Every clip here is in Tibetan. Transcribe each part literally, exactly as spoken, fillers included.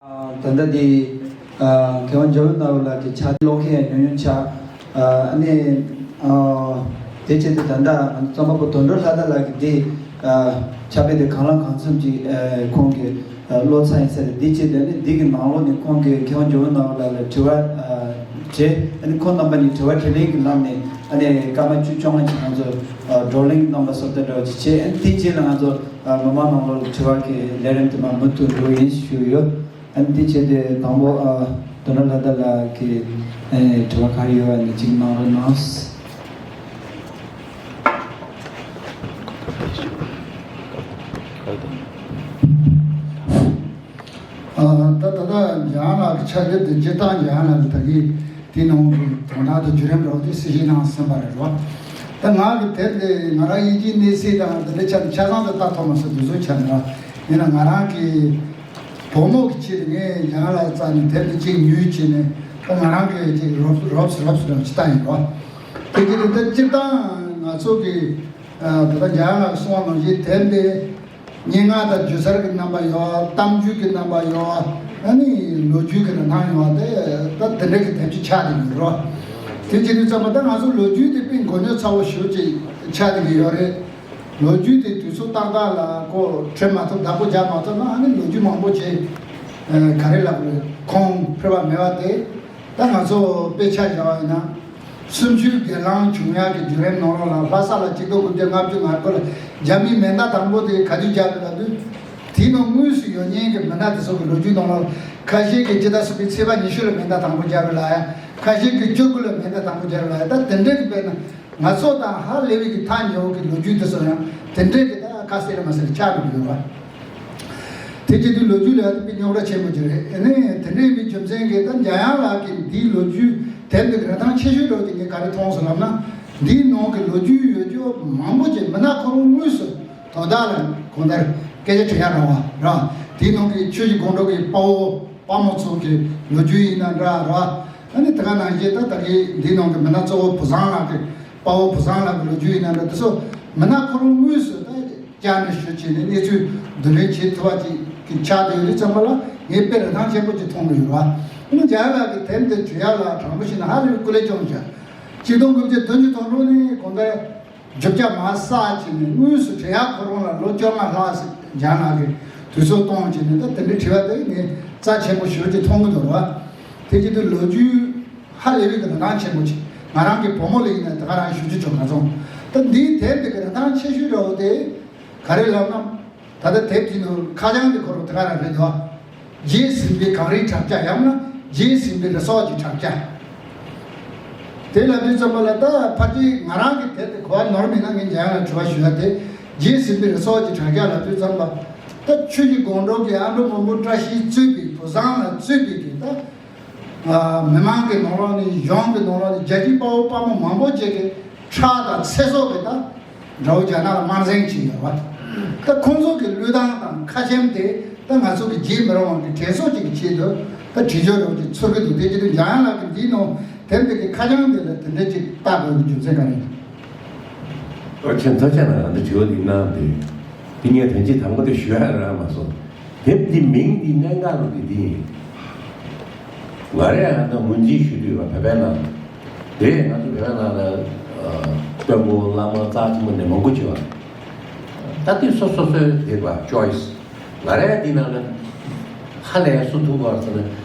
ད་ལྟ་འདི་མཁས་དབང་འཇམ་དབྱངས་ནོར་བུ་ལགས་ཀྱི་ཕྱག་ཀློག་མཁན་ཉུང་ཉུང་ཆགས། ཨ་ནི་དེ་བྱས་ཏེ་ད་ལྟ་རྩོམ་པ་པོ་དོན་གྲུབ་ལྷ་དར་ལགས་ཀྱི་འདི་ཕྱག་དཔེ་དེ་གང་ལ་གང་འཚམ་ཅིག་ཁོང་གིས་ཀློག་ཚར་ཡིན་ས་རེད། འདི་བྱས་ཏེ་ཨ་ནི་འདི་གི་ནང་ལོགས་ནས་ཁོང་གིས་མཁས་དབང་འཇམ་དབྱངས་ནོར་བུ་ལགས་ལ་དྲི་བ་དྲིས། ཨ་ནི་ཁོང་རྣམ་པ་གཉིས་དྲི་བ་དྲིས་ལན་གྱི་ལམ་ནས་ཨ་ནི་སྐར་མ་བཅུ་བཅོ་ལྔ་ཅིག་ང་ཚོ་བགྲོ་གླེང་གནང་པ་བཟོ་ལྟ་འདྲ་བ་ཅིག་བྱས། ཨ་ནི་དེའི་རྗེས་ལ་ང་ཚོ་མི་མང་ནང་ལོགས་ལ་དྲི་བ་གི་ལས་རིམ་དེ་མར་མུ་མཐུད་འགྲོ་ཡིན་ཞུས་ཡོད། ཨ་ནི་དེ་བྱས་ཏེ་དང་པོ་ཨ་དོན་གྲུབ་ལྷ་དར་ལགས་ཀྱིས་ཨེ་དྲི་བ་ག་རེ་ཡོད་པ་ནི་གཅིག་གནང་རོགས་གནང་། ཨ་ད་ད་ལྟ་འཇམ་དབྱངས་ལགས་ཀྱི་ཕྱག་དེབ་དེ་སྤྱིར་བཏང་འཇམ་དབྱངས་ལགས་ཀྱི་ད་གིན་དེའི་ནང་གི་དོན་དག་དང་བརྒྱུད་རིམ་འདྲ་བོ་དེ་གསལ་བཤད་གནང་ཟིན་པ་རེད་རོ། ད་ང་གི་དེབ་དེ་ང་རང་ཡིན་གཅིག་གནས་ཚུལ་དང་དེ་འདྲ་ཆ་ཆ་ཚང་དུ་ལྟ་ཐུབ་མ་སོང་། དུས་ཚོད་ཆ་ནས་ར་ཡིན་ན་ང་རང་གི་བུ་མོ་གི་ཆེད་དུ་ངས་འཇམ་དབྱངས་ལགས་རྩ་ནས་དེབ་དེ་གཅིག་ཉོས་བྱས་ནས་ད་ང་རང་གི་ཅིག་རོབ་རོབ་རོབ་རོབ་ཅིག་ལྟ་ཡིན་རོ། དེ་གི་དེ་འདྲ་སྤྱིར་བཏང་ང་ཚོ་གི་ད་ལྟ་འཇམ་དབྱངས་ལགས་གསུངས་པ་ནང་བཞིན་དེབ་དེ། སྙན་ངག་དང་སྒྱུ་རྩལ་གྱི་རྣམ་པ་ཡོད། གཏམ་རྒྱུད་ཀྱི་རྣམ་པ་ཡོད། ཨ་ནི་ལོ་རྒྱུས་ཀྱི་རིན་ཐང་ཡོད་དེ། ད་དེ་འདྲ་གི་དེབ་ཅིག་ཆགས་བསྡད་ཡོད་རོ། དེ་བྱེད་དུས་ཙམ་པ་ད་ང་ཚོ་ལོ་རྒྱུས་དེ་དཔེ་མགོ་རྙོག་ཚ་བོ་ཞེ་པོ་ཅིག་ཆགས་བསྡད་ཀྱི་ཡོད་རེད། ལོ་རྒྱུས་དེ་དུས་ཚོད་ཏག་ཏག་ལ་ཁོ་བྲི་མ་ཐུབ། བདག་པོ་རྒྱག་མ་ཐུབ་ན་ཨ་ནི་ལོ་རྒྱུས་མང་པོ་ཅིག་ག་རེ་ལབ་དགོས་རེད། ཁུངས་འཕེར་བ་མེད་པ་དེ། ད་ང་ཚོ་དཔེ་ཆ་བཞག་པ་ཡིན་ན། གསུམ་བཅུའི་སྒེར་ལངས་བྱུང་ཡག་གི་བརྒྱུད་རིམ་ནང་ལོགས་ལ་ལྷ་ས་ལ་ཆིག་སྟོང་དགུ་བརྒྱ་ལྔ་བཅུ་ང་དགུ་ལ་རྒྱ་མིས་མེ་མདའ་དང་པོ་དེ་ག་དུས་བརྒྱབ་རེད་ལབ་དུས། དེའི་ནང་དངོས་སུ་ཡོད་མཁན་གྱི་མི་སྣ་དེ་ཚོ་གི་ལོ་རྒྱུས་ནང་ལོགས་ལ་ཁ་ཤས་ཀྱིས་སྤྱི་ཟླ་གསུམ་པའི་ཚེས་པ་ཉི་ཤུ་ལ་མེ་མདའ་དང་པོ་བརྒྱབ་རེད་ལབ་ཡ། ཁ་ཤས་ཀྱིས་བཅུ་དགུ་ལ་མེ་མདའ་དང་པོ་བརྒྱབ་རེད་ལབ་ཡ། ད་དེ་འདྲ་གི་དཔེར་ན་ང་ཚོ་དང་ཧ་ལས་པའི་གི་ཐག་ཉེ་བོ་གི་ལོ་རྒྱུས་དེ་ཚོ་ཡང་དེ་འདྲ་གི་ད་ཁ་གསལ་རེད་མ་གསལ་ཆགས་འགྲོ་གི་ཡོད་པ། དེ་བྱེད་དུས་ལོ་རྒྱུས་ལ་དཔེ་རྙོག་དྲ་ཆེན་པོ་ཅིག་རེད། ཨ་ནི་དེ་འདྲ་ཡིན་པའི་རྒྱུ་མཚན་གྱིས་ད་འཇམ་དབྱངས་ལགས་ཀྱིས་འདིའི་ལོ་རྒྱུས་དེབ་འདི་གི་རིན་ཐང་ཆེ་ཤོས་འདྲ་བོ་དེ་ངས་ག་རེ་མཐོང་སོང་ལབ་ན། འདིའི་ནང་གི་ལོ་རྒྱུས་ཡོད་རྒྱུ་མང་པོ་ཅིག་མི་སྣ་ཁོ་རང་དངོས་སུ་དོ་བདག་ལ་གང་ལྟར་སྐད་ཆ་དྲི་ཡ་རང་བ་ར། དེའི་ནང་གི་ཆོས་ཀྱི་སྒང་དྲུག་གི་དཔའ་བོ་དཔའ་མོ་ཚོ་གི་ལོ་རྒྱུས་ཡིན་ན་འདྲ་ར། ཨ་ནི་དེ་ག་ནང་བཞིན་ད་ད་གི་འདིའི་ནང་གི་མི་སྣ་གཙོ་བོ་བུ་བཟང་ལགས་ཀྱི་དཔའ་བོ་བུ་བཟང་ལགས་ཀྱི་ལོ་རྒྱུས་ཡིན་ན་འདྲ། དེ་ཚོ་མི་སྣ་ཁོ་རང་དངོས་སུ་ད་བཅར་ནས་ཞུ་བྱས་ནས་གནས་ཚུལ་བསྡུ་ལེན་བྱེད་ཐུབ་པ་ཅིག་གི་ཆགས་བསྡད་ཡོད་དུས་ཙམ་པ་ལ་ངས་དཔེ་རིན་ཐང་ཆེན་པོ་ཅིག་མཐོང་གི་ཡོད་པ། ཨ་ནི་འཇམ་དབྱངས་ལགས་ཀྱི་དེབ་འདི་འབྲི་ཡག་ལ་དྲང་པོ་བཤད་ན་ཧ་ལས་པའི་སྐུ་ལས་བསྐྱོན་བྱ། ཆིག་སྟོང་དགུ་བརྒྱ་བདུན་ཅུ་དོན་དྲུག་ནས་གང་ལྟར་རྒྱུ་ཆ་མར་བསགས་བྱས་ནས་དངོས་སུ་འབྲི་ཡག་ཁོ་རང་ལ་ལོ་བཅོ་ལྔ་ལྷག་ཙམ་འཇམ་དབྱངས་ལགས་ཀྱིས་དུས་ཚོད་གཏོང་བྱས་ནས་ད་དེ་འདྲའི་བྲིས་པ་དེ་ངས་རྩ་ཆེན་པོ་ཞེ་པོ་ཅིག་མཐོང་གི་འདུག་ར། དེ་བྱེད་དུས་ལོ་རྒྱུས་ཧ་ལས་པའི་གི་རིན་ཐང་ཆེན་པོ་ཅིག་ང་རང་གི་བུ་མོ་ལ་ཡིན་ན་དེ་ག་རང་ཞུ་རྒྱུ་བྱུང་མ་སོང་། ད་འདིའི་དེབ་འདི་གི་རིན་ཐང་ཆེ་ཤོས་འདྲ་བོ་དེ་ག་རེ་ལབ་ན། ད་ལྟ་དེབ་དེའི་ནང་ཁ་བྱང་དེ་ཁོ་རང་དེ་ག་རང་རེད་འདུག་རྗེས་ཟིན་པའི་གངས་རིའི་དྲ་རྒྱ། ཡང་ན་རྗེས་ཟིན་པའི་རི་ཚོགས་ཀྱི་དྲ་རྒྱ། དེ་ལབ་དུས་ཙམ་པ་ལ་ད་ཕལ་ཆེར་ང་རང་གི་དེབ་དེ་གོ་བ་ནོར་མེད་ན་ངས་འཇམ་དབྱངས་ལ་དྲི་བ་ཞུ་ཡ་དེ། རྗེས་ཟིན་པའི་རི་ཚོགས་ཀྱི་དྲ་རྒྱ་ལབ་དུས་ཙམ་པ། ད་ཆོས་ཀྱི་སྒང་དྲུག་གི་ཨ་འབྲུག་མོན་བུ་བཀྲ་ཤིས་གཙོས་པའི་བུ་བཟང་ལགས་གཙོས་པའི་གི་ད། མི་མང་གི་ནང་ལོགས་ནས་གཞུང་གི་ནང་ལོགས་ནས་རྒྱལ་གཅེས་དཔའ་བོ་དཔའ་མོ་མང་པོ་ཅིག་གི་ཁྲག་དང་ཚེ་སྲོག་གི་ད་དགྲ་བོ་རྒྱ་ནག་ལ་དམར་གཟན་བྱས་ཡོད་པ། ད་ཁོང་ཚོ་གི་བློས་བཏང་དང་ཁ་ཆེམས་དེ་ད་ང་ཚོ་གི་རྗེས་མི་རུང་བ་གི་དྲན་གསོ་ཅིག་གི་ཆེད་དུ་ད་བྲིས་ཆོག་རུང་ཅིག་ཚོར་གི་འདུག་དེ་བྱེད་དུས་འཇམ་དབྱངས་ལགས་ཀྱིས་འདིའི་ནང་དེབ་འདི་གི་ཁ་བྱང་འདི་ལ་དེ་འདྲ་ཅིག་བཏགས་དགོས་ཀྱི་རྒྱུ་མཚན་ག་རེ་ཡིན། ཨོ་ཁྱེད་ཚོ་ཆ་ན་འདི་དྲི་བ་འདི་གནང་དེ། འདི་ངས་དོན་ཆེན་དང་པོ་དེ་ཞུ་ཡ་རག་མ་སོང་། དེབ་འདི་མིང་འདི་གནད་འགག་རུ་འདི་འདི་ཡིན། ང་རས་ཨ་ད་ངོས་འཛིན་ཞུ་དུས་བ་བོད་པའི་ནང་དེ་ང་ཚོ་བོད་པའི་ནང་ལ་དཔོན་པོ་བླ་མ་རྩ་ཆེན་པོ་ནས་མང་པོ་བྱེད་པ། ད་དེ་སོ་སོ་སོའི་དེ་བ་choice། ང་རས་འདི་ནང་ལ་ཧ་ལས་སུ་ཐུག་པར་ཟེར་ན་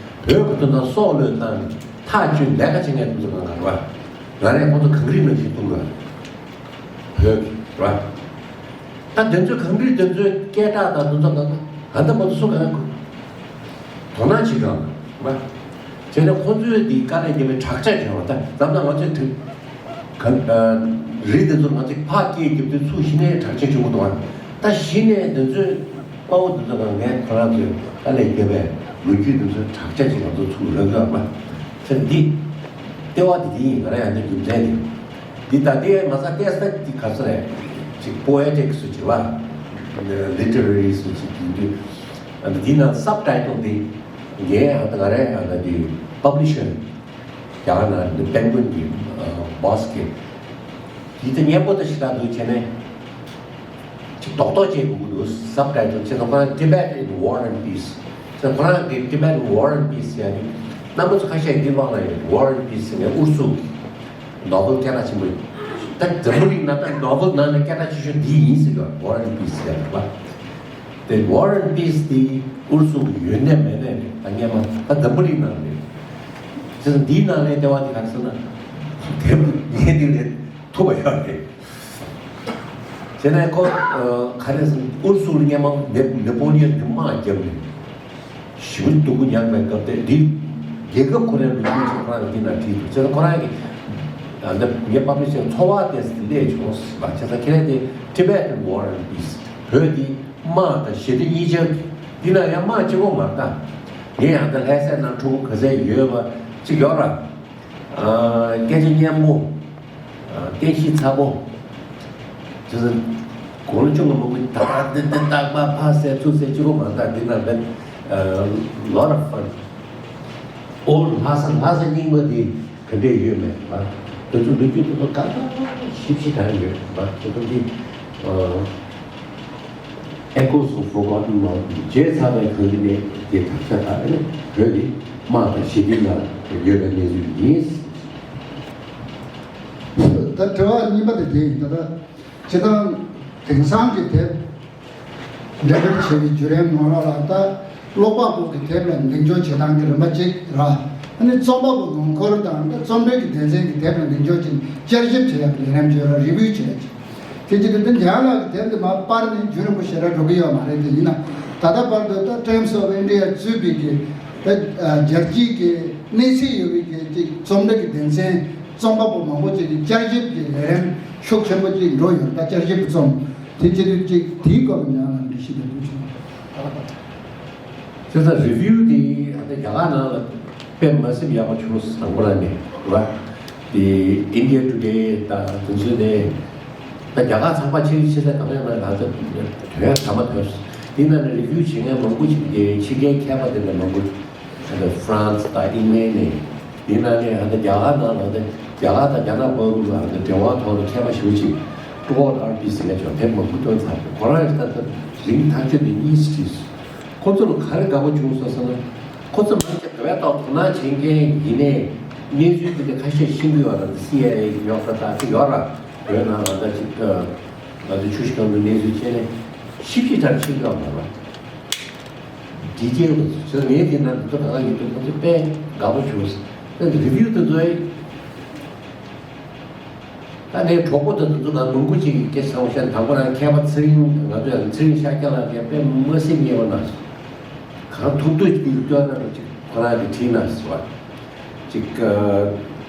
བོད་ཀྱི་དོན་དག་སྲོག་བློས་བཏང་ནས་ཐག་གཅོད་ལས་ཀ་བྱེད་མཁན་དེ་ཚོ་གང་ག་རེད་བ། ང་རས་ཁོང་ཚོ་གངས་རི་ནང་བཞིན་ཐུག་ར། བོད་ཀྱི་ར། ད་དེ་ཚོའི་གངས་རི་དེ་ཚོའི་སྐད་གྲགས་དང་དེ་ཚོ་གང་ག་ད་ལྟ་མ་གཏོགས་སུ་གང་ག་དོ་སྣང་བྱེད་གི་ར། བྱས་ནས་ཁོང་ཚོས་འདི་དཀའ་ལས་བརྒྱབ་པའི་དྲག་ཆས་བྱས་པ། ད་ལམ་ན་ང་ཚོས་དེ་ག་རི་དེ་ཚོ་ང་ཚོས་ཕར་སྐད་བརྒྱབ་དུས་ཚུར་གཞི་ནས་དྲག་ཆས་བྱུང་གི་འདུག་ད་གཞི་ནས་དེ་ཚོས་དཔའ་བོ་དེ་ཚོ་གང་ངས་ཁོ་རང་ཚོས་དཀའ་ལས་བརྒྱབ་པའི་ལོ་རྒྱུས་དེ་ཚོའི་དྲག་ཆས་ཅིག་ང་ཚོ་ཚུར་རག་གི་ར། བྱས་འདི་ལྟེ་བ་དེ་དེ་ཡིན། ང་རང་ཡང་འདི་རྒྱུ་མཚན་དེ། འདི་ད་ལྟའི་མ་ས་ཏེས་ད་འདི་ག་ཚོད་རེད། ཅིག་པོ་ཨེ་ཏིག་སུ་བྱེད་པ། ལི་ཊེ་རེ་རི་སུ་ཅིག་གི་འདི། ཨ་ནི་འདི་ན་སབ་ཊའི་ཊལ་འདི་ངའི་ཨ་ད་ང་རའི་ཨ་ད་འདི་པབ་ལི་ཤར་རྒྱ་གར་ན་འདི་པེན་གུན་གྱི་བྷོ་སི་གི་འདི་ད་སྙན་པོ་ད་ཞིག་ད་འདུག་བྱས་ནས་ཅིག་རྡོག་རྡོག་བྱེད་དགོས་ཀྱི་འདུག་སབ་ཊའི་ཊལ་བྱས་ཙང་ཁོ་ན་Tibet in War and Peace། ཁོ་རང་གི་Tibet War and Peace ཟེར་ཡ་དེ་རྣམ་པ་ཚོ་ཁ་ཤས་འདི་དབང་ལ་ཡོད། War and Peace ཟེར་ནས་ཨུ་རུ་སུ་ནོ་བེལ་སྐད་གྲགས་ཆེན་པོ་ཡོད། ད་འཛམ་བུ་གླིང་ནང་ད་ནོ་བེལ་ནང་ནས་སྐད་གྲགས་ཆེ་ཤོས་འདི་ཡིན་ཟེར་གྱི་ཡོད། War and Peace ཟེར་ཡ་དེ་རེད་པ། དེ་War and Peace དེ་ཨུ་རུ་སུ་ཡོད་ནས་མེད་ནས་ད་སྔོན་མ་ད་འཛམ་བུ་གླིང་ནང་རེད། བྱས་ཙང་འདིའི་ནང་ལ་ལྟེ་བ་དེ་ག་རེ་ཟེར་ན། དེབ་ངས་འདི་ལས་ཐུབ་པ་ཡོད་རེད། བྱས་ན་ཁོ་ག་རེ་ཟེར་ཨུ་རུ་སུ་ལ་སྔོན་མ་ནེ་ནེ་པོ་ལི་ཡན་གྱི་དམག་བརྒྱབ་ནས་ཞེ་པོ་སྡུག་པོ་མྱངས་པའི་སྐབས་དེ་འདི་རྒྱལ་ཁབ་ཁོ་རའི་ལོ་རྒྱུས་ཆེད་ཁོ་རང་གི་འདི་ན་བྲིས་འདུག་བྱས་ཙང་ཁོ་རང་གི་ད་ངས་པབ་ལི་ཤར་འཚོ་བ་ཏོག་ཙམ་སླེབས་བྱུང་ཟེར་བ། བྱས་ཙང་ཁྱེད་རང་དེ་Tibetan War and Peace བོད་འདི་དམག་དང་ཞི་བདེ་གཉིས་ཆར་འདི་ན་ཡང་དམག་གཅིག་པོ་མ་རེད་ད། ངས་ཡང་ད་ལྷ་སའི་ནང་ཕྲུ་གུ་ག་ཚད་ཡོད་པ་གཅིག་ཡོད་ར། སྐད་ཆ་སྙན་པོ། བསྟན་བཤིག་ཚ་པོ། ཅི་ཟེར། དགུང་ལོ་ཆུང་ངུ་མང་པོ་ད་ལྟ་འདི་འདི་རྟག་པར་ཕ་ཟེར་ཚུར་ཟེར་གཅིག་པོ་མ་རེད་ད། འདི་ན་ད་lot of fun། ཨོ་ལྷ་ས་ལྷ་ས་རྙིང་པ་འདི་ག་འདྲས་ཡོད་མེད་པ། དེ་ཚོ་ལོ་རྒྱུས་དེ་ཚོ་ག་ཚོད་ཞིབ་ཞིབ་གང་ཡོད་པ་དེ་ཚོ་འདི་Echoes of Forgotten Mountain། བརྗེད་ཚར་བའི་གངས་རི་ནས་དེ་དག་ཆ་དག་ནི་བོད་ནི་དམག་དང་ཞི་བདེ་ལ་ཡོད་པའི་གནས་ཚུལ་ཡིན། ད་དྲི་བ་གཉིས་པ་དེ་དེ་ཡིན། ད་ལྟ་སྤྱིར་བཏང་དེང་སང་གི་དེབ་འགྲེམས་སྤེལ་བྱེད་པའི་བརྒྱུད་རིམ་ནང་ལོགས་ལ་ད་ཀློག་པ་པོ་གི་དེབ་ལ་གདེང་འཇོག་བྱེད་སྟངས་ཀྱི་རིམ་པ་གཅིག་ར། ཨ་ནི་རྩོམ་པ་པོ་ངོ་འཁོར་དང་ད་རྩོམ་འབྲི་གི་སྡེ་ཚན་གྱི་དེབ་ལ་གདེང་འཇོག་བྱེད་བསྐྱར་ཞིབ་བྱེད་ཡག་ལས་རིམ་བརྗོད་ར་རི་བིའུ་བྱེད་ཡག་ཅིག་དེ་བྱེད་དུས་འདི་འཇམ་དབྱངས་ལགས་ཀྱི་དེབ་འདི་མ་པར་ནས་བརྒྱུད་རིམ་པ་ཞེ་དྲག་འགྲོ་གི་ཡོད་མ་རེད། དེ་ཡིན་ན་ད་ལྟ་བར་དུ་ད་Times of India གཙོས་པའི་གི་ད་རྒྱལ་སྤྱིའི་གི་གནས་ཚད་ཡོད་པའི་གི་ཅིག་རྩོམ་འབྲི་གི་སྡེ་ཚན་རྩོམ་པ་པོ་མང་པོ་ཅིག་གི་བསྐྱར་ཞིབ་ཀྱི་ལས་རིམ་ཤུགས་ཆེན་པོ་ཅིག་འགྲོ་ཡོད། ད་བསྐྱར་ཞིབ་ཀྱི་རྩོམ་དེ་བྱེད་དུས་ཅིག་དེའི་སྐོར་ལ་འཇམ་དབྱངས་ལགས་འགྲེལ་བཤད་ཅིག་གནང་རོགས། བྱས་ཙང་རི་བིའུ་དེ་ད་རྒྱ་གར་ནང་ལ་དཔེ་མ་སྲིད་ཡག་པོ་བྱུང་སོང་དང་པོ་རང་ནས་རེད་པ། དེ་India Today དང་དེ་ཚོ་ནས་ད་རྒྱ་གར་ཚང་མ་ཕྱི་ཕྱི་ས་གང་ཡང་མེད་ལ་ད་དོན་དག་མ་ཐོན་སོང་། དེ་ནང་ནས་རི་བིའུ་བྱེད་མཁན་མང་པོ་ཞིག་དེ་ཕྱི་རྒྱལ་མཁས་པ་དེ་འདྲ་མང་པོ་ད་ཕ་རན་སི་དང་ཨིང་ལན་ནས་དེ་ནང་ནས་ད་རྒྱ་གར་ནང་ལ་ད་རྒྱ་གར་དང་རྒྱ་ནག་བར་དུ་ལ་ད་འབྲེལ་བ་ཐོག་ལ་མཁས་པ་ཞེ་པོ་ཅིག་ཀྲུའུ་ཨར་པི་ཟེར་མཁན་ཅིག་དེབ་མང་པོ་བཏོན་ཚར་རེད། ཁོ་རང་ད་ད་རིང་ཐག་གཅོད་དེ་གཉིས་སུ་བྲིས་སོང་། ཁོ་ཚོ་ལ་ག་རེ་དགའ་པོ་བྱུང་སོང་ཟེར་ན། ཁོ་ཚོ་མང་ཆེ་བ་བལ་ཏོག་དོ་སྣང་བྱེད་མཁན་ཡིན་ནའི་གནས་ཚུལ་དེ་འདྲ་ཁ་ཤས་ཤེས་ཀྱི་ཡོད་རེད། སི་ཨའི་ཨེ་ཉོག་ཁ་ད་ཅིག་ཡོད་ར། བོད་ནང་ལ་ད་ཅིག་ང་ཚོ་ཆུ་བཞི་སྒང་དྲུག་གནས་ཚུལ་བྱས་ནས་ཞིབ་ཞིབ་ཕྲ་ཤེས་ཀྱི་ཡོད་མ་རེད། ཌི་ཊེལ་དུ་ཚོ་ངས་དེ་ན་འདི་ཚོ་གང་ག་ཡིན་འདུག་ཁོ་ཚོ་དཔེ་དགའ་པོ་བྱུང་སོང་། ད་རི་བིའུ་དེ་ཚོ་ཡིན། ད་ངའི་གྲོགས་པོ་དང་དེ་ཚོ་དང་ནོར་བུ་གཅིག་གི་སྐད་ཆ་ཚང་བཤད་དང་པོ་རང་མཁས་པ་ཚེ་རིང་ང་ཚོ་ཡང་ཚེ་རིང་ཤཱཀྱ་ལགས་ཀྱིས་དཔེ་མ་སྲིད་མཉེས་པོ་གནང་སོང་། གང་ཐུབ་ཐུབ་ཅིག་སྟོན་ན་རོགས་ཅིག་ཁོ་རང་གིས་བྲིས་གནང་ཟེར་བ། ཅིག་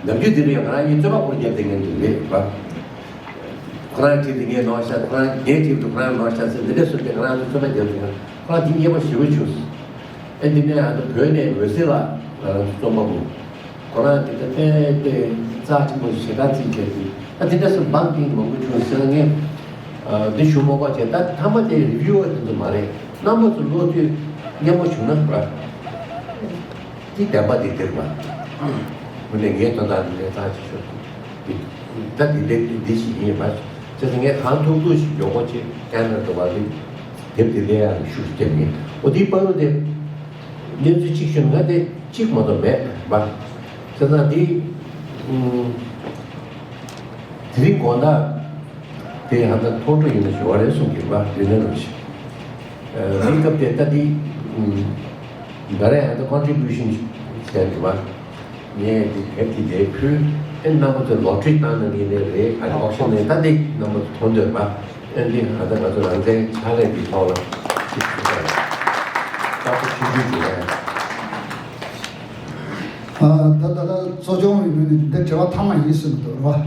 ནམ་རྒྱུན་དེ་རིང་ང་རང་གཉིས་རྩོད་པ་སྐོར་རྒྱབ་བསྡད་མཁན་དེ་རེད་བ། ཁོ་རང་བྲིས་དེ་ངས་ནོར་ཤག་ཁོ་རང་ངས་བྲིས་དུས་ཁོ་རང་ནོར་ཤག་ཟེར་འདི་འདྲ་སོང་སྟེ་ང་རང་ཚོ་རྩོད་པ་རྒྱབ་བསྡད་མཁན་ཁོ་རང་དེ་མཉེས་པོ་ཞེ་པོ་བྱུང་སོང་། ཨེ་འདི་ནས་ཨ་ནི་བོད་ནས་འོད་ཟེར་ལགས་ང་རང་ཚོ་རྩོམ་པ་པོ། ཁོ་རང་དེ་ལྟ་དཔེ་དཔེ་རྩ་ཆེན་པོ་ཞེ་དྲག་བརྩི་བྱས་ཏེ་ད་དེ་འདྲ་སེ་འབངས་ཀྱི་མང་པོ་བྱུང་ཟེར་ངས་འདི་ཞུ་མ་དགོས་བྱས། ད་མཐའ་མ་དེ་རི་བིའུ་བ་དེ་ཚོ་མ་རེད། རྣམ་པ་ཚོ་ཀློག་དུས་སྙན་པོ་བྱུང་ན་ར་དེ་བདེན་པ་དེ་འདིར་མ་དངོས་གནས་ངའི་དོན་དག་འདི་ལས་རྩ་ཆེ་ཤོས་དེ་ད་དེ་འདྲ་འདི་ཞིག་ཡིན་པ། བྱས་ཙང་ངས་གང་ཐུབ་ཐུབ་ཞིག་མགྱོགས་པོ་བྱས་ཀན་ན་འགྲོ་བ་རེད། དེབ་དེ་ལས་ཡང་ཤུགས་རྒྱབ་ངེས་འོ་དེའི་བར་དུ་དེ། གནས་ཚུལ་གཅིག་ཤོད་ན་དེ་གཅིག་མ་གཏོགས་མེད་པ། བྱས་ཙང་དེ། དེ་རིང་དགོང་དག་དེ་ཧ་ད་ཐོག་འགྲོ་ཡིན་ན་ཞུ་བ་རེད་གསུང་གི་པ་རེད་ན་རོགས་ཞེས། དེའི་སྐབས་དེ་ལྟ་དེ། འགའ་རེ་ཧ་ད་ཀོན་ཊི་བིའུ་ཤན་བྱས་འདུག་པ། ངས་འདི་དེབ་འདི་ལས་ཕུལ། ཨེ་རྣམ་པ་ཚོས་ལོ་ཊ་རི་བཏང་ན་ངས་ནས་རེད། ཨ་ནི་ཨོག་ཤན་ནས་ད་འདི་རྣམ་པ་ཚོ་མཐོང་འདོད་པ། ཨེ་འདི་ང་ད་ང་ཚོ་རང་བཙན་ཕྱག་ལས་ཀྱི་ཐོག་ལ་ཅིག་ཞུ་དགོས། ད་ཁོ་ཆུང་ཆུང་ཞིག་རེད། ཨ་ད་ད་ད་གཙོ་སྐྱོང་ཡིན་ནི་འདི་དྲི་བ་ཐ་མ་ཡིན་ཟེར་གྱི་འདུག་རེད་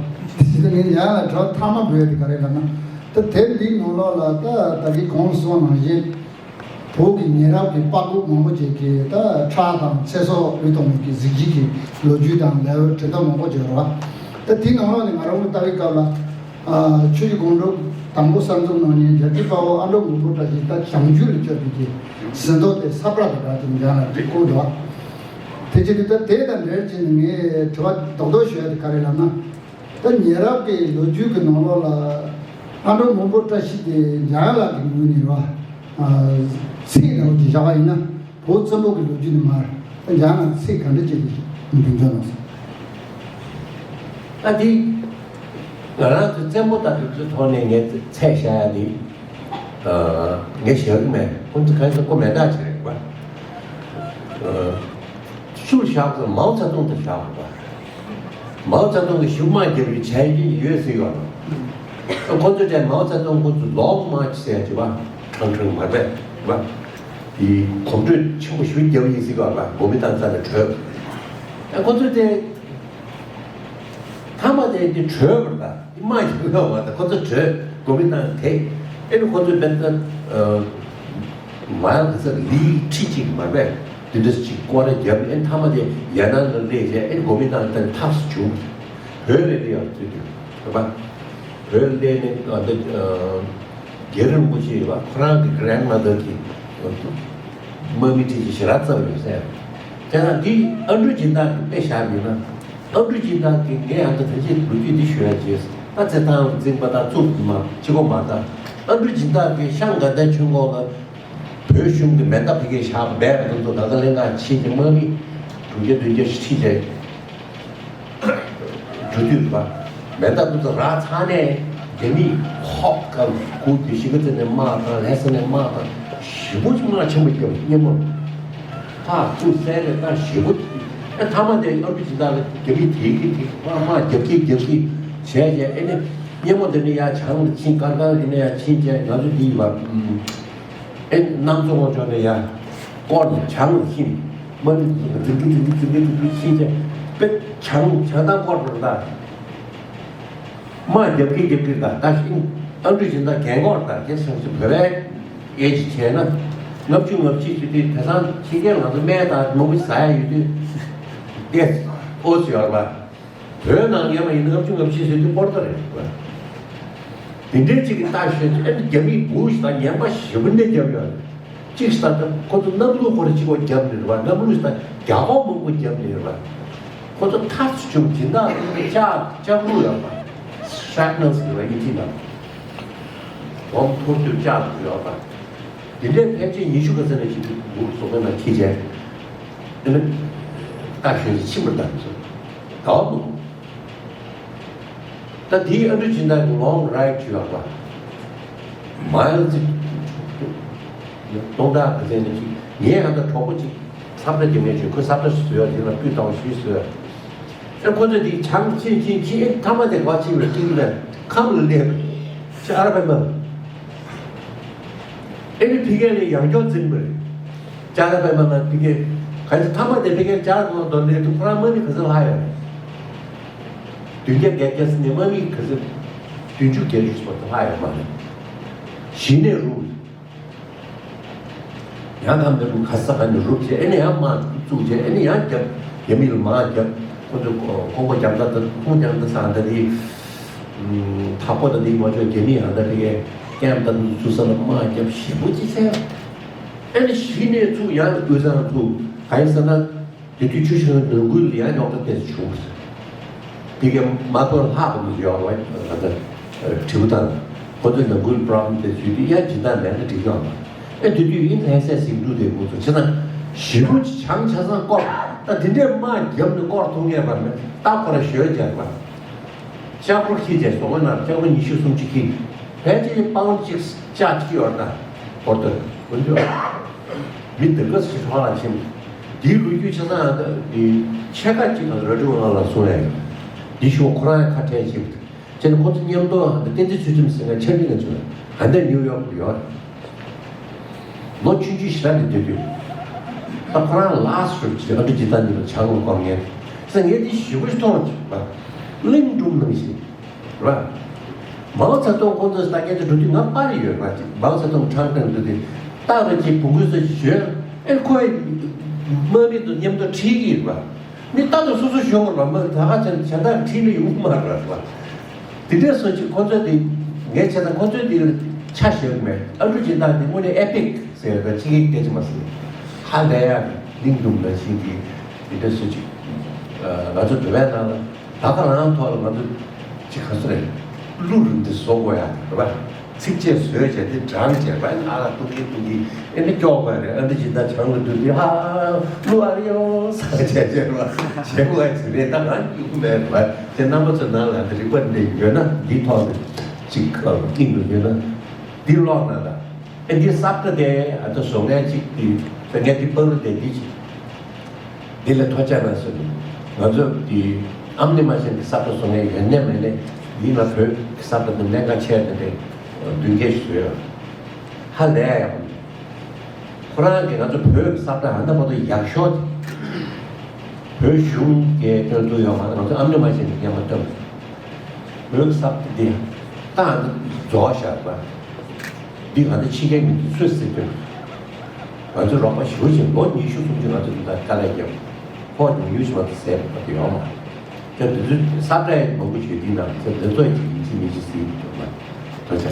བ། དེ་ནི་ཡང་ལ་དྲི་བ་ཐ་མ་འབོད་དེ་ག་རེ་ལབ་ན། ད་དེབ་འདིའི་ནང་ལོགས་ལ་ད་ད་གིན་གོང་གསུངས་ནང་བཞིན། བོད་ཀྱི་ཉེ་རབས་ཀྱི་པར་ཁུག་མང་པོ་ཅིག་གིས་ད་ཁྲག་དང་ཚེ་སྲོག་བློས་གཏོང་བའི་གཟི་བརྗིད་ཀྱི་ལོ་རྒྱུས་དང་ལེའུ་འབྲི་དོན་མང་པོ་ཅིག་ཡོད་རེད་བ། ད་དེའི་ནང་ལོགས་ནས་ང་རང་ལྟ་བའི་སྐབས་ལ། ཨ་ཆུ་བཞི་སྒང་དྲུག་དང་པོ་གསར་འཛུགས་གནང་མཁན་རྒྱལ་གཅེས་དཔའ་བོ་ཨ་འབྲུག་མི་བུ་བཀྲ་ཤིས་ད་བྱང་རྒྱུད་ལ་སྐྱོད་པའི་གི་ཟིན་ཐོ་དེ་ས་བཀྲ་དང་སྦྲགས་ཏེ་འཇམ་ལ་བསྐུར་འདུག་དེ་བྱས་དུས་ད་དེ་དང་འབྲེལ་བྱས་ནས་ངས་དྲི་བ་རྡོག་རྡོག་ཞུ་ཡ་དེ་ག་རེ་ལབ་ན། ད་ཉེ་རབས་ཀྱི་ལོ་རྒྱུས་ཀྱི་ནང་ལོགས་ལ་ཨ་འབྲུག་མི་བུ་བཀྲ་ཤིས་དེ་འཇམ་ལགས་ཀྱི་ངོས་ནས་ར་ཚིག་འདྲ་བོ་ཅིག་བཞག་པ་ཡིན་ན། བོད་བཙན་པོ་གི་ལོ་རྒྱུས་ནི་མར་རྒྱ་ནག་ཚིག་ག་འདྲ་ཅིག་ལ་འདོན་འཇོག་གནང་སོང་། ད་འདི་ང་རང་ཚོ་བཙན་པོ་དང་དེ་ཚོའི་ཐོག་ནས་ངས་ཚད་བཞག་ཡ་འདི་ངས་བཞག་གི་མེད། ཁོང་ཚོ་གང་ཚོ་ཀོ་མེད་དག་ཅིག་རེད་པ། སུར་བཞག་ཚོ་མའོ་ཙེ་ཏུང་དུ་བཞག་པ། མའོ་ཙེ་ཏུང་གི་ཞུ་མ་རྒྱབ་ཡོད་བྱས་ཀྱི་ཡོད་ཟེར་ཡོད། ཁོ་ཚོ་ཀྱང་མའོ་ཙེ་ཏུང་ཁོ་ཚོ་ལོང་མ་ཅི་ཟེར་གྱི་བ། ཁྲང་ཁྲང་མ་རེད་བ། དེ་གོམ་བགྲོད་ཆེན་པོ་ཞུ་རྒྱབ་ཡིན་ཟེར་གྱི་བ། གོ་མི་ཏང་ཙ་ནས་བྲོས། ཁོ་ཚོ་དེ་ཐ་མ་དེ་དེ་བྲོས་པ་རེད། དེ་མ་རྒྱབ་ཡོད་བ། ད་ཁོ་ཚོ་བྲོས། གོ་མི་ཏང་དེ་ཨེ་ནི་ཁོ་ཚོ་བེད་ད། མ་ཡང་ག་ས་ལི་ཁྲི་གཅིག་མ་རེད། དེ་འདྲ་ཞིག་སྐོར་ར་བརྒྱབ་ཨེ་ཐ་མ་དེ་ཡ་ན་ལ་སླེབས་རྗེས་ཨེ་གོ་མི་ཏང་ཏན་ཐག་སུ་བྱུང་། བོད་ལ་སླེབས་ཡག་ཚུལ་དུ་རེད་པ། བོད་ལ་སླེབས་ནས་ཨ་འདི་རྒྱལ་རིན་པོ་ཆེ་ཡོད་པ། ཁོ་རང་གི་གྷ་རན་མ་དར་གྱི་དམག་མི་ཁྲི་གཅིག་ཞེ་དྲག་བརྩམས་ཡོད་ཟེར། དེ་ན་འདི་ཨ་འབྲུག་སྦྱིན་བདག་གི་དཔེ་བཞག་ཡོད་ན། ཨ་འབྲུག་སྦྱིན་བདག་གིས་ངས་ཨ་ད་ད་ཅི་ལོ་རྒྱུས་འདི་ཞུ་ཡ་བྱས། ད་རྩེད་ཐང་འཛིན་པ་དང་གཙུག་མ་གཅིག་པོ་མ་ད། ཨ་འབྲུག་སྦྱིན་བདག་གིས་ཤང་དགའ་ལྡན་ཆོས་འཁོར་ལ་བོད་གཞུང་གི་མེ་མདའ་ཕ་གིར་བཞག་སྦས་པ་དེ་ཚོ་ད་ལྟ་ལྷན་ཁང་ཕྱིན་ཏེ་དམག་མི་དྲུག་བརྒྱ་བདུན་བརྒྱ་ཞིག་ཁྲིད་དེ་འགྲོ་དུས་པ། མེ་མདའ་དེ་ཚོ་རག་ཚར་ནས་རྒྱ་མིས་ཧོབ་ཀ་ཁུག་དེ་གཞིས་ཀ་རྩེ་ནས་དམག་དང་ལྷ་ས་ནས་དམག་དང་ཞེ་པོ་ཅིག་དམག་ཆེན་པོ་བརྒྱབ། སྙེ་མོ་ཕར་ཚུར་བསད་རེས་ད་ཞེ་པོ་ཅིག་ཨ་ཐ་མ་དེ་ཨ་འབྲུག་སྦྱིན་བདག་ལ་རྒྱ་མི་དེ་གི་དེ་དམག་དམག་རྒྱབ་ཀྱི་རྒྱབ་ཀྱི་བྱས་བྱས་ཨེ་ནི་སྙེ་མོ་དེ་ནི་ཡར་བྱང་ལ་ཕྱིན། དཀར་དཀར་དེ་ནི་ཡར་ཕྱིན་བྱས་ང་ཚོ་འདི་ཡི་བ་ཨེ་གནམ་མཚོ་ལྔ་མཆོག་ནས་ཡར་སྐོར་ནས་བྱང་ལ་ཕྱིན། དམག་མི་དེ་ཚོ་འཛིང་གྲུ་འཛིང་གྲུ་འཛིང་གྲུ་འཛིང་གྲུ་ཕྱིན་བྱས་དཔེ་བྱང་བྱང་ཐང་སྐོར་བར་ད། དམག་རྒྱབ་ཀྱི་རྒྱབ་ཀྱི་ད་ད་ཤིང་ཨ་འབྲུག་སྦྱིན་བདག་རྒན་འཁོགས་ད་རྒན་སང་ཞིག་བོད་པའི་ཨེ་ཅིག་བྱས་ན་ལྔ་བཅུ་ང་བཞི་ཞིག་དེ་དེ་སང་ཕྱི་རྒྱལ་ང་ཚོ་སྨན་དང་མང་པོ་ཟ་ཡ་ཡོད་དུས་ཨེ་ཨོ་ཙི་ཡོད་རེད་པ། བོད་ནང་ཡོད་པ་ཡིན་ན་ལྔ་བཅུ་ང་བཞི་ཟེར་དུས་སྤོར་ཏོ་རེད་པ། དེ་འདྲའི་ཅིག་གི་ལྟ་ཞོད་ཅིག་ཨ་ནི་རྒྱ་མིས་འུ་ཞིག་དང་ངན་པ་ཞེ་པོ་འདྲ་རྒྱབ་ཡོད་རེད། གཅིག་ལྟ་ད་ཁོ་ཚོ་གནམ་ལོ་ཁོ་རེ་གཅིག་པོ་རྒྱབ་ནས་རེད་པ། གནམ་ལོ་ཞིག་ད་རྒྱ་ཁོག་མང་པོ་རྒྱབ་ནས་རེད་པ། ཁོ་ཚོ་ཐར་སུ་བྱུང་སྦྱིན་བདག་ཚོ་ལྕགས་ལྕགས་རུ་ཡོད་པ། ཤྲག་ནལ་ཟེར་བ་ཡིན་གྱི་ན། འོང་ཐོར་དུ་ལྕགས་རུ་ཡོད་པ། དེ་འདྲའི་ཕལ་ཆེར་ཉི་ཤུ་ག་ཚད་ནས་ཤིན་ཏུ་འུར་སོ་པའི་ནང་འཁྱེར་བྱས། དེ་ནི་ལྟ་ཞོད་ཅིག་ཕྱིན་པར་བདམས་སོ། ད་བ་མོ། ད་དེའི་ཨ་འབྲུག་སྦྱིན་བདག་གི་ལོང་རའི་ཅུ་ཡོད་པ། མ་ཡལ་ཅིག་སྟོང་ཕྲག་གི་ཚད་ནས་ཅིག་ངའི་ཨ་མདའ་གྲོགས་པོ་ཅིག་ས་བཀྲ་རྒྱབ་མཁན་ཅིག་ཁོས་ས་བཀྲ་ཞིག་བཟོས་ཡོད། དེ་ལ་སྤུས་དག་པོ་ཞིག་བཟོས་ཡོད། ཨེ་ཁོ་ཚོས་དེ་བྱང་ཕྱིན་ཕྱིན་ཕྱིན་ཨེ་ཐ་མ་དེ་ག་ཕྱིན་པའི་སྟེང་ལ་ཁམས་ལ་སླེབས། ཅ་ར་པད་མ། ཨེ་ནི་ཕ་གི་ནས་ཡང་སྐྱོར་འཛིན་པ་རེད། ཅ་ར་པད་མ་ལ་ཕ་གི་ག་ཚོད་ཐ་མ་དེ་ཕ་གིར་ཅ་ར་པད་མ་འདོན་ནས་དུ་ཁོ་རང་དམག་མི་ག་ཚོད་ལྷག་ཡོད་རེད། བདུན་བརྒྱ་བརྒྱད་བརྒྱ་ཟིན་ནས་དམག་མི་ག་ཚོད་བདུན་ཅུ་བརྒྱད་ཅུ་ཙམ་ལྷག་ཡོད་མ་རེད། གཞི་ནས་རུབ། ཡང་ཁམས་པའི་རུ་ཁ་ས་ཁ་ནས་རུབ་བྱས་ཨེ་ནས་ཡང་དམག་བཙུགས་བྱས་ཨེ་ནས་ཡང་རྒྱབ། རྒྱ་མི་ལ་དམག་རྒྱབ། ཁོ་ཚོ་ཁོང་པ་རྒྱབ་ད་ད་ཁོང་རྒྱབ་ད་ས་ད་དེ་ཐག་པོ་ད་དེ་མ་ཆོག་རྒྱ་མི་ཡང་ད་དེ་ཀེམ་ད་ཚུ་ས་ལ་དམག་རྒྱབ་ཞེ་པོ་ཅིག་བྱས། ཨེ་ནས་གཞི་ནས་ཚུགས་ཡང་དབུས་གཙང་ཚུགས་ག་ཡིན་ཟེར་ན། དེ་དུས་ཆུ་ཤིང་ནང་ཁུལ་ལ་ཡང་རྙོག་དྲ་ཏོག་ཙམ་བྱུང་། དེ་གའི་དམག་དཔོན་ལྷག་པ་མི་ཡོང་བ་ད་དྲིལ་བུ་དང་ཁོ་ཚོའི་ནང་ཁུལ་པྲོབ་ལེམ་དེ་བྱུང་དུས་ཡང་སྦྱིན་བདག་མེད་ན་འགྲིག་ཡོང་བ། ཨེ་དེ་དུས་ཡིན་ལྷ་སའི་ཟིང་འཁྲུག་དེ་འགོ་ཚུགས་བྱས་ཙང་ཞེ་པོ་ཅིག་བྱང་ཆ་ཚང་སྐོར་ད་དེ་འདྲའི་དམག་རྒྱབ་ནས་སྐོར་ཐུབ་ངེས་པ་མེད། ད་ཁོ་ར་ཞོལ་རྒྱག་པ། ལྕགས་ཕོར་ཁྱེར་བྱས་སོ་ཁོ་ན་ལྕགས་ཕོར་ཉི་ཤུ་སུམ་ཅུ་ཁྱེར། ཕལ་ཆེར་པའུན་གཅིག་ལྕགས་གཅིག་ཡོད་ན་ཧོར་དོན་དགོས་འདུག་མི་འདི་ག་སི་ཧྲ་ལ་ཕྱིན། འདིའི་ལོ་རྒྱུས་ཆ་ཚང་འདི་ཕྱེད་ཀ་གཅིག་དང་ར་ཀྲུང་ང་ལ་གསུང་ཡ་ཡོད། འདི་ཤོག་ཁོ་རང་ཡང་ཁ་བྲལ་ཕྱིན། ཁྱེད་ནི་ཁོ་ཚོ་མཉམ་དུ་བསྟན་འཛིན་ཚུལ་ཁྲིམས་ཟེར་མཁན་ཆབ་སྲིད་ལ་བྱོན། ཧན་ཏན་ནིའུ་ཡོག་ཏུ་ཡོད། ལོ་ཆུང་ཆུང་ཞེ་དྲག་གི་སྡོད་དུས། ད་ཁོ་རང་ལ་སོ་ཅིག་ཨ་འབྲུག་སྦྱིན་བདག་གཉིས་ལ་བྱང་ལ་སྐོར་ངེས་ཟེར་ངས་འདི་ཞེ་པོ་ཞིག་མཐོང་བ་ཅིག་རེད་པ། གླིང་སྒྲུང་ནང་བཞིན་རེད་པ། མའོ་ཙེ་ཏུང་ཁོང་ཚོས་ལྟ་མཁན་དེ་འགྲོ་དུས་ང་པར་ཡོད་པ་ཅིག་མའོ་ཙེ་ཏུང་ཁྲང་ཁྲང་འགྲོ་དུས་སྟག་རི་གི་བོང་གུ་ཚོ་ཞོན་ཨེ་ཁོའི་དམག་མི་དང་མཉམ་དུ་ཁྲིད་ཀྱི་ཡོད་པ། མི་ལྟ་དང་སོ་སོ་ཞོན་དགོས་པ་མ་ད་ག་ཅན་གཞན་དག་ཁྲིད་ནས་ཡོང་གི་མ་རེད་པ། དེ་འདྲ་སོང་ཅིག་ཁོ་ཚོས་དེ་ངས་བྱས་ཙང་ཁོ་ཚོས་དེ་ལ་ཆ་ཞོན་གི་མེད། ཨ་འབྲུག་སྦྱིན་བདག་དེ་དངོས་གནས་ཨེ་པིག་ཟེར་བ་ཕྱི་རྒྱལ་སྐད་ཆ་མ་ཟེར། ཧ་ལས་ཡ་གླིང་སྒྲུང་ནང་བཞིན་གྱི་དེ་འདྲ་སོང་ཅིག་ང་ཚོ་བོད་པའི་ནང་ལ་ད་ག་རང་ཐོག་ལ་ང་ཚོ་ཅིག་ག་ཚོད་རེད། གླུ་རུ་འདི་བཟོ་དགོས་ཡ་རེད་པ། ཚིགས་བཅད་བཟོས་བྱས་དེ་བགྲངས་བྱས་པ་ཨ་ལ་ཏུ་གི་ཏུ་གི་ཨེ་ནི་སྐྱོག་པ་རེད། ཨ་འདི་ཇི་ལྟར་བྱང་དུ་འདུག་དེ་ཧ་ལུ་ཨ་རི་ཡོ་ས་བྱས་བྱས་པ་བྱེད་དགོས་ཚིག་རེད། ད་ང་གཡུག་མེད་པ་དེ་རྣམ་པ་ཚོ་ནང་ལ་འདི་རིག་པ་འདི་ཡོད་ན་འདི་ཐོག་ནས་ཅིག་ཨིན་དུ་ཡོད་ན་འདི་ཀློག་ན་ད་ཨེ་འདི་ས་བཀྲ་དེ་ཨ་ད་བཟོ་མཁན་ཅིག་གིས་ད་ངས་འདི་པར་དེ་འདི་ཅིག་འདི་ལ་ཐོ་ཅག་ན་ཟེར་ནས་ང་ཚོ་འདི་ཨམ་ནི་མ་ཤེས་འདི་ས་བཀྲ་བཟོ་མཁན་ཡོད་ནས་མེད་ནས་འདི་ང་བོད་ས་བཀྲ་འདི་གནད་འགག་ཆེ་ནས་དེ་མདུན་སྐྱེལ་ཞུ་ཡོད། ཧ་ལས་ཡག་པོ་འདུག་ཁོ་རང་གིས་ང་ཚོ་བོད་ཀྱི་ས་བཀྲ་ཨ་ན་པོ་ཏོ་ཡག་ཤོས་དེ་བོད་གཞུང་གིས་སྟོན་ཐུབ་ཡོད་མ་རེད། ང་ཚོ་ཨམ་ནི་མ་ཤེས་ནས་སྙན་མ་སྟོན་བོད་ཀྱི་ས་བཀྲ་འདི་ད་ཨ་ན་རྫོགས་བཞག་པ་འདི་ང་ཚོ་ཕྱི་རྒྱལ་མི་འདི་སུས་སྲིད་དོན་ང་ཚོ་རོགས་པ་ཞུ་ཞིང་ལོ་ཉི་ཤུ་སུམ་ཅུ་ང་ཚོ་འདི་དག་དཀའ་ལས་བརྒྱབ་ཁོག་ཉུང་ཉུང་ཞིག་མ་ཚོ་ཟས་པ་དེ་ཡོད་མ་རེད། དེ་འདི་ཚོ་ས་བཀྲ་ཡི་མང་པོ་ཞུ་འདི་ནང་ཚོ་འདི་ཚོ་ཡི་ཡིན་གཅིག་མིན་གཅིག་ཟིན་ཐུབ་མ་ཐུབ་ཆ།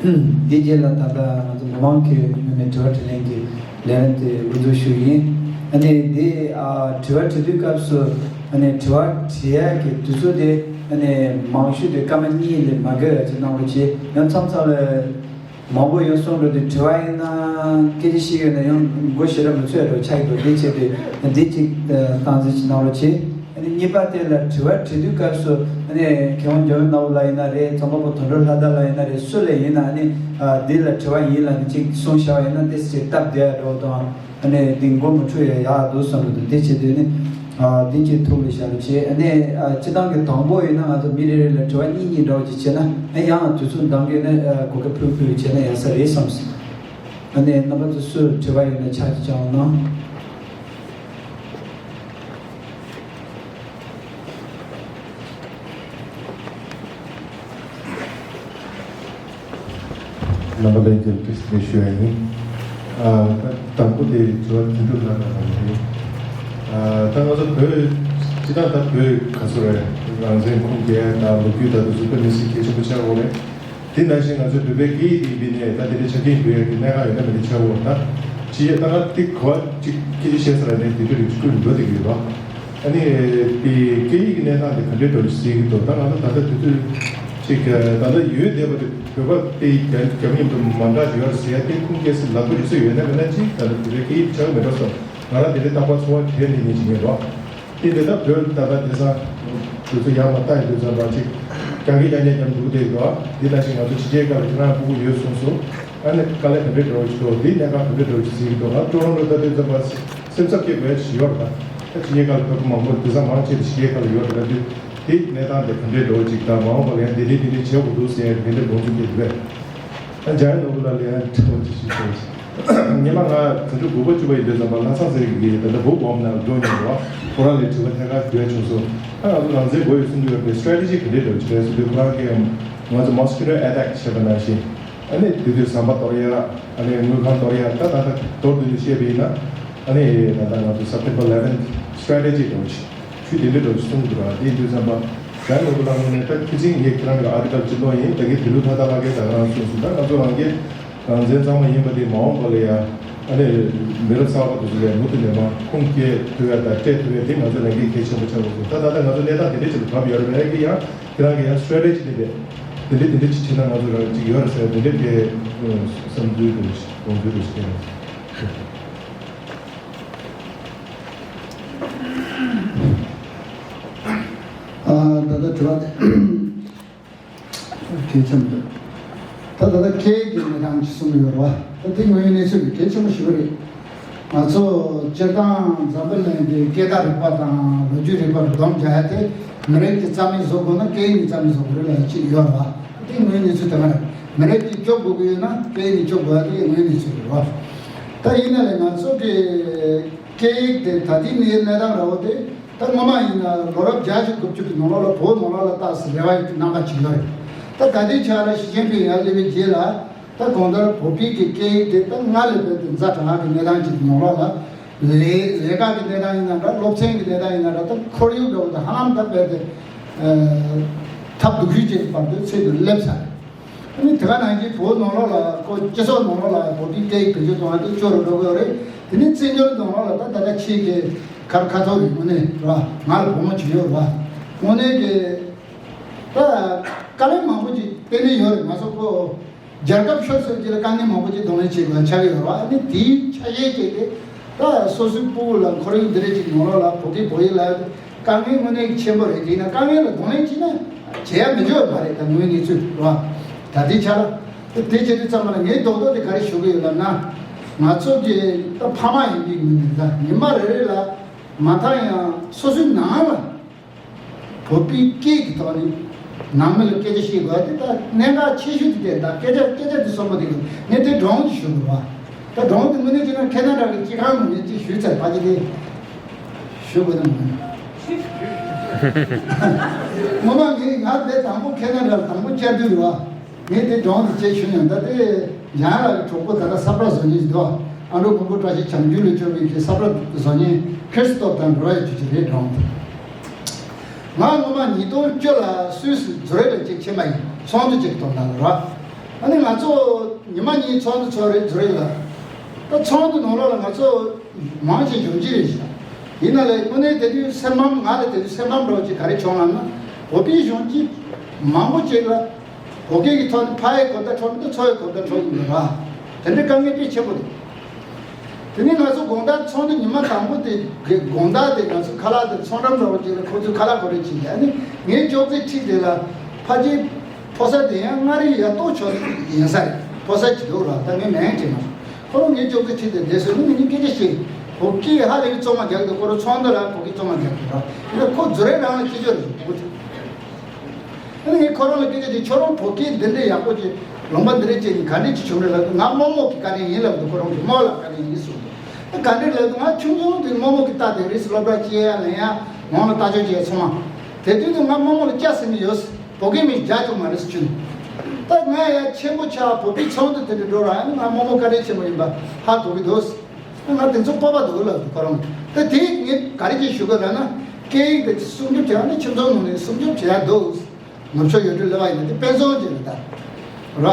ཨ། འདི་རྗེས་ལ་ད་ལྟ་ང་ཚོ་མི་མང་གི་མི་མི་དྲི་བ་དྲིས་ལན་གྱི་ལས་རིམ་དེ་འགོ་འཛུགས་ཞུ་ཡིན། ཨ་ནི་འདི་ཨ་དྲི་བ་དྲི་དུས་སྐབས་སུ་ཨ་ནི་དྲི་བ་དྲི་ཡག་གི་དུས་ཚོད་དེ་ཨ་ནི་མང་ཤོས་དེ་སྐར་མ་གཉིས་ལས་མ་བརྒལ་བ་ཅིག་གནང་རོགས་གྱིས། ཡང་མཚམས་མཚམས་ལ། མང་པོ་ཡོད་གསུངས་འགྲོ་དུས་དྲི་བ་ཡིན་ན་སྐད་ཆ་བཤད་ཡོད་ན་ཡང་མགོ་ཞེ་དྲག་མི་ཚོད་འགྲོ་ཆགས་ཀྱི་འདུག་དེ་བྱས་ཏེ་འདི་གཅིག་སྟངས་འཛིན་ཅིག་གནང་རོགས་གྱིས། ཨ་ནི་གཉིས་པ་དེ་ལ་དྲི་བ་དྲི་དུས་སྐབས་སུ་ཨ་ནི་མཁས་དབང་འཇམ་དབྱངས་ནོར་བུ་ལགས་ཡིན་ན་རེད། རྩོམ་པ་པོ་དོན་གྲུབ་ལྷ་དར་ལགས་ཡིན་ན་རེད། སུ་ལ་ཡིན་ན་ཨ་ནི་འདི་ལ་དྲི་བ་ཡིན་ལབ་ནས་གཅིག་གསུངས་བཞག་པ་ཡིན་ན་ཏོག་ཙམ་ཅིག་སྟབས་བདེ་བ་འགྲོ་དང་། ཨ་ནི་འདི་མགོ་མི་འཁྲུག་ཡ་ཡག་འདུག་བསམ་གྱི་འདུག་དེ་བྱེད་དུས་ནི། ཨ་འདི་གཅིག་ཐུགས་ལ་བཞག་རོགས་བྱེད། ཨ་ནི་ཨ་སྤྱི་བཏང་གི་དང་པོ་ཡིན་ན་ང་ཚོ་མི་རེ་རེ་ལ་དྲི་བ་གཉིས་གཉིས་འདྲ་བོ་ཅིག་བྱས་ན། ཨ་ཡང་དུས་ཚོད་འདང་གི་ནི་ཨ་གོ་སྐབས་ཕུལ་ཕུལ་བྱས་ན་ཡག་ས་རེད་བསམ་སོང་། ཨ་ནི་རྣམ་པ་ཚོ་སུ་དྲི་བ་ཡོད་ན་ཕྱག་ཅིག་བརྐྱངས་གནང་། རྣམ་པ་ལྷན་རྒྱས་ལ་བཀྲ་ཤིས་བདེ་ལེགས་ཞུ་ཡ་ཡིན། ཨ་ད་དང་པོ་དེ་དྲི་བ་དོན་གྲུབ་ལགས་ལ་གནང་གི་རེད། ཨ་ད་ང་ཚོ་བོད་སྤྱི་བཏང་ད་བོད་ག་ཚོད་རེད། རང་བཙན་ཁུངས་སྐྱེལ་དང་ལོ་རྒྱུས་དང་དེ་ཚོ་དཔེ་མི་སྲིད་གལ་ཆེན་པོ་ཆགས་ཡོད་རེད། དེ་ནང་བཞིན་ང་ཚོའི་བོད་པའི་སྐད་ཡིག་དེ་ཡིན་པའི་ནས་ད་དེ་འདྲའི་ཆ་རྐྱེན་ཡོད་ཡ་གི་གནད་འགག་ཡོད་ན་མི་འདྲ་ཆགས་ཡོད་ད། ཅི་ཡ་ད་ང་དེ་གོ་བ་ཅིག་སྐད་ཆ་བཤད་ས་ར་ནས་དེ་འདྲ་རིགས་ཅིག་ཀུན་འགྲོ་བསྡད་ཀྱི་ཡོད་པ། ཨ་ནི་དེ་སྐད་ཡིག་གི་གནས་སྟངས་དེ་ག་འདྲའི་འགྲོ་ཟེར་གྱི་འདུག་ད་ང་ཚོ་ད་ལྟ་དུས་ཚོད་ཅིག་ད་ལྟ་ཡོད་བསྡད་པ་དེ་བོད་པ་དེ་རྒྱ་རྒྱ་མི་མཉམ་དུ་མ་འདྲ་ཡོད་རེད་ཟེར་ཡ་དེ་ཁུངས་སྐྱེལ་སའི་ལམ་ཁ་ཡོད་ས་ཡོད་ན་མེད་ན་ཅིག་ད་ལྟ་དེ་འདྲའི་སྐད་ཡིག་ཆགས་མེད་འགྲོ་བསམ། ང་རང་དེ་འདྲའི་རྟག་པར་ཚོར་བ་དྲན་ནས་ཉན་གྱི་ཡོད་པ། དེ་འདི་ལྟ་བོད་ད་ལྟ་དེང་སང་དུས་ཚོད་ཡར་མར་ལྟ་ཡི་དུས་ཙམ་པ་ཅིག་རྒྱང་གི་རྒྱང་རྒྱང་རྒྱང་འདུག་དེ་འདུག་དེ་ནང་བཞིན་ང་ཚོ་ཕྱི་རྒྱལ་ཁག་ལ་ཁྱེད་རང་ཕྲུ་གུ་ཡོད་གསུངས་སོང་། ཨ་ནི་དཀའ་ལས་ག་འདྲས་འགྲོ་གི་འདུག་དེ་གནད་འགག་ག་འདྲས་འགྲོ་གི་ཟིན་འདུག་ང་ཀྲོ་རོན་ཀྲོ་ལྟ་དུས་ཙམ་པ་སེམས་འཚབ་སྐྱེ་དགོས་ཡ་ཡོད་རེད། ད་ཕྱི་རྒྱལ་ཁག་ལ་ཕྲུ་གུ་མང་པོ་དེང་སང་མང་ཆེ་ཕྱི་རྒྱལ་ཁག་ལ་ཡོད་རེད། ད་དུས་དེ་གནས་སྟངས་དེ་ག་འདྲས་འགྲོ་ཅིག་དང་མ་འོངས་པ་ལ་ཡང་འདི་འདྲས་འདི་འདྲས་བྱེད་དགོས་འདུག་ཟེར་ཡ་དེ་འདྲས་དགོངས་ཚུལ་སྐྱེ་འདུག་གས། ཨ་འཇམ་དབྱངས་ནོར་བུ་ལགས་ལ་ཡང་དྲི་བ་ཅིག་ཞུ་ཆོག་ཅིག་ཉི་མ་ང་དུས་ཚོད་དགུ་པ་བཅུ་པ་ཡིན་དུས་ཙམ་པ་ལྷ་ཚང་ཟེར་གྱི་ད་ལྟ་བུ་སྦོམ་ནང་འགྲོ་མྱོང་བ། ཁོ་རང་ལས་དྲི་བ་ཐད་ཀར་ཞུ་ཡ་བྱུང་སོང་། ཨ་ང་ཚོ་ནང་ཚན་དགོས་ཡོད་གསུང་གི་ཡོད་པའི་strategy་ག་འདྲས་འགྲོ་ཆེ་རེད་ཟེར་དུས་ཁོ་རང་གིས་ང་ཚོ་mosquito attack་བྱས་པ་ནང་བཞིན། ཨ་ནི་དེ་དུས་ཟམ་པ་གཏོར་ཡ། ཨ་ནི་དངུལ་ཁང་གཏོར་ཡ་ད་ད་ད་མདོར་བསྡུས་ནས་བཤད་པ་ཡིན་ན། ཨ་ནི་ད་ལྟ་ང་ཚོ་September eleventh strategy་འགྲོ་ཆེ། ཆུ་དེ་འདྲ་འགྲོ་གསུང་གི་འདུག་ར། དེ་ཡིན་དུས་ཙམ་པ་རྒྱ་ནོར་བུ་ལགས་ངོས་ནས་ད་ཁྱི་ཚིག་ངས་ཁྱེད་རང་གི་article་ཅིག་ཀློག་ཡིན། ད་གིན་དེ་ལུ་ཐ་ཐ་ལགས་ཀྱིས་ད་ག་རང་གསུངས་སོང་། ད་ང་ཚོ་རང་གི་རང་བཙན་གཙང་མ་ཡིན་པ་དེ་མ་འོངས་པ་ལ་ཡ་ཨ་ནི་མི་རབས་གསར་པ་དེ་ཚོ་ལ་མུ་མཐུད་ནས་མ་ཁུངས་སྐྱེལ་ཐུབ་ཡ་དང་སྤྲད་ཐུབ་ཡ་དེ་ང་ཚོ་ལ་འགན་གལ་ཆེན་པོ་ཆགས་ཡོད་སོང་། ད་ད་ལྟ་ང་ཚོ་གནས་སྟངས་དེ་འདྲ་ཅིག་ལ་བབས་ཡོད་རེད་པས། ཡ་གི་ཡང་ཁྱེད་རང་གི་ཡང་strategy་དེ་འདྲ་དེ་འདྲ་དེ་འདྲ་ཅིག་བྱས་ན་ང་ཚོ་རང་ཅིག་ཡོད་རེད་ཟེར་དེ་འདྲ་དེ་བསམ་ཚུལ་དེ་དགོངས་ཚུལ་དེ་ཞིག་ཨ་ད་ལྟ་དྲི་བ་དེ་གལ་ཆེན་པོ་འདུག་ད་ད་ལྟ་སྐད་ཀྱི་གནས་སྟངས་ཅིག་གསུངས་ཡོད་རེད་བ། ད་དེ་དངོས་ཡོད་གནས་ཚུལ་གྱི་གལ་ཆེན་པོ་ཞིག་རེད། ང་ཚོ་སྤྱིར་བཏང་འཛམ་བུ་གླིང་གི་སྐད་བརྡ་རིག་པ་དང་ལོ་རྒྱུས་རིག་པ་རུ་སྡོམ་རྒྱག་ཡ་དེ་མི་རིགས་ཀྱིས་རྩ་མེད་བཟོ་དགོས་ན་སྐད་ཡིག་ནས་རྩ་མེད་བཟོ་དགོས་རེད་ལབ་ཡ་ཅིག་ཡོད་རེད་བ། དེ་དངོས་ཡོད་གནས་ཚུལ་དེ་མ་རེད། མི་རིགས་ཀྱིས་སྐྱོབ་དགོས་ཀྱི་ཡོད་ན་སྐད་ཡིག་ནས་སྐྱོབ་དགོས་ཡ་དེ་དངོས་ཡོད་གནས་ཚུལ་རེད་བ། ད་ཡིན་ན་ལས་ང་ཚོ་གི་སྐད་ཡིག་དེ་ད་ལྟའི་གནས་གནས་སྟངས་འདྲ་བོ་དེ། ད་སྔོན་མ་ཡིན་ན་ལོ་རབས་བརྒྱད་ཅུ་དགུ་བཅུ་གི་ནང་ལོགས་ལ་བོད་ནང་ལོགས་ལ་ཏོག་ཙམ་རེ་བ་ཡོད་པའི་རྣམ་པ་ཅིག་ཡོད་རེད། ད་ད་ལྟའི་ཆ་ལ་ཞི་ཅིན་ཕིང་ཡར་སླེབས་པའི་རྗེས་ལ་ད་གང་ལྟར་བོད་པའི་གི་སྐད་ཡིག་དེ་ད་སྔར་ལས་རྦད་དེ་ཛ་དྲག་གི་གནས་སྟངས་ཅིག་གི་ནང་ལོགས་ལ་ལས་ལས་ཀ་གི་གནས་སྟངས་ཡིན་ན་འདྲ། སློབ་ཚན་གི་གནས་སྟངས་ཡིན་ན་འདྲ། ད་ཁོར་ཡུག་འདྲ་བོ་དེ་ཧ་ལམ་ད་རྦད་དེ་ཐབས་སྡུག་ཤོས་ཅིག་གི་བར་དུ་ཚད་དུ་སླེབས་ཚར་རེད། ཨ་ནི་དེ་ག་ནང་བཞིན་བོད་ནང་ལོགས་ལ་ཁོ་སྤྱི་ཚོགས་ནང་ལོགས་ལ་བོད་པའི་སྐད་ཡིག་བེད་སྤྱོད་གཏོང་བ་དེ་སྐྱོ་རུ་འགྲོ་གི་ཡོད་རེད། དེ་ནི་བཙན་བྱོལ་ནང་ལོགས་ལ་ད་ད་ལྟ་ཁྱེད་ཀྱི་ཁར་ཁ་ཐོར་རེད་དངོས་གནས་ར། ང་ལ་བུ་མོ་བྱེད་ཡོད་ར། དངོས་གནས་ཀྱི་ད་དཀའ་ངལ་མང་པོ་ཅིག་གཏན་ནས་ཡོད་རེད། ང་ཚོ་ཁོ་རྒྱལ་ཁབ་ཤོར་ཚོད་ཀྱི་ལ་དཀའ་ངལ་མང་པོ་ཅིག་གདོང་ལེན་བྱེད་དགོས་ཆགས་ཀྱི་ཡོད་ར། ཨ་ནི་དེའི་ཆ་ཤས་ཅིག་དེ་ད་སོ་སོའི་སྤུ་གུ་ལ་ཁོར་ཡུག་འདི་འདྲ་ཅིག་ནང་ལོགས་ལ་བོད་སྐད་བོད་ཡིག་ལ་དཀའ་ངལ་དངོས་གནས་ཆེན་པོ་རེད། དེས་ན་དཀའ་ངལ་ལ་གདོང་ལེན་བྱས་ན་བྱེད་ཡ་མི་འཇོག་པ་རེད། ད་དངོས་གནས་ཚུལ་རེད་བ། ད་ལྟའི་ཆར་དེ་བྱེད་དུས་ཙམ་པ་ལ་ངའི་རྡོག་རྡོག་དེ་ག་རེ་ཞུ་གི་ཡོད་ལབ་ན། ང་ཚོ་གི་ད་ཕ་མ་ཡིན་པའི་ངོས་ནས་ད་ཉི་མ་རེ་རེ་ལ་མ་མཐའ་ཡང་སོ་སོའི་ནང་ལ་བོད་པའི་སྐད་ཀྱི་ཐོག་ནས་ནང་མི་ལ་སྐད་ཆ་བཤད་དགོས་དེ་ད་གནད་འགག་ཆེ་ཤོས་དེ་དེ་ད་སྐད་ཆ་སྐད་ཆ་དེ་གསོན་པོ་དེ་གི་ངས་དེ་སྒྲུང་ཞུ་དགོས་བ། ད་སྒྲུང་དེ་དངོས་གནས་བྱས་ན་ཁེ་ན་ཌ་གི་སྤྱི་ཁང་ནང་ནས་ཅིག་ཞུས་ཚར་བ་ཅིག་དེ་ཞུ་དགོས་ན་མ་ངོ་མ་ངས་ང་དེ་དང་པོ་ཁེ་ན་ཌ་ལ་དང་པོ་བཅར་དུས་རེད་བ། ངས་དེ་སྒྲུང་དེ་ཅིག་ཞུ་མྱོང་། ད་དེ་འཇམ་དབྱངས་ལགས་ཀྱི་གྲོགས་པོ་ད་ལྟ་ས་བཀྲ་བཟོ་མཁན་ཞིག་འདུག་ཨ་འགྲོ་མགོན་པོ་བཀྲ་ཤིས་བྱམས་ཆོས་ལ་བཅོལ་བའི་གི་ས་བཀྲ་བཟོ་མཁན་ཁྲིས་སི་ཏོབ་དང་འབྲེལ་བ་ཡོད་རྒྱུ་ཅིག་རེད་སྒྲུང་དེ། ང་ངོ་མ་ཉིས་སྟོང་བཅུ་ལ་སུད་སི་ཛུ་རིག་ལ་ཅིག་ཕྱིན་པ་ཡིན། ཚོགས་འདུ་ཅིག་གཏོང་སྟངས་ལ་ར། ཨ་ནི་ང་ཚོ་ཉི་མ་གཉིས་ཚོགས་འདུ་ཚོགས་རེད་ཛུ་རིག་ལ། ད་ཚོགས་འདུ་ནང་ལོགས་ལ་ང་ཚོ་མང་ཆེ་གཞོན་སྐྱེས་རེད་ཤག་ཡིན་ན་ལས་དངོས་གནས་དེ་དུས་སེམས་ཕམ་ང་ལ་དེ་དུས་སེམས་ཕམ་འདྲ་བོ་ཅིག་ག་རེ་བྱུང་ལབ་ན། བོད་པའི་གཞོན་སྐྱེས་མང་པོ་ཅིག་ལ་བོད་སྐད་ཀྱི་ཐོག་ནས་ཕ་ཡི་གོ་བརྡ་འཕྲོད་མི་འདུག་ཚོ་ཡི་གོ་བརྡ་འཕྲོད་མི་འདུག་ར། དེ་འདྲའི་དཀའ་ངལ་དཔེ་ཆེན་པོ་འདུག་དེ་ནས་ང་ཚོ་དགོང་དག་ཚོགས་འདུ་ཉི་མ་དང་པོ་དེ་དགོང་དག་དེ་ང་ཚོ་ཁ་ལག་དེ་ཚོང་འགྲམ་འདྲ་བོ་ཅིག་ལ་ཁོ་ཚོས་ཁ་ལག་གོ་རེ་བྱེད་ཀྱི། ཨ་ནི་ངའི་ཅོག་ཙེ་འཁྲིས་དེ་ལ་ཕ་གིའི་ཕོ་གསར་དེ་ཡང་མངའ་རིས་ཡ་ཏོ་ཆོག་ཡིན་ས་རེད། ཕོ་གསར་གྱི་འདུག་ར། ད་ངས་མིང་བྲིས་མ་སོང་། ཁོ་རང་ངའི་ཅོག་ཙེ་འཁྲིས་དེ་བསྡད་སོང་ནི་ངེད་གཉིས་སྐད་ཆ་བཤད། བོད་སྐད་ཧ་ལས་པའི་གཙང་མ་རྒྱག་གི་འདུག་ཁོ་རང་ཚོགས་འདུ་ལ་བོད་སྐད་གཙང་མ་རྒྱག་གི་འདུག་ར། ཡིན་ན་ཁོ་ཛུ་རིག་རང་ལ་སྐད་ཆ་རེད་ཁོ། ཨ་ནི་ངས་ཁོ་རང་ལ་སྐད་ཆ་དེ་ཁྱོད་རང་བོད་སྐད་འདི་འདྲའི་ཡག་པོ་ཅིག་ལུང་པ་འདི་འདྲའི་ཅིག་ནི་ག་འདྲས་ཅིག་བྱུང་རེད་ལབ་དུས་ང་རྨོ་མོ་གི་བཀའ་དྲིན་ཡིན་ལབ་དུས་ཁོ་རང་གིས་རྨོ་ལགས་བཀའ་དྲིན་ཡིན་གསུངས་འདུག་ཨ་ག་འདྲས་ལབ་དུས་ང་ཆུང་ཆུང་དུས་རྨོ་མོ་གི་རྟ་དེ་རིས་སློབ་གྲྭ་སྐྱེལ་ཡ་ལེན་ཡ་ངོ་ལ་ལྟ་ཅོག་བྱས་ཚང་མ། དེ་དུས་དུ་ང་རྨོ་མོ་ལ་སྐྱ་ཟེར་ནི་ཡོད། བོད་སྐད་མི་རྒྱག་ཆོག་མ་རེད་ཟེར་གྱིན། ད་ང་ཡ་ཆེན་པོ་ཆགས་བོད་པའི་ཚོགས་འདུ་དེ་འདྲ་འགྲོ་ར་ང་རྨོ་མོ་བཀའ་དྲིན་ཆེན་པོ་ཡིན་པ་ཧ་གོ་གི་འདུག་ང་དེ་ཚོ་སྤོབས་པ་འདུག་ལབ་འདུག་ཁོ་རང་གིས། ད་དེ་ངས་ག་རེ་ཅིག་ཞུ་དགོས་ལབ་ན། སྐད་ཡིག་དེ་སྲུང་སྐྱོབ་བྱེད་ཡ་ནི་ཁྱིམ་ཚང་ནང་ནས་སྲུང་སྐྱོབ་བྱེད་ཡ་འདུག་ནུབ་ཕྱོགས་ཡུལ་གྲུ་སླེབས་པ་ཡིན་ན་དེ་དཔེ་མཚོན་ཅིག་རེད་ད། ར།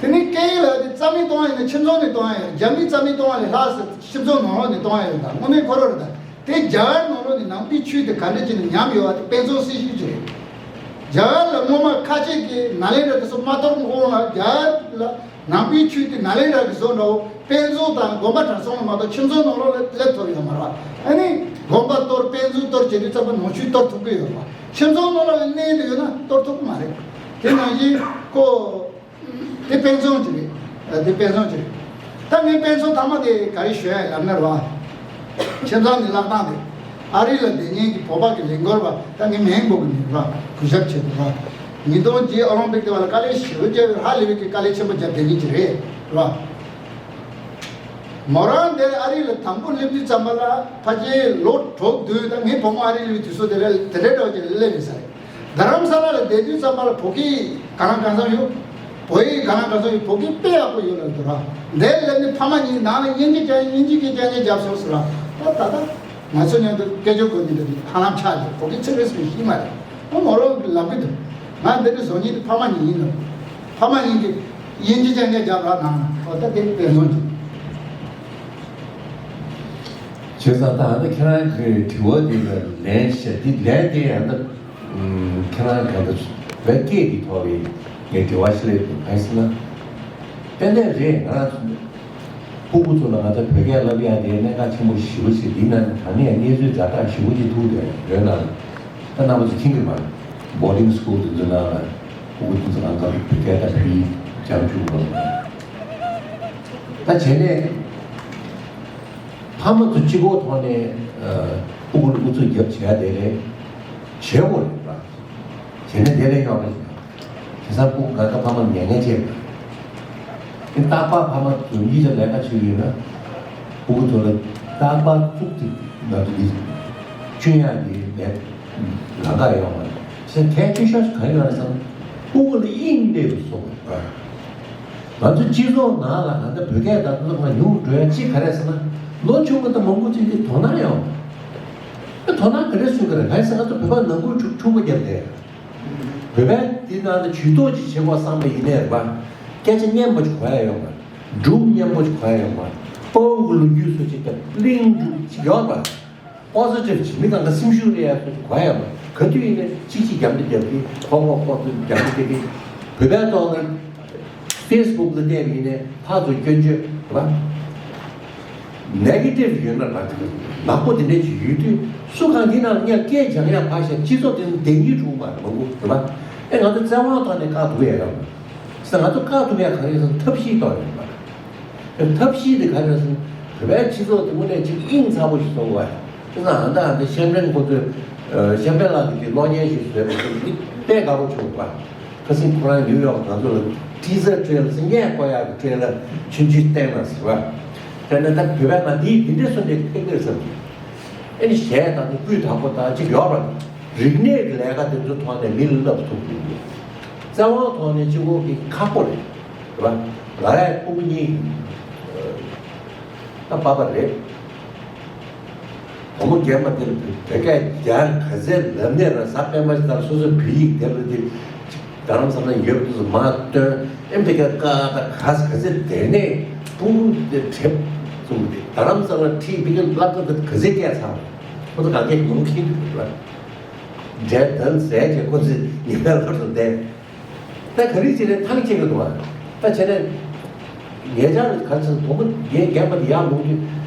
དེ་ནས་སྐད་ཡིག་ལ་དེ་རྩ་མེད་གཏོང་ཡ་ཡིན་ན་ཁྱིམ་ཚང་ནས་གཏོང་ཡ་ཡོད། རྒྱ་མིས་རྩ་མེད་གཏོང་བ་ལས་ལྷག་ཟེར་ཁྱིམ་ཚང་ནང་ལོགས་ནས་གཏོང་ཡ་ཡོད་ད། དངོས་གནས་ཁོ་རང་རེད་ད། དེ་རྒྱ་གར་ནང་ལོགས་ནས་ནང་པའི་ཆོས་དེ་ག་འདྲ་ཅིག་ནས་ཉམས་ཡོད་པ་དེ་དཔེ་མཚོན་གསལ་ཤོས་ཅིག་རེད། རྒྱ་གར་ལ་སྔོན་མ་ཁ་ཆེ་གི་ནཱ་ལེནྡྲ་དེ་ཚོ་མ་གཏོར་གོང་ལ་རྒྱ་གར་ལ་ནང་པའི་ཆོས་དེ་ནཱ་ལེནྡྲ་གི་བཟོ་འདྲ་བོ་དཔེ་མཛོད་དང་དགོན་པ་གྲྭ་ཚང་ལ་མ་གཏོགས་ཁྱིམ་ཚང་ནང་ལོགས་ལ་སླེབས་ཐུབ་ཡོད་མ་རེད་བ། ཨ་ནི་དགོན་པ་གཏོར་དཔེ་མཛོད་གཏོར་བྱེད་དུས་ཙམ་པ་ནང་ཆོས་གཏོར་ཐུབ་ཀྱི་ཡོད་རེད་བ། ཁྱིམ་ཚང་ནང་ལོགས་ལ་གནས་དེ་ཡོད་ན་གཏོར་ཐུབ་ཀྱི་མ་རེད། དེ་ནང་བཞིན་ཁོ། དེ་དཔེ་མཚོན་ཅིག་རེད། ཨ། དེ་དཔེ་མཚོན་ཅིག་རེད། ད་ངས་དཔེ་མཚོན་ཐ་མ་དེ་ག་རེ་ཞུ་ཡ་ཡིན་ལབ་ན་རེད་བ། ཁྱིམ་ཚང་ནས་བརླག་སྟངས་དེ། ཨ་རི་ལ་བསྡད་མཁན་གྱི་བོད་པ་གི་ལས་འགུལ་བ་ད་ངས་མིང་འབོད་གི་མིན་རེད་བ། གུས་ཞབས་བྱེད་དགོས་རེད་བ། ཉིས་སྟོང་བརྒྱད་ཨོ་ལིམ་པིག་དེ་བ་ལ་དཀའ་ལས་ཞེ་པོ་བརྒྱབ་ཡོད། ཧ་ལས་པའི་གི་དཀའ་ལས་ཆེན་པོ་བརྒྱབ་བསྡད་མཁན་ཅིག་རེད་རེད་བ། མོ་རང་དེ་ཨ་རི་ལ་དང་པོ་སླེབས་དུས་ཙམ་པ་ལ་ཕལ་ཆེར་ལོ་དྲུག་བདུན། ད་ངའི་བུ་མོ་ཨ་རི་སླེབས་པའི་དུས་ཚོད་དེ་ལ་དེ་འདྲའི་འདྲ་བོ་ཅིག་སླེབས་ཡོད་ས་རེད། རྡ་རམ་ས་ལ་ལ་བསྡད་དུས་ཙམ་པ་ལ་བོད་སྐད་གང་ལ་གང་འཚམ་ཡོད། བོད་ཡིག་གང་ལ་གང་འཚམ་ཡོད། བོད་སྐད་དཔེ་ཡག་པོ་ཡོད་ལབ་འདུག་ར། འདིར་སླེབས་ནས་ཕ་མ་གཉིས་ནང་ལ་དབྱིན་ཇི་སྐད་དབྱིན་ཇི་སྐད་རྐྱང་རྐྱང་བརྒྱབ་སོང་ཟེར་ར། ད་ད་ལྟ་ང་ཚོ་མཉམ་དུ་སྐད་སྒྱུར་དགོས་ནི་འདི་ཧ་ལམ་ཆགས་ཡོད། བོད་སྐད་ཚིག་རེ་ཟེར་ཤེས་མ་རེད། ཨོ་མོ་རང་གིས་ལབ་གི་འདུག་ང་འདི་འདྲ་བཟོ་མཁན་དེ་ཕ་མ་གཉིས་ཡིན་ནོ། ཕ་མ་གཉིས་ཀྱིས་དབྱིན་ཇི་རྐྱང་རྐྱང་རྒྱབ་ར་ནང་ལ། ཨོ་ད་དེ་དཔེ་བཟང་ཅིག་བྱས་ཙང་ད་ཨ་ནི་ཁྱེད་རང་གི་དྲི་བ་འདི་ལ་ལན་བཤད། འདི་ལན་དེ་ཨ་ནི་ཁྱེད་རང་ག་འདྲ་བའི་སྐད་ཀྱི་ཐོག་ལ་ངས་འབྲེལ་བ་ཞིག་སླེབས་འདུག་གང་ཡིན་ཟེར་ན། ཏན་ཏན་རེད། ང་རང་ཚོ་སྤུ་གུ་ཚོ་ལ་ང་ཚོ་བོད་སྐད་བསླབ་ཡ་དེ་གནད་འགག་ཆེན་པོ་ཞེ་པོ་ཞིག་འདི་ན་ནི་དྲང་གནས་གནས་ཚུལ་ཛ་དྲག་ཞེ་པོ་ཅིག་ཐུག་བསྡད་ཡོད་ན། ད་རྣམ་པ་ཚོ་མཁྱེན་གྱི་མ་རེད། བོར་ཌིང་སི་ཀུལ་དེ་ཚོ་ནང་ལ་སྤུ་གུ་དེ་ཚོ་གང་ག་བོད་སྐད་ད་བོད་ཡིག་སྦྱང་བཅུག་དགོས། ད་བྱས་ནས་ཕ་མ་ཚོ་གཅིག་པོ་ཐོག་ནས་ཨ་སྤུ་གུ་ལ་ཨུ་ཚུགས་རྒྱབ་བྱས་དེ་ལས་བྱེད་དགོས་རེད་པ། བྱས་ན་དེ་ལས་ཡག་པ་ཞིག་ཡོང་། དེང་སང་སྤུ་གུ་གང་ག་ཕ་མ་ཉན་མཁན་བྱས་པ། རྟག་པར་ཕ་མ་ཚོ་གཉིས་ཀ་ལས་ཀ་བྱེད་ཀྱི་ཡོད་ན། སྤུ་གུ་ཚོ་ལ་རྟག་པར་ཨུ་ཚུགས་ང་ཚོ་འདི་བསྐྲུན་ཡག་གི་ལས་ལམ་ཁ་ཡོད་མ་རེད། ཟེར་གལ་ཆེ་ཤོས་ཤིག་གང་ཡོད་རེད་ཟེར་ན། སྤུ་གུ་ལ་དབྱིངས་སླེབས་པ་བཟོ་དགོས། ང་ཚོ་སྤྱི་ཚོགས་ནང་ལ་ད་ལྟ་བོད་སྐད་ད་ལྟ་ང་ཉུང་འགྲོ་ཡ་གཅིག་ག་རེ་ཟེར་ན། ལོ་ཆུང་བ་དང་མང་པོ་ཅིག་གིས་དོ་སྣང་ཡོད་མ་རེད། དོ་སྣང་ག་རེ་བྱེད་ཀྱི་རེད། གང་ཡིན་ཟེར་ན་ང་ཚོ་བོད་པ་ནང་ཁུལ་འཁྲུག་འཁྲུག་པ་བརྒྱབ་བསྡད། བོད་པའི་འདི་ནང་ལ་ཇུས་གཏོགས་ཅིག་བྱེད་དགོས་བསམ་པ་ཡིན་ནའི་རེད་པ། སྐད་ཆ་སྙན་པོ་ཅིག་གོ་ཡ་ཡོད་པ། སྒྲུང་སྙན་པོ་ཅིག་གོ་ཡ་ཡོད་པ། དཔའ་བོ་གི་ལོ་རྒྱུས་སུ་ཅིག་དང་གླིང་སྒྲུང་ཅིག་ཡོད་པ། པོ་སི་ཊིབ་ཅིག་མི་གང་ག་སེམས་ཤུགས་སླེབས་ཡ་སུ་ཅིག་གོ་ཡ་མ། ག་དུས་ཡིན་ནའི་གཅིག་གཅིག་རྒྱབ་འདི་རྒྱབ་གི་ཁོག་ཁོག་ཁོག་ཏུ་རྒྱབ་འདི་རྒྱབ་གི། བོད་པའི་ཐོག་ལ་ཕེ་སི་བུག་ལ་བལྟས་པ་ཡིན་ནའི་ཕར་ཚུར་སྐྱོན་བརྗོད་རེད་པ། ནེ་གེ་ཊིབ་ཡོད་ན་ར་དེ་ནག་པོ་དེ་འདྲས་ཅིག་ཡོད་དུས་སུ་གང་དེ་ནང་ལ་སྐད་སྦྱང་ཡ་ཕར་བཞག་སྤྱི་ཚོགས་དེ་ནང་བདེན་གཉིས་འཁྲུག་མ་རེད་མང་པོ་རེད་པ། ཨེ་ང་ཚོ་བཙན་དབང་ཐོག་ནས་བཀག་ཐུབ་ཡ་ཡོད་མ་རེད། ས་ང་ཚོ་བཀག་ཐུབ་ཡ་གང་ཡིན་ཟེར་ན་ཐབས་ཤེས་ཐོག་ནས་རེད་པ། ཐབས་ཤེས་དེ་ག་རེ་ཟེར་ན། བོད་པའི་སྤྱི་ཚོགས་དེ་དངོས་གནས་ཅིག་དབྱིངས་ཚ་པོ་ཞིག་བཟོ་དགོས་པ། དེ་ན་ཨ་མདའ་ཨ་མདའ་ཤན་ཀྲེན་ཁོ་ཚོས་ཤན་པེ་ལགས་ཀྱིས་དེ་གློག་བརྙན་ཞིག་བཟོས་པ་དེ་དཔེ་དགའ་པོ་བྱུང་བ། ཁ་སང་ཁོ་རང་ནིའུ་ཡོག་ང་ཚོ་ལ་ཊི་ཟར་ཊེ་རེ་ལར་ཟེར་སྔས་བཀོད་ཡག་གི་ཊེ་རེ་ལར་ཆུང་ཆུང་བསྟན་ན་ཟེར་བ། དེ་ནས་ད་བོད་པའི་ནང་འདི་འདི་འདྲས་སོང་ནས་ཕེབས་ཀྱི་རེད་བསམ་གྱི། ཨེ་ནི་གཞས་དང་ནི་སྤུས་དག་པོ་དང་ཅིག་ཡོད་ར། རིག་གནས་ཀྱི་ལས་ཀ་དེ་ཚོ་ཐོག་ནས་མི་ལ་བསླབ་ཐུབ་ཀྱི་ཡོད། བཙན་དབང་ཐོག་ནས་གཅིག་པོ་གི་ཁག་པོ་རེད། རེད་པ། ང་རའི་སྤུ་གུ་གཉིས་ད་པ་པ་རེད། བུ་མོ་རྒན་པ་དེ་ལ་བོད་སྐད་རྒྱག་ག་ཚད་ལབ་ནས་ར་གཟའ་སྤེན་པ་ཞིག་དང་སོ་སོའི་བོད་ཡིག་དེབ་ལ་དེ་རྡ་རམ་ས་ལ་ཡོད་པ་དུས་སུ་མ་སྟོན། ཨེ་འདི་ག་ཀ་ད་ག་ས་ག་ཚད་དེ་ནས་སྤུ་གུ་དེ་གྲེབ་བཙུགས་ཏེ་རྡ་རམ་ས་ལ་ཁྲིད་འདི་ག་སློབ་གྲྭ་དེ་ག་ཚད་སྐད་ཚང་ཁོ་ཚོ་ག་གེ་ཉུང་ཁྱེད་རེད་པ། འདྲེ་དང་ཟས་བྱས་ཁོ་ཚོས་ཉི་མའི་ལོགས་སུ་བསྡད། ད་ག་རེ་བྱས་ནས་ཐང་ཆད་ཀྱི་འདུག་ཨ། ད་བྱས་ནས་ངེད་ཅག་ག་ཚོད་བུ་མོ་ངའི་རྒན་པ་དེ་ཡར་ལོངས་དུས་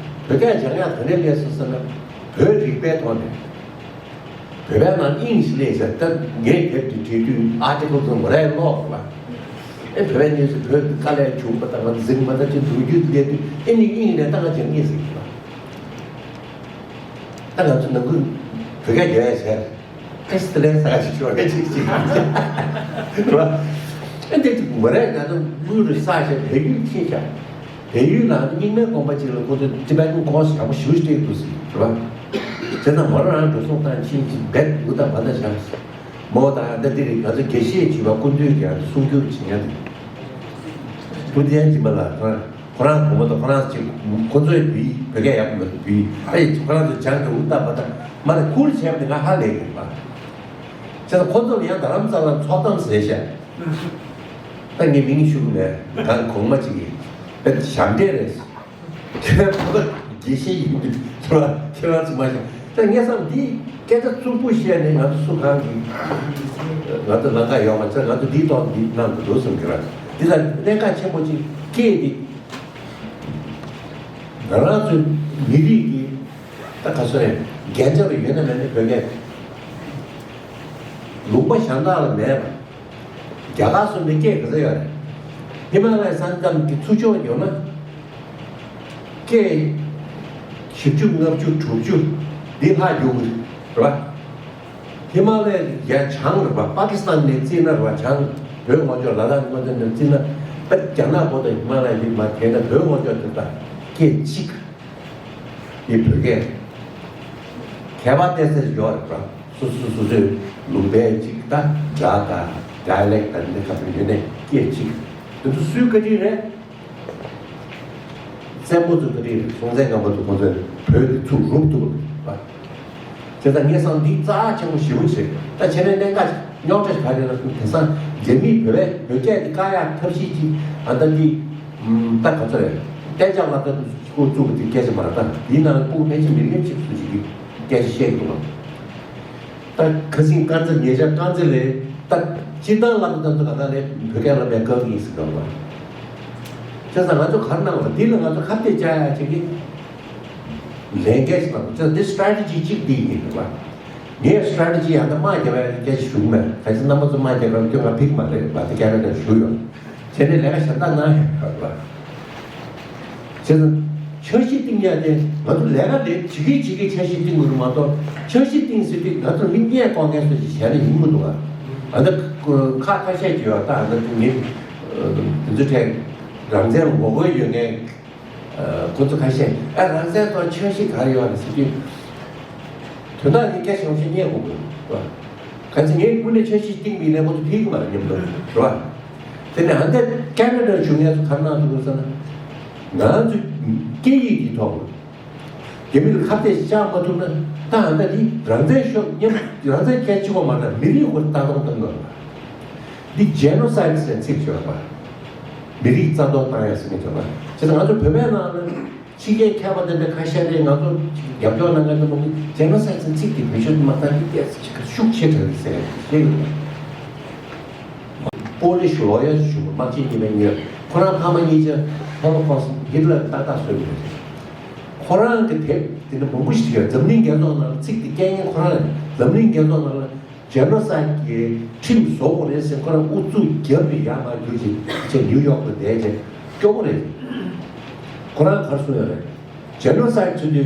བོད་སྐད་སྦྱང་ཡག་ག་ནས་སླེབས་སོང་ཟེར་ན། བོད་རིག་པའི་ཐོག་ནས་བོད་པའི་ནང་དབྱིངས་ཤིག་སླེབས་ཟེར། ད་ངས་དེབ་དེ་བྲིས་དུས་ཨར་ཊི་ཀལ་ཚོ་མོ་རའི་ཀློག་དགོས་པ། ཨེ་བོད་པའི་གནས་སུ་བོད་དཀའ་ལས་བྱུང་བ་དང་ང་འཛིང་མ་ད་ཅི་འཛུགས་རྒྱུ་སླེབས་དུས་ཨེ་ནི་དབྱིངས་ནས་ད་ང་སྦྱང་ངེས་ཟེར་གྱི་པ། ད་ང་ཚོ་ནང་ཁུལ་བོད་སྐད་རྒྱག་ཡ་བྱས། ཨེ་སི་ལན་ས་ཞིག་ཤོར་བའི་ཅིག་ཅིག་རེད་བ། ཨེ་འདི་མ་རེད། ང་ཚོ་དངུལ་རུ་ས་ཞིག་བལ་ཡུལ་ཕྱིན་ཤག་བལ་ཡུལ་ལ་རྙིང་མའི་དགོན་པ་ཅིག་ལ་ཁོ་ཚོས་ཊི་བེ་ཊན་ཀོར་སི་ཡག་པོ་ཞེ་པོ་ཞིག་སྤྲད་འདུག་ཟེར་རེད་བ། བྱས་ཙང་མོ་རང་རང་འགྲོ་སོང་བཏང་ཕྱིན་ཅིག་བེད་འུ་ད་བ་ད་བཞག་མོ་ད་ད་འདི་རེད། ང་ཚོ་དགེ་བཤེས་བྱིས་པ་སྐུ་མདུན་གྱི་ང་ཚོ་གསུང་སྒྱུར་བྱེད་མཁན་རེད། སྐུ་མདུན་སྦྱིན་པ་ལགས་ཁོ་རང་ཁོ་རང་གོང་མ་དང་ཁོ་རང་གཅིག་ཁོ་ཚོའི་བུའི་བོད་སྐད་ཡག་པོ་མི་འདུག་བུའི་ཨ་ཡི་ཁོ་རང་ཚོ་སྦྱང་གི་འུ་ད་བ་ད་མ་རེད། ཁུར་བྱས་པ་དེ་ང་ཧ་ལས་ཡོད་པ། བྱས་ཙང་ཁོ་ཚོ་ལ་ཡང་རྡ་རམ་ས་ལར་ཚོགས་གཏམ་ཟེར་ཤག་ད་ངས་མིང་ཞུ་གི་མེད། ང་གོང་མ་གཅིག་ཡིན། དཔེ་ཞབས་འདྲེན་རེད། ཁྱེད་རང་ཁོ་ན་དགེ་བཤེས་ཡིན་དུས་ཁྱེད་རང་ཁྱེད་རང་ཚོ་མ་ཤེས། ད་ངས་བསམ་འདི་སྐད་ཆ་རྩུབ་པོ་བཤད་ནས་ང་ཚོ་སུ་གང་གིས་ང་ཚོ་ལམ་ཁ་ཡོད་མ་ཚད་ང་ཚོ་འདིའི་ཐོག་འདི་གནང་དགོས་འདུག་བསམ་གི་ར། འདི་ལ་གནད་འགག་ཆེན་པོ་གཅིག་སྐད་འདི་ང་རང་ཚོའི་མི་རིགས་ཀྱི་ད་ག་ཚོད་རེད། རྒྱན་ཆ་རུ་ཡོད་ན་མེད་ན་བོད་སྐད་ལུང་པ་གཞན་དག་ལ་མེད་པ། རྒྱ་གར་སོང་ནས་སྐད་ག་ཚོད་ཡོད་རེད། ཧི་མ་ལ་ཡའི་ས་མཚམས་ཀྱི་ཚུར་ཕྱོགས་ཡོང་ན། སྐད་བཞི་བཅུ་ལྔ་བཅུ་དྲུག་ཅུ་འདི་ལྷག་རྒྱུ་རེད་བ། ཧི་མ་ལ་ཡའི་བྱང་རེད་བ། པ་ཀི་སི་ཐན་ནས་བརྩིས་ན་རེད་བ། བྱང་བོད་ངོས་ཕྱོགས་ལ་དྭགས་ངོས་ཕྱོགས་ནས་བརྩིས་ན། པ་རྒྱ་ནག་པོ་དང་ཧི་མ་ལ་ཡ་འདི་མ་དེ་ན་བོད་ངོས་ཕྱོགས་དེ་དང་སྐད་གཅིག་འདི་བོད་སྐད། ཁྱད་པར་ཏོག་ཙམ་ཡོད་རེད་བ། སོ་སོ་སོ་སོའི་ལུང་པའི་ཅིག་ད་སྒྲ་དང་ཌའི་ལེག་དང་འདི་ག་ཚོད་ཡོད་ནའི་སྐད་གཅིག་དེ་ཚོ་སུའི་བཀའ་དྲིན་རེད། བཙན་པོ་ཚོའི་བཀའ་དྲིན་རེད། སྲོང་བཙན་སྒམ་པོ་ཚོ་ཁོ་ཚོས་བོད་འདི་ཚུར་རུབ་ཐུབ་རེད་བ། བྱས་ཙང་ངས་བསམ་འདི་རྩ་ཆེན་པོ་ཞེ་པོ་ཅིག་རེད། ད་བྱས་ནས་གནད་འགག་རྙོག་དྲ་ཞིག་ག་རེ་རེད་ཟེར་ན། དེང་སང་རྒྱ་མིས་བོད་པའི་བོད་སྐད་འདི་བཀག་ཡག་ཐབས་ཤེས་ཅིག་ཨ་ད་འདི་ད་ག་ཚོད་རེད། གཏན་འཇགས་ལ་ད་ཁོ་བཙུགས་པ་དེ་སྐད་ཆ་མ་རེད། ད་དེའི་ནང་ལ་ཕྲུ་གུ་ཕལ་ཆེར་མི་རིགས་ཁག་ཅིག་སུ་ཞིག་གིས་སྐད་ཆ་བཤད་ཀྱི་འདུག་ལ། ད་ཁ་སང་དཀར་མཛེས་ཉེ་ཆར་དཀར་མཛེས་ལ་ད་སྤྱིར་བཏང་ལ་ད་ཚོ་ག་ད་ལས་བོད་སྐད་ལ་མེད་བཀག་གི་ཡིན་ཟེར་གི་འདུག་ལ། བྱས་ཙང་ང་ཚོ་ག་རེ་གནང་བ་འདི་ལ་ང་ཚོ་ཁ་གཏད་བཅག་ཡག་ཅིག་གི་ལས་འགན་ཞིག་གནང་། བྱས་ཙང་འདི་སི་ཊེ་རེ་ཊི་ཇི་གཅིག་འདི་ཡིན་འདུག་ལ། ངས་སི་ཊེ་རེ་ཊི་ཇི་ཡང་ད་དམག་རྒྱག་པའི་སྐད་ཆ་ཞུ་གི་མེད། གལ་སྲིད་རྣམ་པ་ཚོ་དམག་རྒྱག་པའི་སྐྱོན་ང་ཕིག་མ་རེད་བ། དེ་ཀེ་ན་ཌར་ཞུ་ཡོད། བྱས་ནས་ལས་ཀ་གཞན་དག་གནང་ཡག་ག་རེ་བ། བྱས་ཙང་འཆར་གཞི་བཏིང་ཡག་དེ་ང་ཚོ་ལས་ཀ་ལས་བྱེད་ཀྱི་བྱེད་ཀྱི་འཆར་གཞི་བཏིང་དགོས་རེད་མ་གཏོགས། འཆར་གཞི་བཏིང་ཟེར་དུས་ང་ཚོ་མི་བརྙས་བཀོག་མཁན་ཚོ་ཞིག་བྱས་ན་ཡོང་གི་འདུག་ག་ཨ་ད་ཁ་ཁ་ཤས་ཀྱིས་ཡོད་ད། ཨ་ད་ངས་དེ་ཚོ་ཐད་རང་བཙན་ལ་ངོ་རྒོལ་ཡོད་མཁན། ཁོ་ཚོ་ཁ་ཤས་ཨ་རང་བཙན་ཐོག་འཆར་གཞི་ག་རེ་ཡོད་རེད་ཟེར་དུས། དོན་དག་འདི་སྐད་ཆ་ཡོང་ཤེས་རྙེད་དགོས་དགོས་རེད་བ། ག་ཚོད་ངས་ཀུན་ནས་འཆར་གཞི་བཏིང་མིན་ནས་ཁོ་ཚོ་ཕིག་མ་རེད་སྙམ་དུ་རེད་བ། དེ་ནས་ཨ་འདི་ཀེ་ན་ཌར་བཞུགས་མཁན་ཚོ་ག་རེ་གནང་འདུག་ཟེར་ན། ང་ཚོ་སྐད་ཡིག་འདི་ཐོག་རྒྱ་མི་ལ་ཁ་གཏད་བཅག་མ་ཐུབ་ན། ད་ཨ་འདི་རང་བཙན་ཤོག་སྙམ། རང་བཙན་སྐད་ཆ་གོ་མ་འདྲ་མི་རིགས་ཁོ་ལྟ་སྟངས་སྟོན་དགོས་རེད་བ། འདི་ཇེ་ནོ་སའིད་ཟེར་ཚིག་བརྗོད་པ། མི་རིགས་རྩ་གཏོར་བཏང་ཡ་ཟེར་མཁན་བརྗོད་པ། བྱས་ཙང་ང་ཚོ་བོད་པའི་ནང་ལ་ཕྱི་རྒྱལ་མཁས་པ་དེ་འདྲ་ཁ་ཤས་རེད། ང་ཚོ་རྒྱབ་སྐྱོར་གནང་མཁན་དེ་མང་པོ་ཇེ་ནོ་སའིད་ཟེར་ཚིག་དེ་བེད་སྤྱོད་མ་བཏང་གི་ཏོག་ཙམ་ཅིག་ཤུགས་ཆེ་དྲགས་ཟེར་བཤད་ཡོད། པོ་ལིཤ་ལོ་ཡར་ཞུ་དམག་སྤྱི་གཉིས་པའི་ངོས་ཁོ་རང་ཕ་མ་གཉིས་ཆ་ཧོ་ལོ་ཁོ་སི་ཧིཊ་ལར་ཏག་ཏག་བཟོས་ཡོད་རེད། ཁོ་རང་གི་དེབ་དེ་འདྲ་མང་པོ་ཞིག་ཡོད། འཛམ་གླིང་རྒྱལ་ཚོགས་ནང་ལ་ཚིག་དེ་སྐྱེལ་མཁན་ཁོ་རང་རེད། འཛམ་གླིང་རྒྱལ་ཚོགས་ནང་ལ་ཇེ་ནོ་སའིད་ཀྱི་ཁྲིམས་བཟོ་དགོས་རེད་ཟེར་ཁོ་རང་ཨུ་ཚུགས་བརྒྱབ་ནས་ཡར་མར་བརྒྱུད་ཅིག་ཅེས་ནིའུ་ཡོག་ཏུ་བསྡད་ཅེས་སྐྱོ་པོ་རེད། ཁོ་རང་ག་རེ་གསུངས་ཡོད་རེད། ཇེ་ནོ་སའིད་ཚུལ་དུ་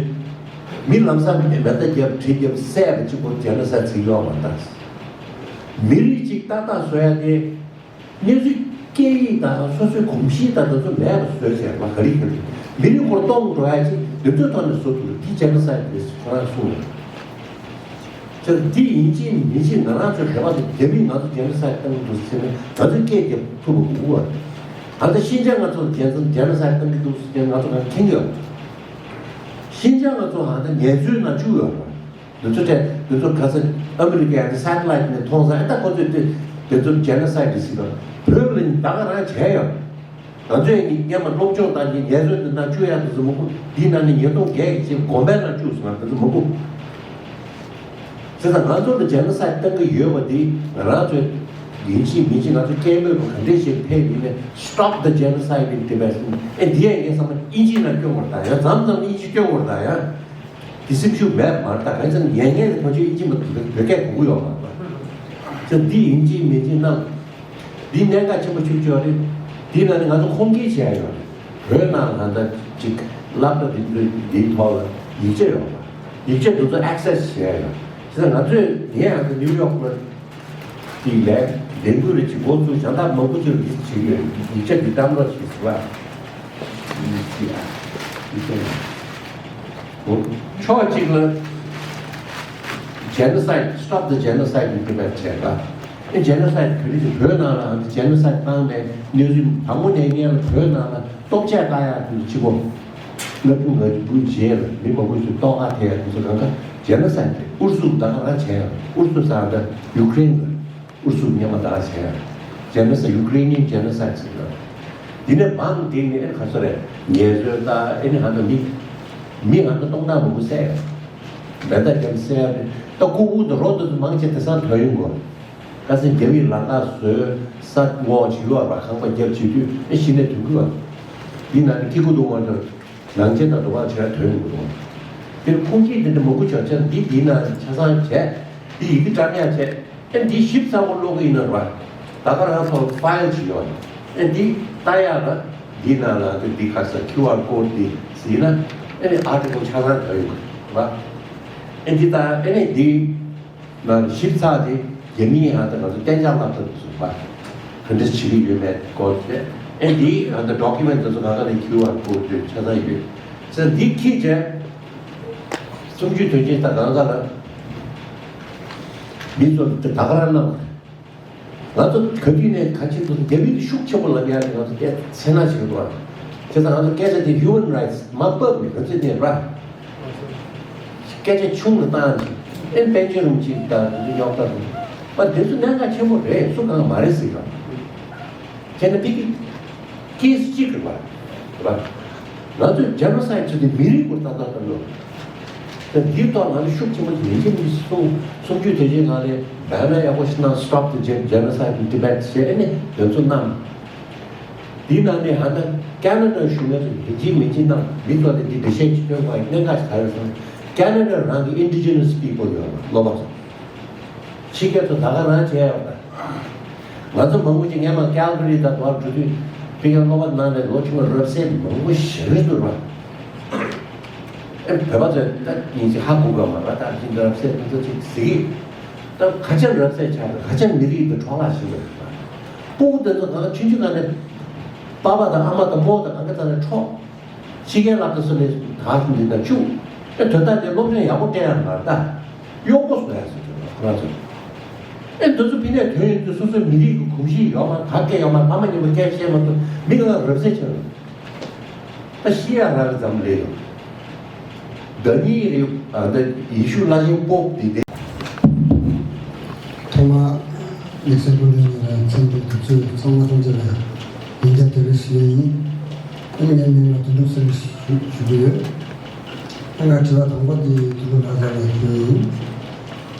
མི་ལམ་སང་མེ་མདའ་བརྒྱབ་གྲི་བརྒྱབ་བསད་པ་གཅིག་པོ་ཇེ་ནོ་སའིད་ཚིག་ཡོད་མ་རེད། མི་རིགས་གཅིག་ཏག་ཏག་བཟོ་ཡ་དེ། གནས་ཚུལ་སྐད་ཡིག་དང་སོ་སོའི་གོམས་གཤིས་དང་དེ་ཚོ་མེད་པ་བཟོས་བྱས་པ་ག་རེ་ག་རེ་མི་རིགས་སྐོར་གཏོང་འགྲོ་ཡ་ཅིག་དེ་ཚོའི་ཐོག་ནས་བཟོ་ཐུབ་འདི་ཇེ་ནོ་སའིད་རེད་ཁོ་རང་གསུངས་ཡོད། ཅེས་འདི་ཡིན་གཅིག་མིན་གཅིག་ང་རང་ཚོའི་རེ་བ་དེ་རྒྱ་མིས་ང་ཚོ་ཇེ་ནོ་སའིད་གཏོང་གི་འདུག་ཟེར་ནས་ང་ཚོས་སྐད་རྒྱབ་ཐུབ་པ་དགོས་པ། ད་ལྟ་ཤིན་ཅང་ང་ཚོ་ཇེ་ནོ་སའིད་གཏོང་གི་འདུག་ཟེར་ནས་ང་ཚོ་གང་མཁྱེན་གྱི་ཡོད། ཤིན་ཅང་ང་ཚོ་ཧ་ད་ངལ་རྩོལ་ནང་བཅུག་ཡོད་རེད། འདི་ཚོ་དེ་འདི་ཚོ་ག་ཚོད་ཨ་མི་རི་ཀའི་ཨ་ནི་སེ་ཊི་ལའིཊ་ནས་མཐོང་ས་ཨེ་ད་ཁོ་ཚོས་དེ་དེ་ཚོ་ཇེ་ནོ་སའིད་ཟེར་གི་བོད་ལ་ད་ག་རང་བྱས་ཡོད། ང་ཚོས་ཡིན་སྔོན་མ་སློབ་སྦྱོང་བཏང་གི་ངལ་རྩོལ་འདི་ནང་བཅུག་ཡ་འདི་ཚོ་མང་པོ་འདིའི་ནང་ནས་ཉིས་སྟོང་བརྒྱད་ཀྱི་ཆེད་དགོན་པའི་ནང་བཅུག་སོང་ང་འདི་ཚོ་མང་པོ། བྱས་ཙང་ང་ཚོ་ལ་ཇེ་ནོ་སའིད་གཏོང་གི་ཡོད་པ་འདི་ང་རང་ཚོས་ཡིན་གཅིག་མིན་གཅིག་ང་ཚོ་སྐད་མོས་པ་ག་འདྲས་ཞིག་ཕེབས་ཡིན་ནའི་Stop the Genocide in Tibet ཨེ་འདི་ཡང་ངས་བསམ་ན་དབྱིན་ཇིའི་ནང་སྐྱོན་དགོས་རེད་ད་ཡང་མཚམས་མཚམས་དབྱིན་ཇི་སྐྱོན་དགོས་རེད་ད་ཡང་། དེ་སེམས་ཤུགས་མེད་མ་རེད་ད་གང་ཡིན་ཟེར་ན་ཉན་མཁན་དེ་ཕལ་ཆེར་དབྱིན་ཇི་མ་གཏོགས་བོད་སྐད་གོ་གི་ཡོད་མ་རེད་པ། ཅེས་འདི་ཡིན་གཅིག་མིན་གཅིག་གནང་། འདི་གནད་འགག་ཆེན་པོ་ཤུགས་ཆེ་བ་རེད། འདི་ནང་ནས་ང་ཚོ་ཁུངས་སྐྱེལ་བྱས་ཡོད་རེད། བོད་ནང་ལ་ད་ཅིག་སློབ་གྲྭ་འདི་ཚོའི་འདིའི་ཐོག་ལ་ཡིག་ཆ་ཡོད་པ། ཡིག་ཆ་འདི་ཚོ་ཨེག་སེ་སི་བྱས་ཡོད། བྱས་ཙང་ང་ཚོས་ངས་ཨ་ནི་ནིའུ་ཡོག་ལ་ཅིག་ལས་ལས་འགུལ་རེ་ཅིག་འགོ་བཙུགས་བྱས་ད་མང་པོ་ཅིག་ལ་ཡིག་ཆ་ཡོད། ཡིག་ཆ་འདི་ལྟ་མོ་ཞིག་ཟེར་བ། ཡིག་ཆ་ཡིག་ཆ་ཕྱོགས་གཅིག་ལ་Genocide, Stop the Genocide in Tibet བྱས་པ། ཨེ་Genocide ག་རེ་ཟེར་བོད་ནང་ལ་Genocide བཏང་ནས་གནས་ཚུལ་དང་པོ་ནས་སྔོན་ལ་བོད་ནང་ལ་སྟོབས་ཆས་བཏང་ཡག་དུས་གཅིག་པོ། ང་ཚོ་ང་ཚོ་བོད་རྗེས་ལ་མི་མང་པོ་ཞིག་ལྟོགས་ཁ་ཐེབས་ཡག་དུས་སུ་གང་ག་Genocide དེ་ཨུ་རུ་སུ་ད་ག་རང་བྱས་ཡང་ཨུ་རུ་སུ་ཟེར་ད་ཡུ་ཀེ་རེན་ལ་ཨུ་རུ་སུ་མཉམ་པ་ད་ག་བྱས་ཡང་Genocide Ukrainian Genocide ཟེར་ཡོད། དེ་ནས་བང་དེ་ནས་ཨེ་ག་ཚོད་རེད་ངལ་རྩོལ་ད་ཨེ་ནི་ཧ་ད་མི་མི་ཧ་ད་སྟོང་ཕྲག་མང་པོ་བསད་ཡང་མེ་མདའ་བརྒྱབ་བསད་ཡང་ད་ཁུ་ཁུ་ད་རོ་ད་མང་ཆེ་དེང་སང་ཐོན་ཡོང་གོ། ཁ་སང་རྒྱ་མིས་ལམ་ཁ་བཟོས་ས་ངོ་བྱེད་ཡོད་པ་ཁང་པ་བརྒྱབ་བྱེད་དུས་ཨེ་གཞི་ནས་དུས་ཀྱི་བ། འདི་ན་ནི་ཀི་ཀུ་དུ་ངོ་འདྲ་ནང་ཆེན་དང་འགྲོ་བ་བྱས་ཐོན་ཡོང་གི་འདུག་དེར་ཁུངས་སྐྱེལ་འདི་འདྲ་མང་པོ་བྱས་ཚེ་འདི་འདི་ན་ཆ་ཚང་བྱས་འདི་ཡི་གེ་བཀྲམ་ཡག་བྱས་ཨེ་འདི་ཞིབ་ཚགས་པོ་ཀློག་གི་ཡིན་ན་ར་ད་ག་རང་ཚོ་ཕའིལ་བྱེད་ཡོད་ཨེ་འདི་ལྟ་ཡག་ལ་འདི་ན་ལ་འདི་འདི་ཁ་ས་ཁིའུ་ཨར་ཀོ་ཌི་འདི་ཟིན་ན་ཨེ་ནི་ཨར་ཊི་ཀལ་ཆ་ཚང་ཐོན་ཡོང་གི་ར་ཨེ་འདི་ད་ཨེ་ནི་འདི། ང་ཞིབ་ཚགས་དེ་རྒྱ་མིའི་ཧ་ད་ང་ཚོ་གཏན་འཇགས་སློབ་གྲྭ་དུ་སོང་བ། ག་འདྲ་བྱེད་ཀྱི་ཡོད་མེད་སྐོར་དེ། ཨེ་འདིའི་ཧ་ད་ཌོ་ཀུ་མེན་ཊི་དེ་ཚོ་གང་ག་ནས་ཁྱུ་ཨར་ཀོ་ཌི་དེ་ཆ་ཚང་ཡོད། ས་འདི་ཁྱི་བྱས། གསུམ་བཅུའི་དོན་རྐྱེན་ད་གང་ག་ལ། མི་ཚོ་དེ་ད་ག་རང་གནང་། ང་ཚོ་ག་དུས་ནས་ག་ཅི་འདུག་རྒྱ་མི་དེ་ཤུགས་ཆེན་པོ་ལབ་ཡ་དེ་ང་ཚོ་སྐད་ཚེ་ན་ཞིག་འདུག་བ། དེ་ཙང་ང་ཚོ་སྐད་ཆ་དེ་ཧིའུ་མན་རའིཊ་མ་བབས་ནས་ང་ཚོས་ནས་ར། སྐད་ཆ་ཆུང་རུ་བཏང་ཅིག་ཨེ་དཔལ་ཆོས་རིན་པོ་ཆེ་དང་དེ་ཚོ་རྙོག་དྲ་འདུག་བ། དེ་ཚོ་གནད་འགག་ཆེན་པོ་རེད་སུ་གང་མ་རེད་ཟེར་ག་བྱས་ན་དེ་གི་ཀེ་སི་གཅིག་རེད་བ། རེད་བ། ང་ཚོས་ཇེ་ནོ་སའིཌ་བྱས་ཏེ་མི་རིགས་སྐོར་ཏག་ཏག་བཏང་འདུག་དེ་འདིའི་ཐོག་ང་ཚོ་ཤུགས་ཆེན་པོ་ཡིན་གཅིག་མིན་གཅིག་གསུང་གསུང་ཆོས་དེ་བཞིན་ང་ལས་བན་བན་ཡག་པོ་ཞིག་གནང་Stop the Gen- Genocide in Tibet ཞེས་ནས་དོན་ཚོ་གནང་། འདིའི་ནང་ནས་ཧ་ད་ཀ་ན་ཌ་གཞུང་ལས་སུ་ཡིན་གཅིག་མིན་གཅིག་གནང་མི་ཚོ་ལ་འདི་འགྲེལ་བཤད་ཅིག་སྟོན་དགོས་གནད་འགག་ཞིག་ག་རེ་སོང་ཀ་ན་ཌ་རང་གི་Indigenous people ཡོད་ལ་སློབ་པ་ཚོ། ཕྱི་རྒྱལ་ཚོ་ད་ག་རང་བྱས་ཡོད་ད། ང་ཚོ་མང་པོ་ཅིག་སྔས་མ་ཀལ་ག་རི་དང་དུ་བར་འགྲོ་དུས་ཕི་ཀའི་སློབ་པ་ནང་ནས་ལོ་ཆུང་བ་རབ་གསལ་མང་པོ་ཞེ་པོ་འདུག་ར། ཨེ་བོད་པ་ཚོས་ད་ཡིན་ཅིག་ཧ་གོ་ག་མ་ར་ད་ཅིག་རབ་གསལ་དེ་ཚོ་ཅིག་ཟིག་ད་ག་ཅན་རབ་གསལ་ཆགས་ར་ག་ཅན་མི་རིགས་དེ་འཕྲོ་བརླག་ཞིག་རེད། སྤུ་གུ་དེ་ཚོ་ད་ཆུང་ཆུང་ནང་ནས་པ་ཕ་དང་ཨ་མ་དང་རྨོ་དང་གང་ག་ཚང་ནས་འཕྲོག་ཕྱི་རྒྱལ་སློབ་གྲྭ་སོགས་ནས་ད་འདི་ན་བཅུག་ཨེ་དོན་དག་དེ་སློབ་སྦྱོང་ཡག་པོ་སྤྲད་ཡ་མ་རེད་ད། གཡོག་པོ་བཟོ་ཡ་ཟེར་གྱི་ཡོད་ཁོ་རང་ཚོ། ཨེ་འདི་ཚོ་ཕི་ནས་ཐོན་ཡོང་དུས་སོ་སོའི་མི་རིགས་ཀྱི་གོམས་གཤིས་ཡོད་མ་ག་སྐད་ཡོད་མ་ཕ་མ་མཉམ་པོ་སྐད་བཤད་མ་ཐུབ་མི་གང་ག་རབ་གསལ་ཆགས་ཡོད། ད་ཤི་ཡ་རག་གི་ཙམ་ལས་ཡོད། ཟླ་གཉིས་རེ་ཨ་ད་ཡེ་ཤུ་བླ་ཆེན་པོབ་འདི་དེ། ཐོག་མ་ དམིགས་བསལ་སྐུ་མགྲོན་གཉིས་ལ་མཚན་དང་དུས་ཚོད་ཚང་མ་ཐམས་ཅད་ལ་ཡང་ཡིན་གྱི་དེ་རིང་ཞུ་ཡས་ཡིན། ཨ་ནི་ངའི་མིང་ལ་དོན་གྲུབ་ཟེར་ནས་ཞུ་ཞུ་གི་ཡོད། ཨ་ང་དྲི་བ་དང་པོ་དེ་དོན་གྲུབ་ལྷ་དར་ལ་ཞུ་ཡས་ཡིན།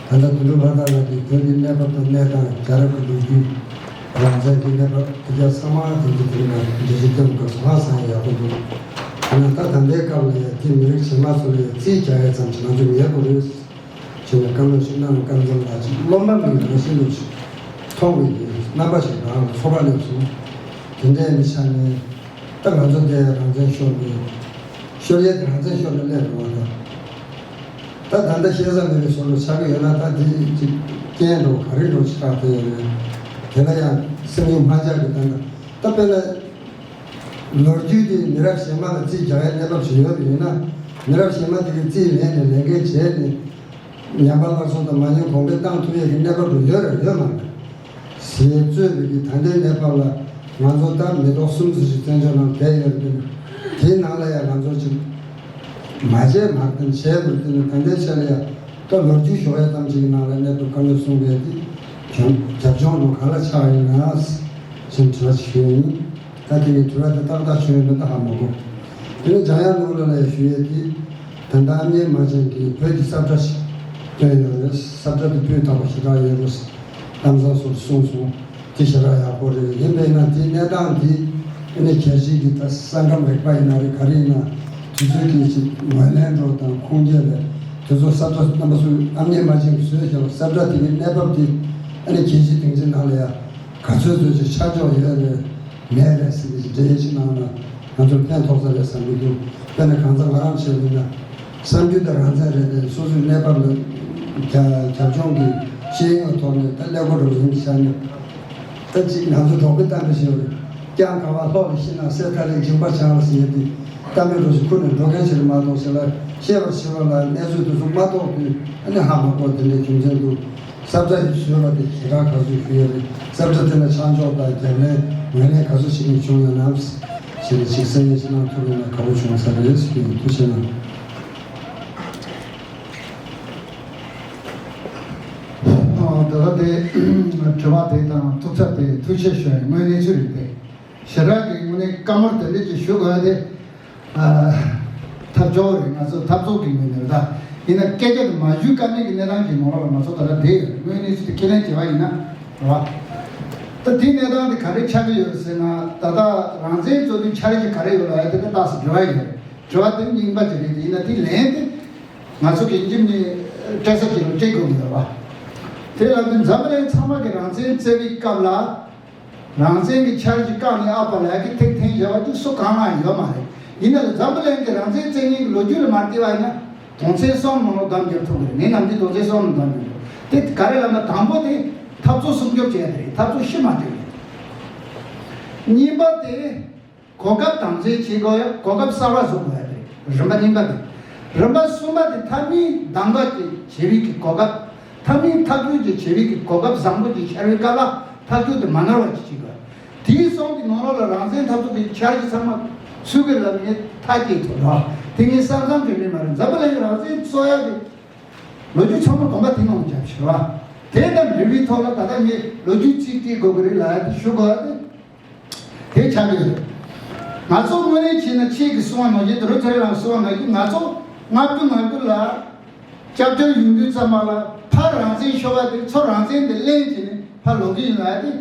ད་ལྟ་དོན་གྲུབ་ལྷ་དར་ལགས་ཀྱིས་བོད་ཀྱི་གནས་བབ་དང་གནས་སྟངས། རྒྱལ་རབས་ཀྱི་ལོ་རྒྱུས། རང་བཙན་གྱི་གནས་བབ་དེ་ག་ཚང་མ་དེ་ཚོ་དེ་ལ་འགྲེལ་བཤད་བསྐྱོན་དགོས་སོང་། ཧང་སང་ཡག་པོ་འདུག་ཨ་ནི་ད་ད་ལྟའི་སྐབས་ལ་ཡང་དེ་མི་རིགས་གཞན་པ་ཚོ་ལ་ཡང་རྩིས་རྒྱག་ཡས་ཙམ་ཞིག་ང་ཚོ་མེད་དགོས་རེད། བྱས་ནས་བཀའ་མོལ་ཞིག་གནང་། བཀའ་འཛོམས་ལ་ཅིག་རློམ་པ་མི་ཡོང་ན་ཤིན་ཏུ་ཅིག་མཐོང་གི་ཡོད། རྣམ་པ་ཞིག་རང་ལ་ཚོར་བ་སླེབས་སོང་། དེ་འདྲའི་ནི་ཆ་ནས་ད་ང་ཚོ་དེ་རང་བཙན་ཤོར་ནས། ཤོར་ཡས་དེ་རང་བཙན་ཤོར་ནས་སླེབས་འགྲོ་བ་དང་། ད་ད་ལྟ་བཤད་ས་མེད་པའི་བཟོ་འདྲ་ཆགས་ཀྱི་ཡོད་ན། ད་དེ་ཅིག་རྐྱེན་འགྲོ་ག་རེ་འགྲོ་ཆགས་བསྡད་ཡོད་རེད། དེ་ལ་ཡང་སེམས་ཡུལ་མ་ཆགས་ཀྱི། ད་ད་ད་དཔེར་ན། ལོ་རྒྱུས་དེ་མི་རབས་གཞན་པ་ལ་རྩིས་རྒྱག་ཡའི་གནས་བབ་ཞིག་ཡོད་པ་ཡིན་ན། མི་རབས་གཞན་པ་དེ་གིས་རྩིས་ལེན་ནས་ལས་འགན་བྱས་ནས། ཉམས་པ་སླར་གསོ་དང་མ་ཉམས་གོང་འཕེལ་བཏང་ཐུབ་ཡས་ཀྱི་གནས་བབ་རུ་ཡོད་རེད་ཡོད་མ་རེད་ཟེར་རྩོད་པའི་གི་ད་ལྟའི་གནས་བབ་ལ་ང་ཚོ་ད་མི་ཐོག་སུམ་ཅུ་ཞིག་བཙན་བྱོལ་ནང་བསྡད་ཡོད་རེད། དེའི་ནང་ལ་ཡང་ང་ཚོ་ཅིག་མ་བྱས་མ་བསྟན་བྱས་པར་བརྟེན་ནས། ད་ལྟའི་ཆ་ལ་ཡང་ད་ལོ་རྒྱུས་ཞུ་ཡས་ཙམ་ཞིག་གི་ནང་ལ་གནས་ཐུབ། བཀའ་མོལ་གསུང་བའི་དེ་རྒྱབ་ལྗོངས་ནང་ག་ལ་ཆགས་ཡིན་ན་ཞེས་དྲི་བ་ཞུ་ཡིན། ད་དེ་ནས་དྲི་བ་དེ་ཏག་ཏག་ཞུས་ཡོད་མེད་ད་ཧ་མ་གོ། དེ་ནས་འཇམ་དབྱངས་ནོར་བུ་ལགས་ལ་ཞུ་ཡས་དེ། ད་ལྟ་ཨ་མྱེས་རྨ་ཆེན་གྱིས་བོད་ཀྱི་ས་བཀྲ་ཞིག་བཏོན་ཡོད་རེད། ས་བཀྲ་དེ་སྤུས་དག་པ་ཞེ་དྲག་ཡོད་རེད། གཏམ་བཟང་ཚོས་གསུངས་སོང་། དེ་ཞེ་དྲག་ཡག་པོ་རེད། ཡིན་པས་ན་དེའི་གནས་སྟངས་དེ་ཨ་ནི་རྒྱལ་སྤྱིའི་གི་ད་ས་ཁམས་རིག་པ་ཡིན་ན་རེད། ག་རེ་ཡིན་ན་དུས་ཚོད་ཀྱི་ཅིག་ངོས་ལེན་འགྲོ་དང་ཁུངས་སྐྱེལ་ལས། དེ་ཚོ་ས་བཀྲ་རྣམ་པ་ཚོས། ཨ་མྱེས་རྨ་ཆེན་གྱིས་བཟོས་བཞག་པ་ས་བཀྲ་དེ་གི་གནས་བབ་དེ་ཨ་ནི་རྒྱལ་སྤྱིའི་སྡིངས་ཆའི་ནང་ལ་ཡང་ག་ཚོད་ཚོད་ཅིག་ཆ་འཇོག་ཡོད་རེད་མེད་རེད་ཟེར་གྱི་འགྲེལ་བཤད་གནང་ན་ང་ཚོར་ཕན་ཐོགས་ས་རེད་བསམ་གྱི་འདུག་དཔེར་ན་གང་ཟག་ང་རང་བྱས་པ་ཡིན་ན། གསར་འགྱུར་དང་རང་བཙན་རེད་དེ། སོ་སོའི་གནས་བབ་ལ་རྒྱ་རྒྱབ་ལྗོངས་ཀྱི་ཤེས་ཡོན་ཐོག་ནས་ད་ཀླད་ཀོར་འགྲོ་བཞིན་བྱས་ནས། ད་ཅིག་ང་ཚོ་འབྲོག་པའི་གཏམ་དཔེ་ཞིག་ཡོད་རེད། སྤྱང་ཀ་བ་ལྷོ་ལ་ཤི་ན་གསེར་ཁ་ལའི་མཇིང་པ་བྱང་ལ་ཟེར་ཡས་དེ། གཏམ་དཔེ་འདྲ་ཞིག་ཁུར་ནས་འགྲོ་མཁན་ཞིག་རེད་མ་གཏོགས། ཞེ་ལ་ཤེས་པར་བྱེད་པ་ལ་གནས་ཚུལ་དེ་ཚོ་མ་རྟོགས་དུས་ཨ་ནི་ཧ་མ་གོ། དེ་འདྲའི་རྒྱུ་མཚན་འདུག་ས་བཀྲ་ཡིས་བཟོས་པ་དེ་ཞེ་དྲག་དགའ་བསུ་ཞུ་ཡས་རེད། ས་བཀྲ་དེ་ལ་ཆ་འཇོག་དང་རྒྱབ་ལེན་ངོས་ལེན་ག་ཚོད་བྱེད་མཁན་བྱུང་ཡོད་ན་ཞེས་ཅིག་གསན་ཡས་ཞིག་གནང་ཐུབ་ཡོད་ན་དགའ་པོ་བྱུང་ས་རེད་ཞུ་གི་ཡིན། ཐུགས་རྗེ་གནང་། ཨ། ད་ལྟ་དེ་དྲི་བ་དེ་དང་ཐུགས་འཚབ་དེ་ཐུགས་རྗེ་ཆེ་ཞུ་ཡ་ཡིན། དངོས་གནས་ཚུལ་རེད་དེ། ཞེ་དྲག་གི་དངོས་གནས་བཀའ་མོལ་དེ་འདྲ་ཅིག་ཞུ་དགོས་ཡ་དེ། ཨ། ཐབས་སྐྱོ་རེད། ང་ཚོ་འཐབ་རྩོད་ཀྱི་ངོས་ནས་རེད་ད། ཡིན་ན་སྐད་ཆ་དེ་མ་ཞུས་ཀ་མེད་ཀྱི་གནས་སྟངས་ཀྱི་ནང་ལོགས་ལ་ང་ཚོ་ད་ལྟ་བསྡད་ཡོད་རེད། དངོས་གནས་ཚུལ་དེ་ཁས་ལེན་བྱས་པ་ཡིན་ན་རེད་བ། ད་དེའི་གནས་སྟངས་དེ་ག་རེ་ཆགས་ཀྱི་ཡོད་རེད་ཟེར་ན། ད་ལྟ་རང་བཙན་རྩོད་དུས་འཆར་གཞི་ག་རེ་ཡོད་ལབ་ཡ་དེ་ད་ཏོག་ཙམ་འབྲེལ་བ་ཡོད་རེད། དྲི་བ་དེ་རྙིང་པ་ཅིག་རེད། དེ་ཡིན་ན་དེ་ལན་དེ་ང་ཚོ་གི་ཡིན་གཅིག་མིན་གཉིས་སྤྲད་ས་ཅིག་ལ་སྤྲད་དགོས་ཀྱི་ཡོད་རེད་བ། དེ་ལབ་དུས་འཛམ་བུ་གླིང་ཚང་མ་གི་རང་བཙན་རྩོད་པའི་སྐབས་ལ། རང་བཙན་གྱི་འཆར་གཞི་བཀག་ནས་ཨ་ཕ་ལགས་ཀྱིས་ཐེག་འཐེན་བཞག་པ་དེ་སུ་གང་ལའང་ཡོད་མ་རེད། ཡིན་ན་ལ་འཛམ་བུ་གླིང་གི་རང་བཙན་རྩོད་མཁན་གྱི་ལོ་རྒྱུས་ལ་མར་བལྟས་པ་ཡིན་ན། དོན་ཚན་གསུམ་ནང་ལ་བདམས་རྒྱབ་ཐུབ་ཀྱི་རེད། ངས་ནམ་རྒྱུན་དོན་ཚན་གསུམ་ནང་བདམས་རྒྱབ་ཡོད། དེ་ག་རེ་ལབ་ན། དང་པོ་དེ་འཐབ་རྩོད་སྲུང་སྐྱོབ་བྱས་པ་རེད། འཐབ་རྩོད་ཤི་མ་བྱས་པ་རེད། གཉིས་པ་དེ། གོ་སྐབས་དམ་འཛིན་བྱེད་དགོས་ཡ། གོ་སྐབས་གསར་པ་བཟོ་དགོས་ཡ་དེ་རེད། རིམ་པ་གཉིས་པ་དེ། རིམ་པ་གསུམ་པ་དེ་མཐའ་མའི་གདམ་ག་དེ་བྱེད་པའི་གི་གོ་སྐབས། མཐའ་མའི་ཐག་གཅོད་ཅིག་བྱེད་པའི་གི་གོ་སྐབས་བཟང་པོ་ཅིག་ཤར་བའི་སྐབས་ལ་ཐག་གཅོད་དེ་མ་ནོར་བ་ཅིག་བྱེད་དགོས། དེའི་གསུམ་གྱི་ནང་ལོགས་ལ་རང་བཙན་འཐབ་རྩོད་ཀྱི་འཆར་གཞི་ཚང་མ་ཚུད་ཀྱི་རེད་ལབ་ངས་ཐག་བཅད་ཐུབ་རེད། དེ་ངས་བསམ་བསམ་གྱི་རེད་མ་རེད། འཛམ་བུ་གླིང་གི་རང་བཙན་རྩོད་ཡ་གི་ལོ་རྒྱུས་ཚང་མ་གོམ་པ་དེ་ནང་བརྒྱབ་ཤག་རེད་བ། དེ་དང་འབྲེལ་བའི་ཐོག་ལ་ད་ལྟ་ངས་ལོ་རྒྱུས་གཅིག་བལྟས་དགོས་ཀྱི་རེད་ལབ་ཡ་དེ་ཞུ་དགོས་ཡ་དེ། དེ་ཆགས་ཀྱི་ཡོད། ང་ཚོ་དངོས་གནས་བྱས་ན་ཁྱེད་ཀྱིས་གསུངས་པ་ནང་བཞིན། དེ་རིང་ཚེ་རིང་ལགས་གསུངས་པ་ནང་བཞིན། ང་ཚོ་ལྔ་བཅུ་ང་དགུ་ལ་སྐྱབས་བཅོལ་ཡོང་དུས་ཙམ་པ་ལ་ཕར་རང་བཙན་ཤོར་བ་དེ། ཚུར་རང་བཙན་དེ་ལེན་བྱས་ནས་ཕར་ལོག་གི་ཡིན་ལབ་ཡ་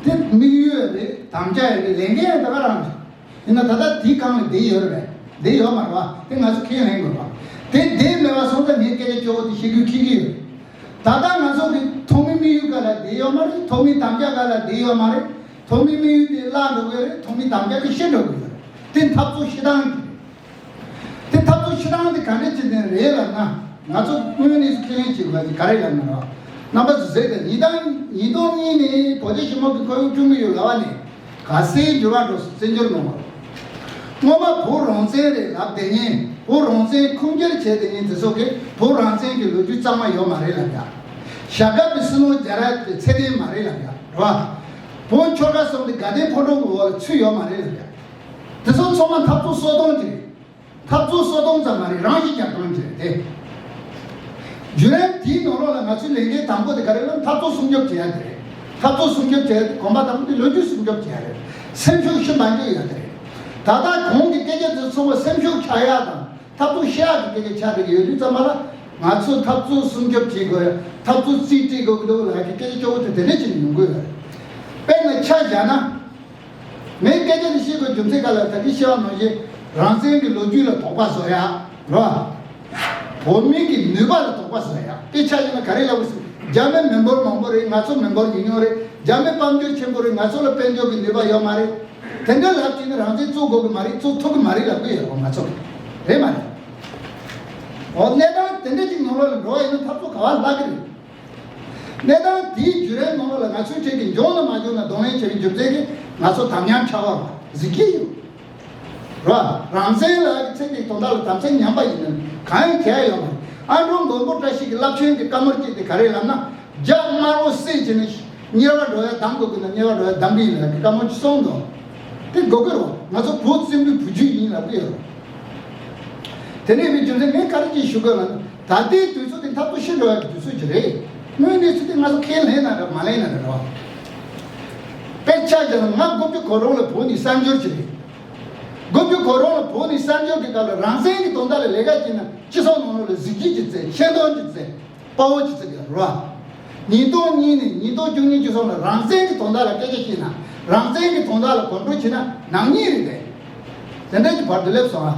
དེ། དེ་དམིགས་ཡུལ་རེད། དམ་བཅའ་ཡིན་རེད། ལས་འགན་ཡང་ད་ག་རང་རེད། ཡིན་ན་ད་ལྟ་དེའི་སྒང་ལ་བསྡད་ཡོད་རེད་པས། བསྡད་ཡོད་མ་རེད་བ། དེ་ང་ཚོ་ཁས་ལེན་དགོས་པ། དེ་བསྡད་མེད་པ་སོང་ཙང་ངས་སྐད་ཆ་སྐྱོ་བོ་དེ་བཤད་རྒྱུ་ཁེལ་གྱི་ཡོད་རེད། ད་ལྟ་ང་ཚོ་གི་ཐོག་མའི་དམིགས་ཡུལ་སྒང་ལ་བསྡད་ཡོད་མ་རེད། ཐོག་མའི་དམ་བཅའ་སྒང་ལ་བསྡད་ཡོད་མ་རེད། ཐོག་མའི་དམིགས་ཡུལ་དེ་བརླག་འགྲོ་གི་ཡོད་རེད། ཐོག་མའི་དམ་བཅའ་དེ་ཤི་འགྲོ་གི་ཡོད་རེད། དེ་འཐབ་རྩོད་ཤི་སྟངས་ཀྱི་རེད། དེ་འཐབ་རྩོད་ཤི་སྟངས་དེ་ག་འདྲ་ཅིག་དེ་རེད་ལབ་ན། ང་ཚོ་དངོས་གནས་སུ་ཁས་ལེན་བྱེད་དགོས་པ་དེ་ག་རེ་ལབ་ན་ར། རྣམ་པ་ཚོ་གཟིགས་དང་། ཉིས་སྟོང་ཉིས་སྟོང་གཉིས་ནས་བོད་རྒྱ་ཞི་མོལ་གྱི་ཁོར་ཡུག་བསྐྲུན་གྱི་ཡོད་ལབ་པ་ནས། ག་ཚོད་འགྱུར་བ་འགྲོ་སོང་། བཙན་བྱོལ་ནང་ལ། སྔོན་མ་བོད་རང་བཙན་རེད་ལབ་བསྡད་མཁན། བོད་རང་བཙན་ཁུངས་སྐྱེལ་བྱས་བསྡད་མཁན་དེ་ཚོ་གིས་བོད་རང་བཙན་གྱི་ལོ་རྒྱུས་གཙང་མ་ཡོད་མ་རེད་ལབ་ཡ། ཞྭ་སྒབ་པའི་བསོད་ནམས་རྒྱ་རས་ཀྱི་ཚད་ལྡན་མ་རེད་ལབ་ཡ་རེད་བ། བོད་ཆོལ་ཁ་གསུམ་དེ་དགའ་ལྡན་ཕོ་བྲང་གི་འོག་ལ་ཚུད་ཡོད་མ་རེད་ལབ་ཡ། དེ་ཚོ་ཚང་མ་འཐབ་རྩོད་གསོ་སྟངས་ཅིག་རེད། འཐབ་རྩོད་གསོ་སྟངས་ཙམ་མ་རེད། རང་ཤི་རྒྱག་སྟངས་ཅིག་རེད་དེ། བརྒྱུད་རིམ་དེའི་ནང་ལོགས་ལ་ང་ཚོའི་ལས་འགན་དང་པོ་དེ་ག་རེ་ལབ་ན། འཐབ་རྩོད་སྲུང་སྐྱོབ་བྱེད་ཡ་དེ་རེད། འཐབ་རྩོད་སྲུང་སྐྱོབ་བྱས་ཏེ་གོམ་པ་དང་པོ་དེ་ལོ་རྒྱུས་སྲུང་སྐྱོབ་བྱས་རེད། སེམས་ཤུགས་ཤི་འབར་རྒྱུ་ཡོད་རེད། ད་ལྟ་གོང་གི་སྐད་ཆ་དེ་ཚོ་བ་སེམས་ཤུགས་ཆག་ཡག་དང་འཐབ་རྩོད་ཤི་ཡག་གི་སྐད་ཆ་ཆགས་བསྡད་ཀྱི་ཡོད་དུས་ཙམ་པ་ལ་ང་ཚོས་འཐབ་རྩོད་སྲུང་སྐྱོབ་བྱེད་དགོས། འཐབ་རྩོད་རྩིས་སྤྲད་དགོས་ཀྱི་འདུག་ལབ་ཀྱི་སྐད་ཆ་སྐྱོ་བོ་དེ་དེ་འདྲ་ཅིག་ཡོང་གི་ཡོད་རེད། དཔེར་ན་ཆ་བཞག་ན། ངས་སྐད་ཆ་འདི་བཤད་དགོས་རྒྱུ་མཚན་ག་ལ་ད་གིན་བཤད་པ་ནང་བཞིན་རང་བཙན་གྱི་ལོ་རྒྱུས་ལ་དོགས་པ་བཟོ་ཡག་རེད་བ། བོད་མི་གི་ནུས་པ་ལ་དོགས་པ་བཟོ་ཡག་དཔེ་ཆ་བཞག་ན་ག་རེ་ལབ་དགོས་ཟེར། རྒྱ་མི་མི་འབོར་མང་པོ་རེད། ང་ཚོ་མི་འབོར་ཉུང་ཉུང་རེད། རྒྱ་མི་དཔལ་འབྱོར་ཆེན་པོ་རེད། ང་ཚོ་ལ་དཔལ་འབྱོར་གྱི་ནུས་པ་ཡོད་མ་རེད། དེ་འདྲ་ལབ་བྱས་ན་རང་བཙན་རྩོད་དགོས་ཀྱི་མ་རེད། རྩོད་ཐུབ་ཀྱི་མ་རེད་ལབ་གི་ཡོད་རེད་བ། ང་ཚོ་རེད་མ་རེད། འོ་གནས་སྟངས་དེ་འདྲ་ཅིག་ནང་ལོགས་ལ་འགྲོ་བ་ཡིན་ན་འཐབ་རྩོད་ག་བ་ལྷག་གི་རེད། གནས་སྟངས་དེའི་བརྒྱུད་རིམ་ནང་ལོགས་ལ་ང་ཚོའི་གྲས་ཀྱིས་འབྱུང་ན་མ་འབྱུང་ན་གདོང་ལེན་བྱེད་པའི་རྒྱུ་མཚན་གྱིས་ང་ཚོ་དམ་ཉམས་ཆགས་པ་གཟིགས་ཀྱི་ཡོད་རེད། རང་བཙན་ལབ་ཀྱི་ཚིག་དེའི་དོན་དག་ལ་དམ་ཚིག་ཉམས་པ་ཡིན་ན་གང་ཡང་བྱས་ཡོད་མ་རེད། ཨ་འབྲུག་མགོན་པོ་བཀྲ་ཤིས་ཀྱི་རླབས་ཆེན་གྱི་བཀའ་མོལ་གཅིག་དེ་ག་རེ་ལབ་ན། རྒྱ་དམར་པོ་བསད་བྱས་ནས་དམྱལ་བ་འགྲོ་ཡ་གདམ་དགོས་ཀྱི་ན་དམྱལ་བ་འགྲོ་ཡ་གདམ་གྱི་ཡིན་ལབ་ཀྱི་བཀའ་མོལ་གཅིག་གསུངས་འདུག་དེ་དགོས་ཀྱི་རེད། ང་ཚོ་བོད་བཙན་པོའི་བུ་རྒྱུད་ཡིན་ལབ་ཀྱི་ཡོད་རེད། དེ་ནས་བའི་རྒྱུ་མཚན་ངས་ག་རེ་ཅིག་ཞུ་དགོས་ལབ་ན། ད་ལྟའི་དུས་ཚོད་དེ་འཐབ་རྩོད་ཤི་འགྲོ་ཡ་གི་དུས་ཚོད་ཅིག་རེད། དངོས་གནས་ཚུལ་དེ་ང་ཚོ་ཁས་ལེན་ན་འདྲ་མ་ལེན་ན་འདྲ་རེད་བ། དཔེར་ཆ་བཞག་ན་ང་དགུ་བཅུ་གོ་གྲངས་ལ་བོད་ནས་གསར་འབྱོར་ཅིག་རེད། དགུ་བཅུ་གོ་གྲངས་ལ་བོད་ནས་གསར་འབྱོར་གྱི་སྐབས་ལ་རང་བཙན་གྱི་དོན་དག་ལ་ལས་ཀ་བྱས་ན་སྤྱི་ཚོགས་ནང་ལོགས་ལ་གཟི་བརྗིད་ཀྱི་རྩེ་ཤེས་འདོན་གྱི་རྩེ། དཔའ་བོ་ཅིག་ཚིག་ཡོད་རེད་བ། ཉིས་སྟོང་གཉིས་ནས་ཉིས་སྟོང་བཅུ་གཉིས་བཅུ་གསུམ་ལ་རང་བཙན་གྱི་དོན་དག་ལ་སྐད་ཆ་བཤད་ན། རང་བཙན་གྱི་དོན་དག་ལ་གོམ་བགྲོད་བྱས་ན་ནག་ཉེས་རེད་དེ། དེ་འདྲ་གྱི་བར་དུ་སླེབས་སོང་ཨ།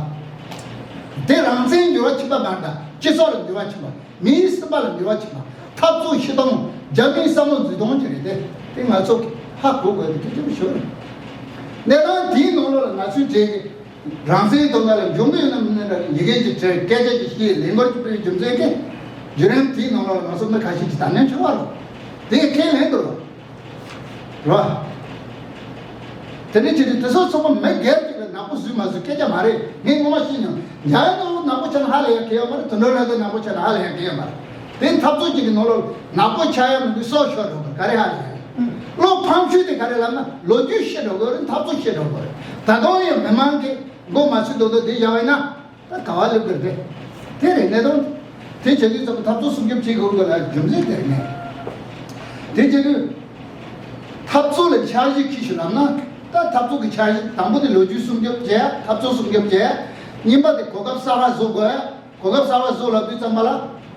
དེ་རང་བཙན་འགྱུར་བ་ཕྱིན་པ་མ་རེད་ད། སྤྱི་ཚོགས་ལ་འགྱུར་བ་ཕྱིན་པ། མིའི་སེམས་པ་ལ་འགྱུར་བ་ཕྱིན་པ། འཐབ་རྩོད་ཤི་སྟངས། རྒྱ་མིའི་བསམ་བློ་འཛིན་སྟངས་ཀྱི་རེད་དེ། དེ་ང་ཚོ་ཧ་གོ་དགོས་དེ་སྐད་ཆ་ཞུ་རེད། གནས་སྟངས་དེའི་ནང་ལོགས་ལ་ང་ཚོའི་གྲས་ཀྱི། རང་བཙན་དོན་དག་ལ་འཇོན་གྱི་ཡོད་ན་མིན་ན་འདྲ་ཡི་གེ་ཅིག་བྲིས་སྐད་ཆ་ཅིག་བཤད་ལས་འགུལ་ཅིག་སྤེལ་རྒྱུ་མཚན་གྱིས་བརྒྱུད་རིམ་དེའི་ནང་ལོགས་ལ་ང་ཚོ་མི་ཁ་ཤས་ཀྱིས་དམ་ཉམས་ཆགས་པ་རེད། དེ་ཁས་ལེན་དགོས་རེད། དེ་འདྲ་བྱས་ཏེ་དེ་ཚོ་ཚང་མ་མི་སྒེར་གཅིག་ལ་ནག་པོ་བཟོས་མ་བཟོས་སྐད་ཆ་མ་རེད། ངས་ངོ་མ་ཤེས་མྱོང་། འཇམ་དབྱངས་ནག་པོ་ཆགས་ན་ཧ་ལས་ཡ་གལ་ཡོད་མ་རེད། དོན་གྲུབ་ལྷ་མོ་ནག་པོ་ཆགས་ན་ཧ་ལས་ཡ་གལ་ཡོད་མ་རེད། དེ་འཐབ་རྩོད་ཅིག་གི་ནང་ལོགས་ནག་པོ་ཆགས་ཡ་མི་འདུག་སྲོག་ཤོར་འགྲོ་དགོས་ག་རེ་ཧ་ལས་ཡ་རེད། བློ་ཕམ་ཤུལ་དེ་ག་རེ་ལབ་ན་ལོ་རྒྱུས་ཤེས་འགྲོ་དགོས་རེད། འཐབ་རྩོད་ཤེས་འགྲོ་དགོས་རེད། ད་དུང་ཡང་མི་མང་གིས་མགོ་མ་ཚོས་རྡོག་རྡོག་དེ་བཞག་པ་ཡིན་ན་ད་ག་བ་སླེབས་དགོས་རེད། དེ་རེད་གནས་སྟངས། དེ་བྱེད་དུས་ཙམ་འཐབ་རྩོད་སྲུང་སྐྱོབ་བྱེད་དགོས་དགོས་ལ་རྒྱུ་མཚན་དེ་རེད་ངས། དེ་བྱེད་དུས་འཐབ་རྩོད་ལ་འཆར་གཞི་གི་ཞུ་ལབ་ན། ད་འཐབ་རྩོད་ཀྱི་འཆར་གཞི་དང་པོ་དེ་ལོ་རྒྱུས་སྲུང་སྐྱོབ་བྱས། འཐབ་རྩོད་སྲུང་སྐྱོབ་བྱས། གཉིས་པ་དེ་གོ་སྐབས་གསར་པ་བཟོ་དགོས། གོ་སྐབས་གསར་པ་བཟོ་ལབ་དུས་ཙམ་པ་ལ་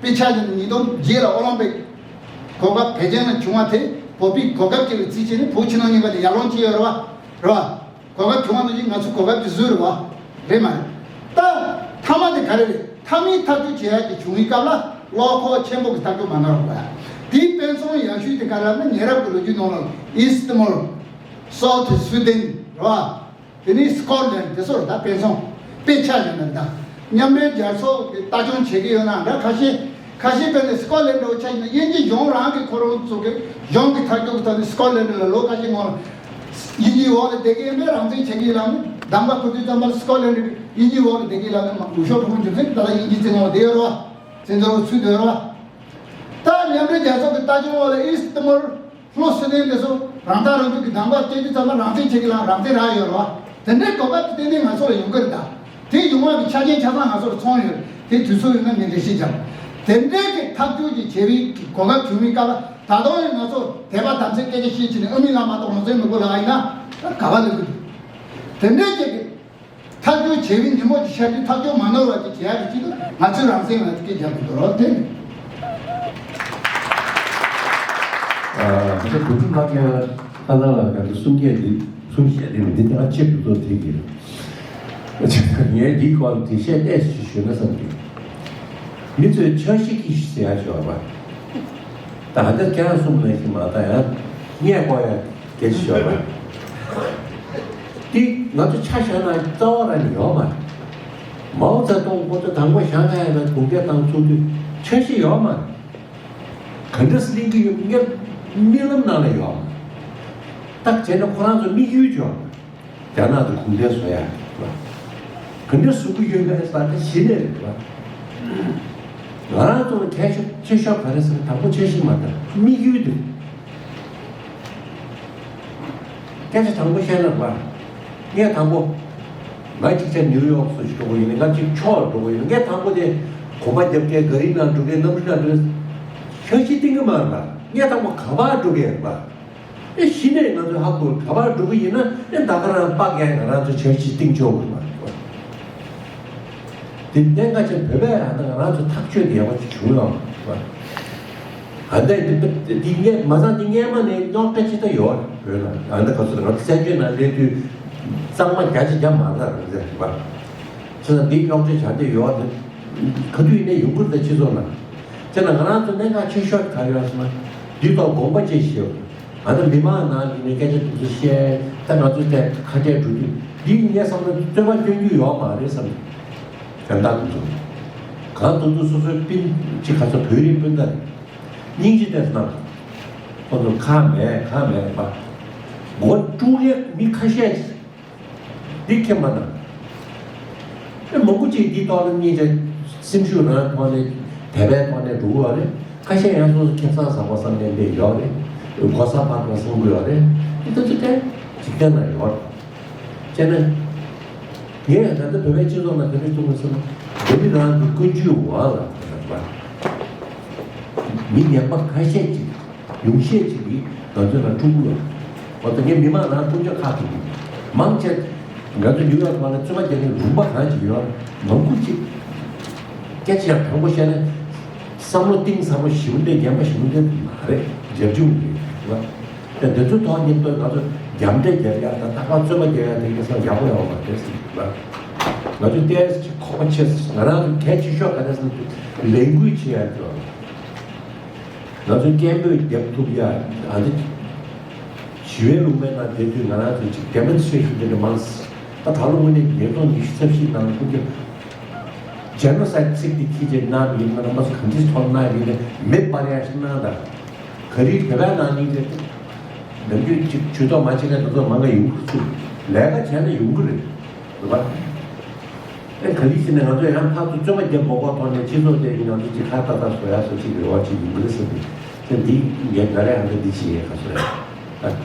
དཔེ་ཆ་ཅིག་ཉིས་སྟོང་བརྒྱད་ལ་ཨོ་ལིམ་པིག་གོ་སྐབས་བེ་ཅིང་ལ་བྱུང་བ་དེ་བོད་པའི་གོ་སྐབས་ཅིག་ལ་བརྩིས་བྱས་ནས་བོད་ཕྱི་ནང་གཉིས་ཀ་ལ་ཡར་ལངས་བྱས་ཡོད་རེད་བ། རེད་བ། གོ་སྐབས་བྱུང་བ་ནང་བཞིན་ང་ཚོས་གོ་སྐབས་ཅིག་བཟོས་རེད་བ། རེད་མ་རེད། ད་མཐའ་མ་དེ་ག་རེ་རེད། མཐའ་མའི་ཐག་གཅོད་བྱེད་ཡག་གི་བྱུང་བའི་སྐབས་ལ་བློ་ཁོག་ཆེན་པོ་གི་ཐག་གཅོད་མ་གནང་རོགས་གོ་ཡ། དེའི་དཔེ་མཚོན་ཡག་ཤོས་དེ་ག་རེ་ལབ་ན་ཉེ་རབས་ཀྱི་ལོ་རྒྱུས་ནང་ལ་ཨིས་ཏི་མོལ། སོའུཐ་སུ་དན། རེད་བ། དེ་ནས་སི་ཀོ་ལན་དེ་ཚོ་རེད། ད་དཔེ་མཚོན་དཔེ་ཆ་ཡིན་ན་ད་མཉམ་འབྲེལ་རྒྱལ་ཚོགས་ཀྱི་ལྟ་སྐྱོང་བྱེད་ཀྱི་ཡོད་ན་འདྲ། ཁ་ཤས་ཁ་ཤས་དཔེར་ན་སི་ཀོ་ལན་འདྲ་བོ་ཆ་ཡིན་ན་དབྱིན་ཇི་གཞུང་རང་གི་ཁོ་རང་ཚོ་གི་གཞུང་གི་ཐག་གཅོད་ཀྱི་ཐོག་ནས་སི་ཀོ་ལན་ལ་ལོ་ཁ་ཤས་སྔོན་ལ་དབྱིན་ཇིའི་འོག་ལ་བསྡད་ཀྱི་ཡིན་པས་རང་བཙན་བྱེད་ཀྱི་ཡིན་ལབ་ནས་གདམ་ག་ཕོག་དུས་ཙམ་པ་ལ་སི་ཀོ་ལན་དབྱིན་ཇིའི་འོག་ལ་བསྡད་ཀྱི་ཡིན་ལབ་ནས་འུ་ཤོག་གྲུ་མོ་འཇུ་ཚེ་ད་ལ་དབྱིན་ཇིའི་བཙན་འོག་ལ་བསྡད་ཡོད་རེད་བ། བཙན་འཛུལ་ཚུད་སྡོད་རེད་བ། ད་མཉམ་འབྲེལ་རྒྱལ་ཚོགས་ཀྱི་ལྟ་སྐྱོང་འོག་ལ་ཨིས་ཏི་མོལ། ལྷོ་སི་ཏན་དེ་ཚོ་རང་ཐག་རང་གཅོད་ཀྱི་གདམ་ག་སྤྲད་དུས་ཙམ་པ་རང་བཙན་བྱེད་ཀྱི་ལ་རང་བཙན་རག་ཡོད་རེད་བ། དེ་འདྲའི་གོ་སྐབས་ཏན་ཏན་ང་ཚོ་ལ་ཡོང་གི་རེད་ད། དེ་ཡོང་བ་གི་ཆ་རྐྱེན་ཆ་ཚང་ང་ཚོ་ལ་ཚང་ཡོད། དེ་དུས་ཚོད་ཡོད་ན་ངས་འགྲེལ་བཤད་རྒྱབ། དེ་འདྲའི་གི་ཐག་གཅོད་ཀྱི་བྱེད་པའི་གི་གོ་སྐབས་བྱུང་བའི་སྐབས་ལ་ད་དུང་ཡང་ང་ཚོ་དད་པ་དམ་ཚིག་སྐད་ཆ་བཤད་ཕྱིན་ནས་ཨ་མི་ལ་མ་གཏོགས་རང་བཙན་མི་དགོས་ལ་ཡིན་ན་ད་ག་བ་ལ་གི་འདུག་དེ་འདྲའི་གི་གི་ཐག་གཅོད་བྱེད་པའི་ཉིན་མོ་ཅིག་ཤར་དུས་ཐག་གཅོད་མ་ནོར་བ་ཅིག་བྱེད་ཡག་གི་ཆེད་དུ་ང་ཚོས་རང་བཙན་ལ་སྐད་རྒྱབ་དགོས་རོགས་དེ། ཨ་ང་ཚོ་བོད་ཕྲུག་ལག་ཁྱེར་ཁ་ན་ལ་ག་ཚོད་གསུང་སྐད་འདི་གསུང་བཤད་འདི་འདི་ལྟ་ཆེད་དུ་བཟོ་དེ་གི་ངས་འདིའི་སྐོར་དེ་བཤད་ལྟས་ཞིག་ཞུས་ན་བསམ་གི། མི་ཚོས་འཆར་གཞི་གི་ཟེར་ཡག་ཞོར་བ། ད་ཧ་ད་ཁྱེད་རང་གསུངས་ནང་བཞིན་མ་ད་ཡང་སྔས་གོ་ཡ་སྐད་ཆ་ཤོད་པ། འདི་ང་ཚོ་ཆ་བཞག་ན་རྩ་བ་རང་ནས་ཡོད་མ་རེད། མའོ་ཙེ་ཏུང་ཁོ་ཚོ་དང་པོ་ཞང་ཁ་ཡ་ན་གུང་ཁྲན་ཏང་ཚུགས་དུས་འཆར་གཞི་ཡོད་མ་རེད། ག་འདྲ་སེ་གླེང་གི་ཡོད་ངས་རྨི་ལམ་ནང་ལ་ཡོད་མ་རེད། ད་བྱས་ན་ཁོ་རང་ཚོ་དམིགས་ཡུལ་ཅིག་ཡོད་མ་རེད། རྒྱ་ནག་དང་གུང་ཁྲན་བཟོ་ཡ་རེད་བ། ག་འདྲ་བཟོ་གི་ཡོད་མེད་ལ་ད་གཞི་ནས་རེད་བ། ང་རང་ཚོ་ལ་གལ་ཤོས་ཆེ་ཤོས་ག་རེ་ཟེར་ན་དང་པོ་འཆར་གཞི་མ་རེད་དམིགས་ཡུལ་དེ། སྐད་ཆ་དྲང་པོ་བཤད་ན་རེད་བ། ངས་དང་པོ་ང་གཅིག་ཆ་ནིའུ་ཡོག་སུ་ཞིག་འགྲོ་གི་ཡིན་ང་གཅིག་ཕྱོགས་འགྲོ་གི་ཡིན་ངས་དང་པོ་དེ་གོམ་པ་རྒྱབ་མཁན་ག་རི་ནང་འགྲོ་མཁན་གནམ་གྲུ་ནང་འགྲོ་མཁན་འཆར་གཞི་བཏིང་གི་མ་རེད་བ། ངས་དང་པོ་ག་པར་འགྲོ་གི་ཡིན་རེད་བ། ཨེ་གཞི་ནས་ང་ཚོས་ཧ་གོ་ག་པར་འགྲོ་གི་ཡིན་ན་ཨེ་ད་ག་རང་སྤག་ཡང་ང་རང་ཚོ་འཆར་གཞི་བཏིང་ཆོག་གི་མ་རེད་པ། དེ་གནད་འགག་ཆེན་བོད་པས་ཨ་ད་ང་རང་ཚོ་ཐག་གཅོད་དེ་ཡག་པོ་ཅིག་བྱུང་ཡོད་པ། ཨ་ད་འདི་འདི་སྔས་མ་ཚང་འདི་སྔས་མ་ནས་རྙོག་དྲ་ཅི་ལྟ་ཡོད་རེད་བོད་ལ། ཨ་ད་ག་ཚོད་ང་ཚོ་བཙན་བྱོལ་ནང་སླེབས་དུས་གཙང་མ་རྒྱ་ཆེ་རྒྱ་མ་ལ་རེད་ཟེར་བ། བྱས་ཙང་འདི་རྙོག་དྲ་བྱ་འདི་ཡོད་རེད། ག་དུས་ཡིན་ནའི་ཡོང་གི་རེད་ད་སྤྱི་ཚོགས་ནང་། དེ་ན་ང་རང་ཚོ་གནད་འགག་ཆེ་ཤོས་ག་རེ་ཡོད་ཟེར་ན། འདི་ཐོག་དགོངས་པ་བཞེས་ཤེས་ཡོད། ང་ཚོ་མི་མང་ནང་གི་ནས་སྐད་ཆ་དེ་ཚོ་བཤད་ད་ང་ཚོ་དེ་ཁ་བྲལ་འགྲོ་དུས་འདི་ངས་བསམ་ན་རྩོད་པ་སྐྱོན་རྒྱུ་ཡོད་མ་རེད་བསམ། དོན་དག་དེ་ཚོ་གང་དུ་དུ་སོ་སོའི་སྤུན་གཅིག་ག་ཚོད་བོད་རིགས་སྤུན་ཟླ་རེད། སྙིང་རྗེ་ལྡན་སྣང་། ཁོ་ཚོ་ཁ་མེད་ཁ་མེད་པ། མགོ་དཀྲུག་མཁན་མི་ཁ་ཤས་ཤིག་འདི་མཁྱེན་པ་དང་། ཨེ་མང་པོ་ཅིག་འདི་ཐོག་ལ་སྙིང་རྗེ་སེམས་ཤུགས་རང་ཐོག་ནས་དད་པའི་ཐོག་ནས་འགྲོ་གི་ཡོད་རེད། ཁ་ཤས་ཡང་སོ་སོ་ཁེ་བཟང་ཟ་དགོས་བསམ་ནས་འདི་ཡོད་རེད། གོ་ས་འཕར་དགོས་བསམ་གི་ཡོད་རེད། འདི་ལྟ་ཚུལ་ཏན་འཇིག་རྟེན་ན་ཡོད་རེད། བྱས་ན། ངས་ད་ལྟ་བོད་པའི་སྤྱི་ཚོགས་ནང་ག་རེ་གསུང་གི་ཟེར་ན། བོད་མི་རང་གི་ཀུན་སྤྱོད་འོག་ལ་མི་ངན་པ་ཁ་ཤས་ཅིག་ཉུང་ཤས་ཅིག་གིས་ང་ཚོའི་ནང་དཀྲུག་གི་ཡོད། འོ་ད་ངས་མི་མང་ནང་དཀོན་མཆོག་ཁག་ཐུག་གི་མང་ཆེ་ང་ཚོ་ཉུའུ་ཡོག་ནང་ལ་བཙུན་མ་རྒྱག་མཁན་ལུང་པ་གང་ཅིག་ཡོད་མང་པོ་ཅིག་སྐད་ཆ་ཡང་དྲང་པོ་བཤད་ན་བསམ་བློ་གཏིང་ཟབ་པོ་ཞིབ་འདྲ་ངན་པ་ཞིབ་འདྲ་མ་རེད། རྒྱབ་ལྗོངས་རེད་བ། དེ་འདི་ཚོའི་ཐོག་ཉིད་དུ་ང་ཚོ་རྒྱབ་འདྲེ་རྒྱབ་ཡ་དང་རྟག་པར་བཙུན་མ་རྒྱབ་ཡ་དེ་ག་ས་ཡག་པོ་ཡོང་བ་རེད་ཟེར་གྱི་འདུག་ང་ཚོ་ཏོག་ཙམ་ཁོག་པ་ཆེ་ང་རང་ཚོ་གལ་ཆེ་ཤོས་ག་རེ་ཟེར་ན་ལས་འགུལ་བྱེད་ཡ་དེ་ང་ཚོ་སྐད་འབོད་རྒྱབ་ཐུབ་ཡ་ཨ་ནི་ཞི་བའི་ལུང་པའི་ནང་བསྡད་དུས་ང་རང་ཚོ་ཅིག་demonstration་དེ་འདྲ་མང་ད་ད་ལོ་དངོས་གནས་ཉིས་སྟོང་ཉི་ཤུ་རྩ་བཞི་ནང་ཁུལ་གྱི་genocide ཚིག་འདི་ཁྱི་རྗེས་གནང་ཡིན་ན་རྣམ་པ་ཚོ་གང་ཅིས་ཐོག་གནང་ཡིན་ན་མེ་སྤར་ཡ་ཞིག་གནང་དང་། ག་རེ་བོད་པའི་ནང་ནས་རེད། ནམ་རྒྱུན་ཅིག་ཇུས་གཏོགས་མ་བྱེད་མཁན་དེ་ཚོ་མང་ག་ཡོང་གི་ཚུལ་ལས་ཀ་བྱས་ན་ཡོང་གི་རེད། རེད་པ། ཨེ་ག་རེ་བྱས་ནས་ང་ཚོ་ཡང་ཕར་ཚུར་བཙོན་མ་བརྒྱབ་མ་དགོས་ཐོག་ནས་སྤྱི་ཚོགས་དེ་ང་ཚོ་ཅིག་ཁ་ཏག་ཏག་བཟོ་ཡ་སོགས་ཅིག་རེ་བ་ཅིག་ཡོང་གི་རེད་ཟེར་ནས་ཁྱེད་འདི་ངས་ང་རེ་ཧ་ད་འདི་བྱེད་ཡས་ག་སོ་ཡ།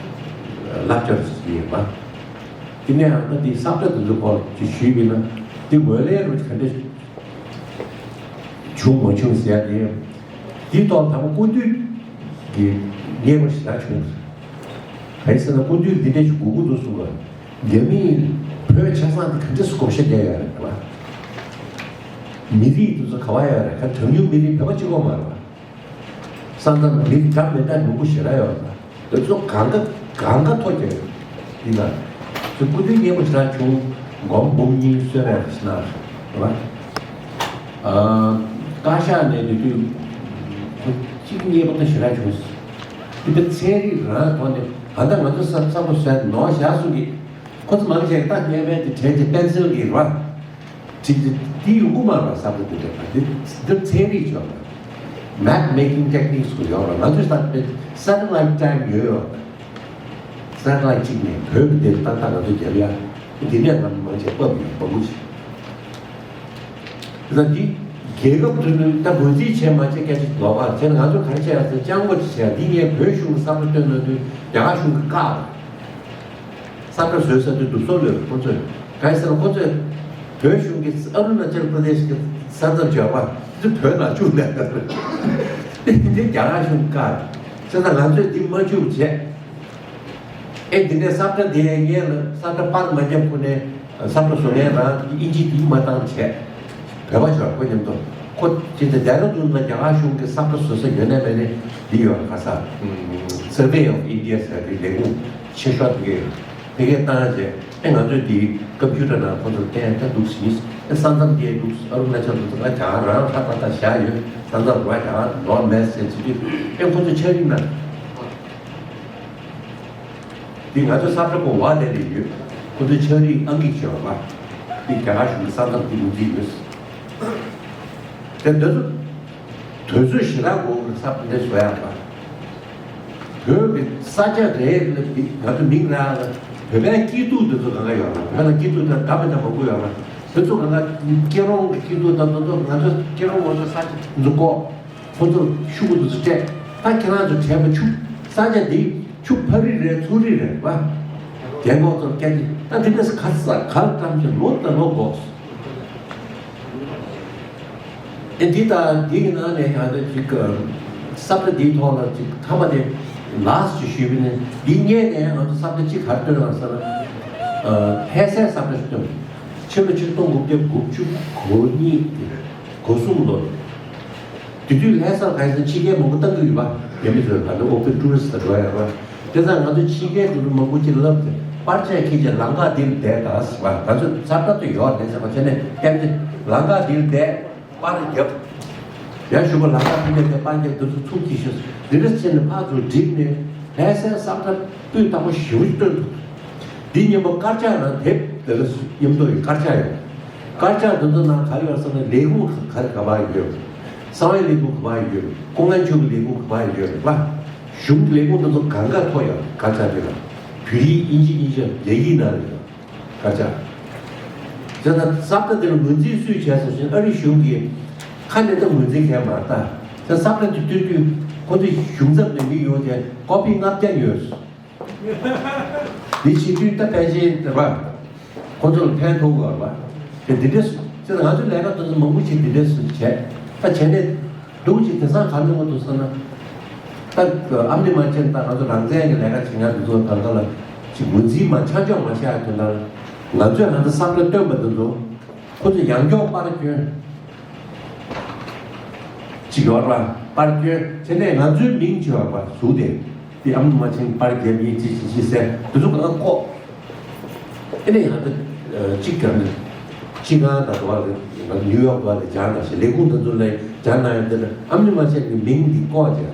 ལབ་སྐྱོར་ཅིག་ཡིན་པ། དེ་ནས་ཧ་ད་འདི་ས་བཀྲ་དེ་ཚོ་སྐོར་ཅིག་ཞུས་པ་ཡིན་ན་འདི་ངོས་ལེན་རུ་ག་འདྲ། བྱུང་མ་བྱུང་ཟེར་ཡ་དེ། དེའི་ཐོག་དང་པོ་སྐུ་དུས་ཀྱི་མཉེས་པོ་ཞེ་དྲག་བྱུང་། ག་རེ་ཟེར་ན་སྐུ་དུས་འདི་འདྲ་ཞིག་དགོས་ཀྱི་འདུག་གསུངས་པ། རྒྱ་མིས་བོད་ཆ་ཚང་དེ་ག་འདྲ་བགོ་བཤའ་རྒྱག་ཡོད་རེད་པ། མི་རིགས་དེ་ཚོ་ག་པར་ཡོད་རེད། ག་གྲངས་ཉུང་མི་རིགས་བོད་པ་གཅིག་པོ་མ་རེད་པ། ས་མཚམས་མི་འདྲ་མི་འདྲ་མང་པོ་ཞེ་དྲག་ཡོད་རེད། དེ་ཚོ་གང་ག་གང་ག་ཐོ་རྒྱག་ཡོད། འདི་ལ། ཚོ་སྐུ་དུས་མཉེས་པོ་ཞེ་དྲག་བྱུང་། མགོ་འབུམ་གཉིས་གསོལ་རས་ཞེ་ན། རེད་པ། ཨ། བཀའ་ཤག་ནས་དེ་དུས་ཁོ་གཅིག་མཉེས་པོ་ད་ཞེ་དྲག་བྱུང་། འདི་པའི་ཚན་རིག་རང་ཐོག་ནས་ད་ལྟ་ང་ཚོ་གསར་གསར་པ་བཟོས་ནོར་བཞག་སུ་གི་ཁོ་ཚོ་མང་ཆེ་རྟགས་ངན་པའི་དེ་དྲན་གྱི་པེན་སིལ་གྱི་རེད་པ། ཅིག་ཅིག་འདི་ཡོང་གི་མ་རེད་པ། ས་བོན་དེ་འདྲ་པ་འདི་འདི་ཚན་རིག་ཅོག་map making techniques གོ་ཡོད་རེད། ང་ཚོས་ད་པའི་satellite time ཡོད་ཡོད་རེད། satellite གཅིག་ནས་བོད་ཀྱི་དེ་ཏག་ཏག་ང་ཚོ་རྒྱབ་ཡ། འདི་ནས་ང་མང་ཆེ་པབ་ཡོད་པ་མོ་ཆེ། ད་འདི་རྒྱལ་ཁབ་དུ་ནི་ད་འབོད་ཚིག་བྱས་མ་བྱས་སྐད་ཆ་ལོག་པ་བྱས་ན་ང་ཚོ་ག་རེ་བྱས་ཡ་ཟེར་སྤྱང་པོ་ཅིག་བྱས་ཡ། འདི་ངས་བོད་གཞུང་གི་ས་བོན་སྟོན་གནང་དུས་རྒྱ་གར་གཞུང་གིས་བཀག་རེད། ས་ཁྲ་བཟོས་ས་དེ་སྒྲུབ་སོགས་ལོས་ཁོ་ཚོས་ག་རེ་ཟེར་ན་ཁོ་ཚོས་བོད་གཞུང་གི་ཨ་རུ་ན་ཅལ་པྲ་དེ་ཤི་གི་ས་མཚམས་འབྱོར་བ་དེ་བོད་ནང་བཅུག་ནས་དེ་རྒྱ་གར་གཞུང་བཀག་བྱས་ཙང་ང་ཚོས་འདི་མ་བཅུག་བྱས། ཨེ་འདི་ནས་ས་ཁྲ་དེ་ངས་ལ་ས་ཁྲ་པར་མ་བརྒྱབ་ཁུ་ནས་ས་ཁྲ་བཟོ་མཁན་རང་གི་ཨིན་ཇི་དེ་མ་བཏང་བྱས། བོད་པ་ཞོར་ཁོ་མཉམ་དུ་ཁོ་ཅི་འདི་ལྡེ་ར་ལྡུན་ལ་རྒྱ་གར་གཞུང་གི་ས་ཁྲ་བཟོ་ས་ཡོད་ནས་མེད་ནས་འདི་ཡོད་ག་ས་Survey of India ཟེར་བའི་ལས་ཁུངས་ཆེ་ཤོས་དེ་གས་དེ་གས་བཏང་རྗེས་ཨེ་ང་ཚོས་འདི་ཀམ་པུ་ཊར་ནང་ཁོ་ཚོར་བསྟན་ད་འདུག་ཟིན་ཨེ་ས་མཚམས་དེ་འདུག་ཨ་རུ་ན་ཅལ་དུ་ང་རྒྱ་གར་རང་ཧྲ་ཏག་ཏག་བཞག་ཡོད། ས་མཚམས་རུ་བ་རྒྱ་གར་ནོར་མེད་ཟེར་ཚིག་དུས་ཨེ་ཁོ་ཚོ་ཆ་རིག་ན། འདི་ང་ཚོ་ས་ཁྲ་གོ་བ་ལས་ལས་ཡོད། ཁོ་ཚོའི་ཕྱག་རིས་ཨང་ཀི་ཤོར་བ། འདི་རྒྱ་གར་གཞུང་གི་ས་མཚམས་འདི་ངོས་འཛིན་ཡོད། དེ་འདི་ཚོ་དུས་ཚོད་ཞེ་དྲག་འགོར་གི་ས་འདི་བཟོ་ཡག་པ། བོད་ཀྱི་ས་ཆ་རེ་ལ་འདི་ང་ཚོ་མིང་རག་ལ་བོད་པའི་སྐྱིད་སྡུག་འདི་ཚོ་གང་ག་ཡོད་ལ་བོད་ལ་སྐྱིད་སྡུག་དང་འདྲ་མི་འདྲ་མང་པོ་ཡོད་ལ་དེ་ཚོ་གང་ག་སྐྱིད་རོང་གི་སྐྱིད་སྡུག་དང་དེ་ཚོ་ང་ཚོ་སྐྱིད་རོང་ང་ཚོ་ས་ཆ་འདི་ཚོ་ཀོ། ཁོ་ཚོར་ཤུ་གུ་དུ་སྤྲད། ད་ཁྱེད་རང་ཚོ་དྲན་པ་ཆུ་ས་ཆ་འདི་ཆུ་ཕ་རི་རེད་ཚུ་རི་རེད་བ། རྒན་གོག་ཚོར་སྐད་ཅིག་ད་འདི་འདྲས་ག་ས་གར་བཀྲམ་ཞིག་ལོ་ད་ལོ་འགོག་ཨེ་འདི་ད་འདི་གི་ནང་ནས་ཡང་ད་ཅིག་ས་ཁྲ་འདིའི་ཐོག་ལ་ཅིག་ཐ་མ་དེ་ ལགས་ཞེས་ཞུས་པ་ནས། འདི་སྔས་ནས་ང་ཚོ་ས་བཀྲ་གཅིག་ག་རེ་བཏོན་ཡོད་ཟེར་ན། ཨ། ལྷ་སའི་ས་བཀྲ་ཞིག་བཏོན། ཕྱི་ལོ་ཆིག་སྟོང་དགུ་བརྒྱ་དགུ་བཅུ་གོ་གཉིས་གོ་གསུམ་ལོ། དེ་དུས་ལྷ་སར་ག་ཡིན་ཟེར་ན་ཕྱི་རྒྱལ་མང་པོ་གཏོང་གི་ཡོད་པ། རྒྱ་མི་ཚོས་ད་ལྟ་ཨོ་པེ་ཊུ་རི་སི་ཊི་ལ་འགྲོ་ཡ་རེད་པ། དེ་ཙང་ང་ཚོ་ཕྱི་རྒྱལ་དུ་མང་པོ་ཅིག་ལབ་སྟེ། པར་ཆས་འཁྱེར་བྱས་ལམ་ཁ་འདིར་བསྡད་དང་ཟེར་བ། ང་ཚོ་ས་བཀྲ་དུ་ཡོད་རེད་ཟེར་བ་བྱས་ནས་བསྟན་ཏེ། ལམ་ཁ་འདིར་བསྡད། པར་བརྒྱབ། ཡར་ཞུ་བ་ལམ་ཁ་འདི་ནས་དེ་པར་བརྒྱབ། དེ་ཚོ་ཚུར་འཁྱེར་ཤོག་འདི་འདྲ་བྱས་ནས་ཕར་ཚུར་བསྒྲིགས་ནས་ལྷ་སའི་ས་བཀྲ་སྤུས་དག་པོ་ཞེ་པོ་ཅིག་བཏོན་འདུག་འདི་མཉམ་པོ་དཀར་ཆག་ནང་དེབ་དེ་ལ་མཉམ་དུ་ཡོད། དཀར་ཆག་ཡོད། དཀར་ཆག་འདི་ཚོ་ནང་ག་རེ་ཡོད་ཟེར་ན། ལས་ཁུངས་ག་རེ་ག་པར་ཡོད། གསང་བའི་ལས་ཁུངས་ག་པར་ཡོད། ཀོང་ཀན་ཆུས་ཀྱི་ལས་ཁུངས་ག་པར་ཡོད་པ། གཞུང་གི་ལས་ཁུངས་འདི་ཚོ་གང་ག་ཐོ་ཡོད། དཀར་ཆག་འདི་ལ། བོད་ཡིག་དབྱིན་ཇི་གཉིས་ཆ་རྒྱ་ཡིག་ནང་ལ་ཡོད། དཀར་ཆག་དེ་ན་ས་བཀྲ་དེ་ལ་ངོས་འཛིན་སུས་བྱས་སོང་ཞེ་ན། ཨ་རི་གཞུང་གིས་ཁ་ནས་ད་ངོས་འཛིན་མཁན་མ་རེད་ད། དེ་ས་བཀྲ་དེ་སྟོན་དུས་ཁོ་ཚོས་གཞུང་ཚབ་ནས་མི་ཡོང་བྱས་ཀོ་པི་ལྔ་བརྒྱ་ཉོས། འདི་བྱེད་དུས་ད་ཕལ་ཆེར་དེ་བ་ཁོ་ཚོ་ལ་ཕན་ཐོགས་དགོས་པ། དེ་འདི་འདྲས་སུ་ཅེས་ང་ཚོའི་ལས་ཀ་དེ་ཚོ་མང་པོ་ཞིག་འདི་འདྲས་སུ་བྱས། ད་བྱས་ནས་འདུག་ཅིག་དེང་སང་ག་འདྲ་མོ་འདུག་ཟེར་ན། ད་ཨ་མི་མ་ཆེན་ད་ང་ཚོ་རང་བཙན་གྱི་ལས་ཀ་བྱེད་མཁན་དེ་ཚོ་གང་ག་ལ་ཅིག་ངོས་འཛིན་མ་ཆ་འཇོག་མ་བྱས་ཡ་དོན་དག་ང་ཚོས་ང་ཚོ་བསམ་བློ་བཏོན་པ་དེ་ཚོ་ཁོ་ཚོ་ཡང་སྐྱོར་པར་སྐྱོན་ཅིག་ཡོད་ར། པར་སྐྱོན་བྱས་ནས་ང་ཚོའི་མིང་བྱེད་པ་བཟོ་སྟེ། དེ་ཨ་མི་མ་ཆེན་པར་རྒྱབ་ཡིན་ཅི་ཅི་ཅི་ཟེར་དེ་ཚོ་གང་ལ་ཁོ། ཨེ་ནས་ཡང་ད་གཅིག་གང་ནས་གཅིག་གང་ད་དུ་བ་ལ་ང་ནིའུ་ཡོག་དུ་བ་ལ་སྦྱང་ན་ཞེ། ལས་ཁུངས་དེ་ཚོ་ལ་སྦྱང་ན་ཡང་དེ་ལ་ཨ་མི་མ་ཆེན་གྱི་མིང་འདི་བཀོག་བྱས།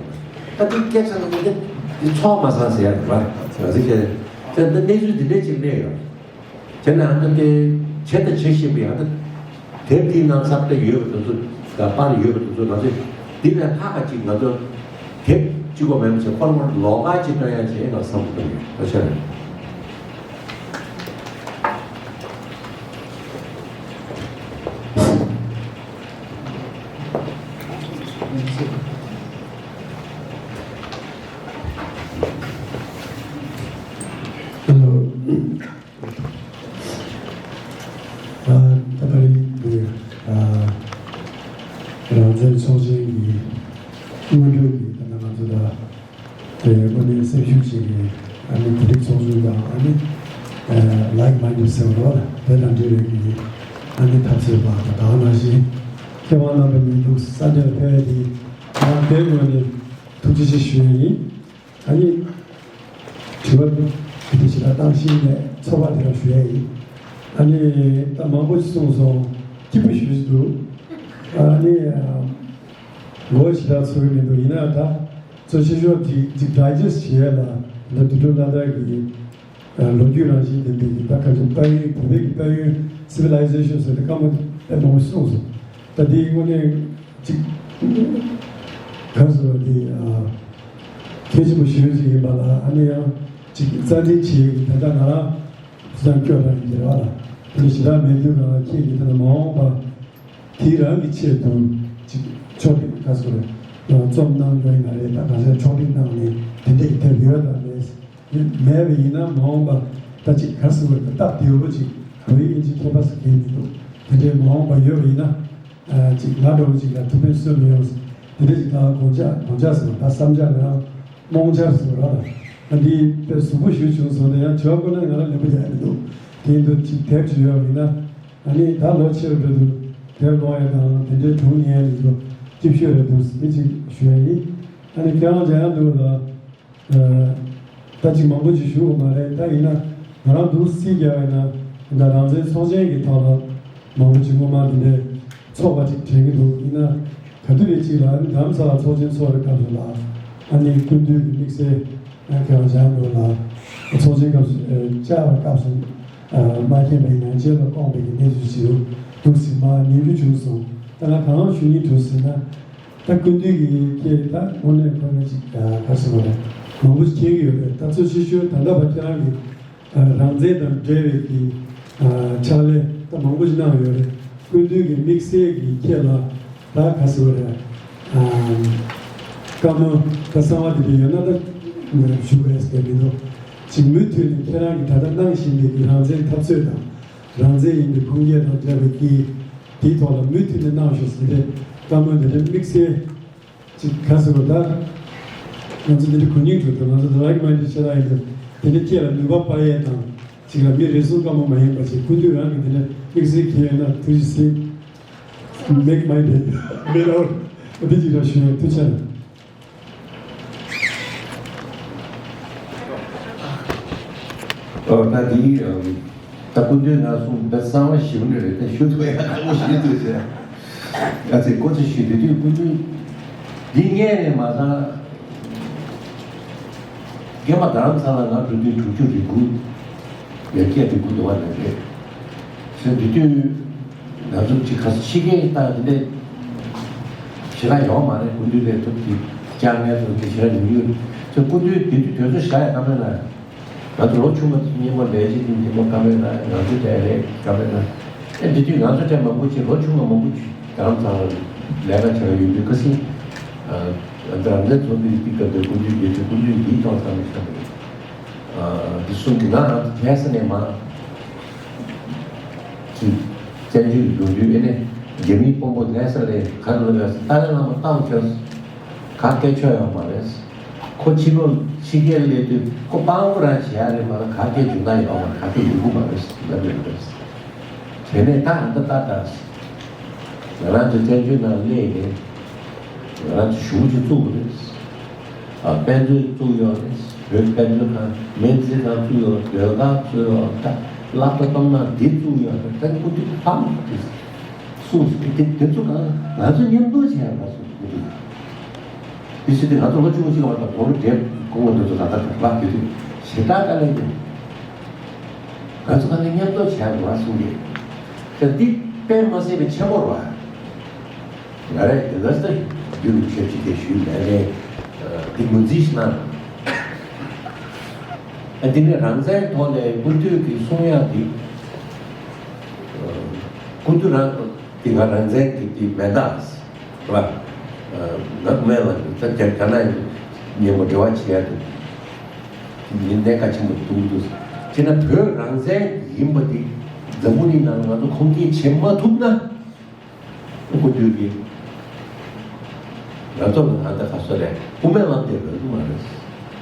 ད་དེ་སྐད་ཆ་ལ་དེ་དེ་ཚོགས་མ་སང་ཟེར་ཡ་རེད་བ། ང་ཚོ་སྐད་ཆ་ད་གནས་ཚུལ་འདི་འདྲས་ཅིག་གནས་ཡོད། དེ་ནས་ཨ་ནི་དེ་བྱེད་དང་བྱེད་བཞིན་པའི་ཨ་ནི་དེབ་དེའི་ནང་ཚབ་ཏུ་ཡོད་པ་དེ་ཚོ་དང་པར་ཡོད་པ་དེ་ཚོ་ང་ཚོས་འདི་ནས་ལྷག་ག་ཅིག་ང་ཚོ་དེབ་གཅིག་པོ་མེད་པ་བྱས་ཁོ་རང་ལོགས་ཀ་ཅིག་སྟོན་ཡ་བྱས་ང་བསམ་བློ་གཏོང་ཡོད། ཐུགས་རྗེ་ཆེ། Hello. ཨ། ད་ད་རིང་འདི་ཨ་རང་བཙན་ཚོགས་ཆེན་གྱི་སྔོན་འགྲོ་གི་ད་ནང་ང་ཚོ་ད་དེ་དངོས་གནས་སེམས་ཤུགས་ཅན་གྱི་ཨ་ནི་བོད་རིགས་ཚོགས་ཆུང་དང་ཨ་ནི་ཨ་like minded ཟེར་བ་རེད་བ། དེ་དང་འབྲེལ་བའི་གི་ཨ་ནི་འཐབ་རྩོད་པ་དང་ད་ག་ནང་བཞིན་མཁས་དབང་རྣམ་པ་གཉིས་འདུག་ས་འདིར་ཕེབས་པ་དེ་ང་དེའི་ངོས་ནས་ཐུགས་རྗེ་ཆེ་ཞུ་ཡ་ཡིན། ཨ་ནི། དྲི་བ་འདི་དེ་ཞིག་ལ་བཏང་ཤེས་ནས་ཚོར་བ་དེ་རང་ཞུ་ཡ་ཡིན། ཨ་ནི་ད་མང་པོ་ཞིག་གསུངས་སོང་། སྐྱིད་པོ་ཞུ་ཞིག་འདུག་ཨ་ནི་ངོ་ཞེ་དྲག་ཚོར་གི་མི་འདུག་ཡིན་ན་ད་གཙོ་ཆེ་ཤོས་ཅིག་ཅིག་ཌའི་ཇེ་སི་ཊི་བྱེད་ཡ་ལ་ད་དུད་འགྲོ་སྣ་ཐར་གྱི་ལོ་རྒྱུས་རང་བཞིན་ལྡན་པའི་ད་ག་ཚོད་དཔལ་ཡོན་བོད་པའི་གི་དཔལ་ཡོན་སི་བི་ལའི་ཟེ་ཤོན་ཟེར་ཏེ་སྐར་མ་དཔེ་མང་པོ་གསུངས་སོང་། ད་དེའི་དངོས་གནས་ཅིག་ག་ཟེར་བ་དེ་ཨ། གལ་ཆེན་པོ་ཞེ་པོ་ཅིག་ཡིན་པ་ལ་ཨ་ནི་ཡང་ཅིག་རྩ་འཛིན་བྱེད་ཡུལ་ད་ལྟ་ང་རང་ཅིག་སྐྱོ་རང་ཡིན་རེད་བ་ལ། དེ་ཞེ་དྲག་མེད་དུས་གང་ལ་ཁྱེད་ཀྱིས་ད་ལྟ་མ་འོངས་པ་དེ་རང་གི་ཆེད་དུ་ཅིག་ཕྱོགས་སྒྲིག་ག་ཟེར་རེད། རྩོམ་གནང་དགོས་ཡིན་ན་རེད། ད་གང་ཟེར་ཕྱོགས་སྒྲིག་གནང་ནས་དེ་འདྲས་ཀྱི་དེབ་ཡོད་དམ་མེད། མེད་པ་ཡིན་ན་མ་འོངས་པ་ད་ཅིག་ག་ཟེར་རེད། སྟབས་བདེ་བོ་ཅིག་བོད་ཡིག་དབྱིན་ཇི་ཁྱད་པར་ཟེར་མཁན་མི་འདུག་དེ་འདྲས་མ་འོངས་པ་ཡོད་པ་ཡིན་ན། ཅིག་ང་འདྲ་བོ་ཅིག་ལ་ཐུགས་ཕན་གསོས་མི་ཡོང་། དེ་འདྲ་ཅིག་ད་དགོངས་འཆར་དགོངས་འཆར་ཟེར་བ་ད་བསམ་འཆར་ང་རང་རྨོངས་འཆར་ཟེར་བ་ར། ང་འདི་དཔེ་གཟུགས་པོ་ཞུ་བྱུང་སོང་ན་ཡང་བྱ་བ་ཁོ་ན་ང་རང་ལེན་པོ་ཡག་མི་འདུག་དེ་ཡིན་དུས་ཅིག་དེབ་ཅིག་ཡོད་མིན་ན། ཨ་ནི་ད་ལོ་ཆེ་བ་འགྲོ་དུས་དེབ་ཀློག་ཡ་དང་དེ་འདྲའི་སྒྲུང་ཉན་ཡ་འདི་ཚོ་སྐྱིད་ཤོས་རེད་འདུག་ཟེར་ཅིག་ཞུ་ཡ་ཡིན། ཨ་ནི་ཁྱེད་རང་འཇམ་དབྱངས་འདུག་ལ། ད་ཅིག་མང་པོ་ཅིག་ཞུ་དགོས་མ་རེད། ད་ཡིན་ན་ང་རང་འདུག་སེ་རྒྱབ་ཡིན་ན་ད་རང་བཙན་ཚོགས་ཆེན་གྱི་ཐོག་ལ་མང་པོ་ཅིག་སྔོན་མ་འདི་འདྲའི་ཚོགས་པ་ཅིག་དྲན་གྱི་འདུག་ཡིན་ན་ག་དུས་རེད་ཅིག་ལ་ཨ་ནི་རྡ་རམ་ས་ལ་ཚོགས་ཆེན་ཚོགས་པའི་སྐབས་སུ་ལ་ཨ་ནི་སྐུ་མདུན་གྱི་དམིགས་བསལ་ཁྱེད་རང་བྱང་འདུག་ལ་ཚོགས་ཆེན་སྐབས་སུ་བཅར་བའི་སྐབས་སུ་མ་མཁྱེན་པའི་ངང་ཅན་ལ་སྐོང་པའི་གི་གནས་ཚུལ་ཅིག་འདུག་སེ་མ་ཉན་རྒྱུ་བྱུང་སོང་། ད་ང་གང་ཞུ་སྙིང་བྲོ་ཟེར་ན། ད་སྐུ་མདུན་གྱི་སྐད་ད་དངོས་གནས་ཁོ་ན་ཅིག་ག་རེ་ཟེར་བ་རེད། མང་པོ་ཞིག་མཁྱེན་གྱི་ཡོད་རེད། ད་གཙོ་ཆེ་ཤོས་ད་ལྟ་བར་ཁྱེད་རང་གིས་རང་བཙན་དང་འབྲེལ་བའི་གི་ཕྱག་ལས་ད་མང་པོ་ཞིག་གནང་ཡོད་རེད། སྐུ་མདུན་གྱི་དམིགས་བསལ་གྱི་ཁྱེད་ལ་ད་ག་རེ་ཟེར་བ་རེད། བཀའ་མོལ་ད་གསང་བ་དེ་འདྲ་ཡོད་ན་ད་ཞུ་དགོས་ཟེར་མི་འདུག་ཅིག་མུ་མཐུད་ནས་ཁྱེད་རང་གིས་ད་ལྟ་གནང་བཞིན་པའི་གི་རང་བཙན་འཐབ་རྩོད་དང་རང་བཙན་ཡིན་པའི་ཁུངས་སྐྱེལ་དང་འབྲེལ་བའི་གི་དེའི་ཐོག་ལ་མུ་མཐུད་ནས་གནང་ཤོག་ཟེར་ཏེ་བཀའ་མོལ་འདི་འདྲའི་དམིགས་བསལ་ཅིག་ག་ཟེར་བ་ད་ ང་ཚོ་འདི་འདྲ་གོ་སྙིང་འདོད་དང་ང་ཚོ་like minded བྱེད་ཡ་ཡིན་དུས། དེ་འདྲ་ཁྱེད་ལ་ནུས་པ་སྤར་ཡས་དང་། ཅིག་ལ་མི་རེ་ཟུང་དཀའ་མོ་མ་ཡིན་པ་ཞིག་སྐུ་མདུན་རང་གི་དེ་འདྲ་དམིགས་བསལ་གྱི་ཡོད་ན་ཐུགས་རྗེ་གཟིགས། Make my day. མེད་ར་འོ་དེ་ཅིག་ར་ཞུ་ཡ། ཐུགས་རྗེ་ཆེ། ཨོ་ད་འདི་ད་སྐུ་མདུན་ང་གསུང་ད་གསང་བ་ཞིབ་ནི་རེད། ད་ཞུ་ཐུབ་ཡ་ཁག་པོ་ཞིག་འདུག་ཟེར། ཨ་ཙི་ཀོ་ཙི་ཞུ་དེ་དུས་སྐུ་མདུན་འདི་སྔས་ནས་མ་ཚང་། རྒན་པ་རྡ་རམ་ས་ལ་ང་འགྲོ་དུས་དྲུག་ཅུ་རེ་དགུ་ཡ་བརྒྱད་རེ་དགུ་འདུག་བ་ལས་རེད། ཟེར་དེ་དུས་ང་ཚོ་ཅིག་ག་ས་ཕྱི་རྒྱལ་ལྟ་དེ་འདྲ་ཞེ་དྲག་ཡོང་མ་རེད། སྐུ་མདུན་ལས་ཐུབ་ཀྱི་བསྐྱར་ངལ་ཐུབ་ཀྱི་ཞེ་དྲག་ཡོང་གི་ཡོད། ཚོ་སྐུ་མདུན་དེ་དུས་དུས་ཚོད་བཞག་ཡ་ག་མེད་ན། ང་ཚོ་ལོ་ཆུང་བ་དེ་ཚོ་སྙན་མོ་ལས་བྱེད་དེ་སྙན་མོ་ག་མེད་ན། ང་ཚོ་དེ་ལས་ག་མེད་ན། ཨེ་འདི་དུས་ང་ཚོ་དེ་མང་པོ་ཅིག་ལོ་ཆུང་བ་མང་པོ་ཅིག་རྡ་རམ་ས་ལ་ལས་ཀ་བྱ་བ་ཡོད་དུས་ཁ་སང་། ཨ་ད་ང་ཚོ་འདི་དེ་ག་འདི་སྐུ་མདུན་དེ་ཚོ་སྐུ་མདུན་འདིའི་ཐོག་ཚང་མ་ཤོར་འདུག་ཨ་འདི་གསུང་གི་ང་རང་ཚོ་ཁ་སང་ནས་མ། ཅིག་བཙན་བྱོལ་ཡོང་དུས་ཨེ་ནས་རྒྱ་མིའི་དཔོན་པོ་ལྷ་ས་ལས་ག་ལ་བས་ཏཱ་ལའི་བླ་མ་ལྟ་བ་ཁྱོད་ག་སྐད་ཆོག་ཡོད་མ་རེད། ཁོ་ཕྱི་ལོགས་ཕྱི་རྒྱལ་སླེབས་དུས་ཁོ་དཔའ་བོ་རང་བྱེད་ཡ་རེད་མ་གཏོགས་ག་སྐད་འཇུ་ན་ཡོད་མ་རེད། ག་སྐད་ཡོང་གི་མ་རེད་ལབ་ཡོད་རེད། དེ་ནས་ད་ཨ་ད་ད་ད་ང་རང་ཚོ་བཙན་བྱོལ་ནང་སླེབས་ནས་ང་རང་ཚོ་གཞུང་ཅིག་བཙུགས་པ་རེད། ཨ་དཔེ་མཛོད་བཙུགས་ཡོད་རེད། བོད་དཔེ་མཛོད་ཁང་སྨན་རྩིས་ཁང་བཙུགས་ཡོད། ཟློས་གར་བཙུགས་ཡོད། ད་སློབ་གྲྭ་གཏོང་ན་འདི་བཙུགས་ཡོད་རེད། ད་སྐུ་དུས་ཕམ་རེད། སུ་དེ་དེ་ཚོ་གང་ང་ཚོ་མཉམ་དུ་བྱས་པ་སུ་སྐུ་དུས། དེ་ཕྱིར་དེ་ང་ཚོ་ལོ་ཆུང་ཆུང་བ་དང་དོ་རུ་འདྲེས་དགོངས་པ་འདུག་ཚོ་ད་ལྟ་ག་པ་དེ་དུས་ཞེ་དྲག་དཀའ་ལས་འདུག་ང་ཚོ་གང་ལ་མཉམ་དུ་བྱས་པ་གསུང་གི། ད་འདི་དཔེ་མ་སྲིད་པའི་ཆེན་པོ་རེད་བ། ང་རེ་འདི་ག་ས་རྒྱུན་ཞབས་ཕྱི་དེ་ཞུས་ལས་ནས་འདི་ངོས་འཛིན་ཞིག་གནང་། ཨ་འདི་ནས་རང་བཙན་ཐོག་ནས་སྐུ་མདུན་གྱི་གསུང་ཡག་འདི་སྐུ་མདུན་རང་འདི་ང་རང་བཙན་གྱི་འདི་མེད་ད་ར། ང་སྨན་ལ་ད་རྒྱ་རྒྱ་ནག་མཉམ་པོ་འབྲེལ་བ་བྱེད་ཡག་འདུག་འདི་གནད་འགག་ཆེན་པོ་འདུག་འདུག་ཅེ་ན་བོད་རང་བཙན་ཡིན་པ་འདི་འཛམ་བུ་གླིང་ནང་ང་ཚོ་ཁུངས་སྐྱེལ་བྱེད་མ་ཐུབ་ན། སྐུ་མདུན་གྱིས་ང་ཚོ་ལ་ད་ལྟ་ག་སོ་རེད། དབུ་མའི་ལམ་དེ་རག་གི་མ་རེད།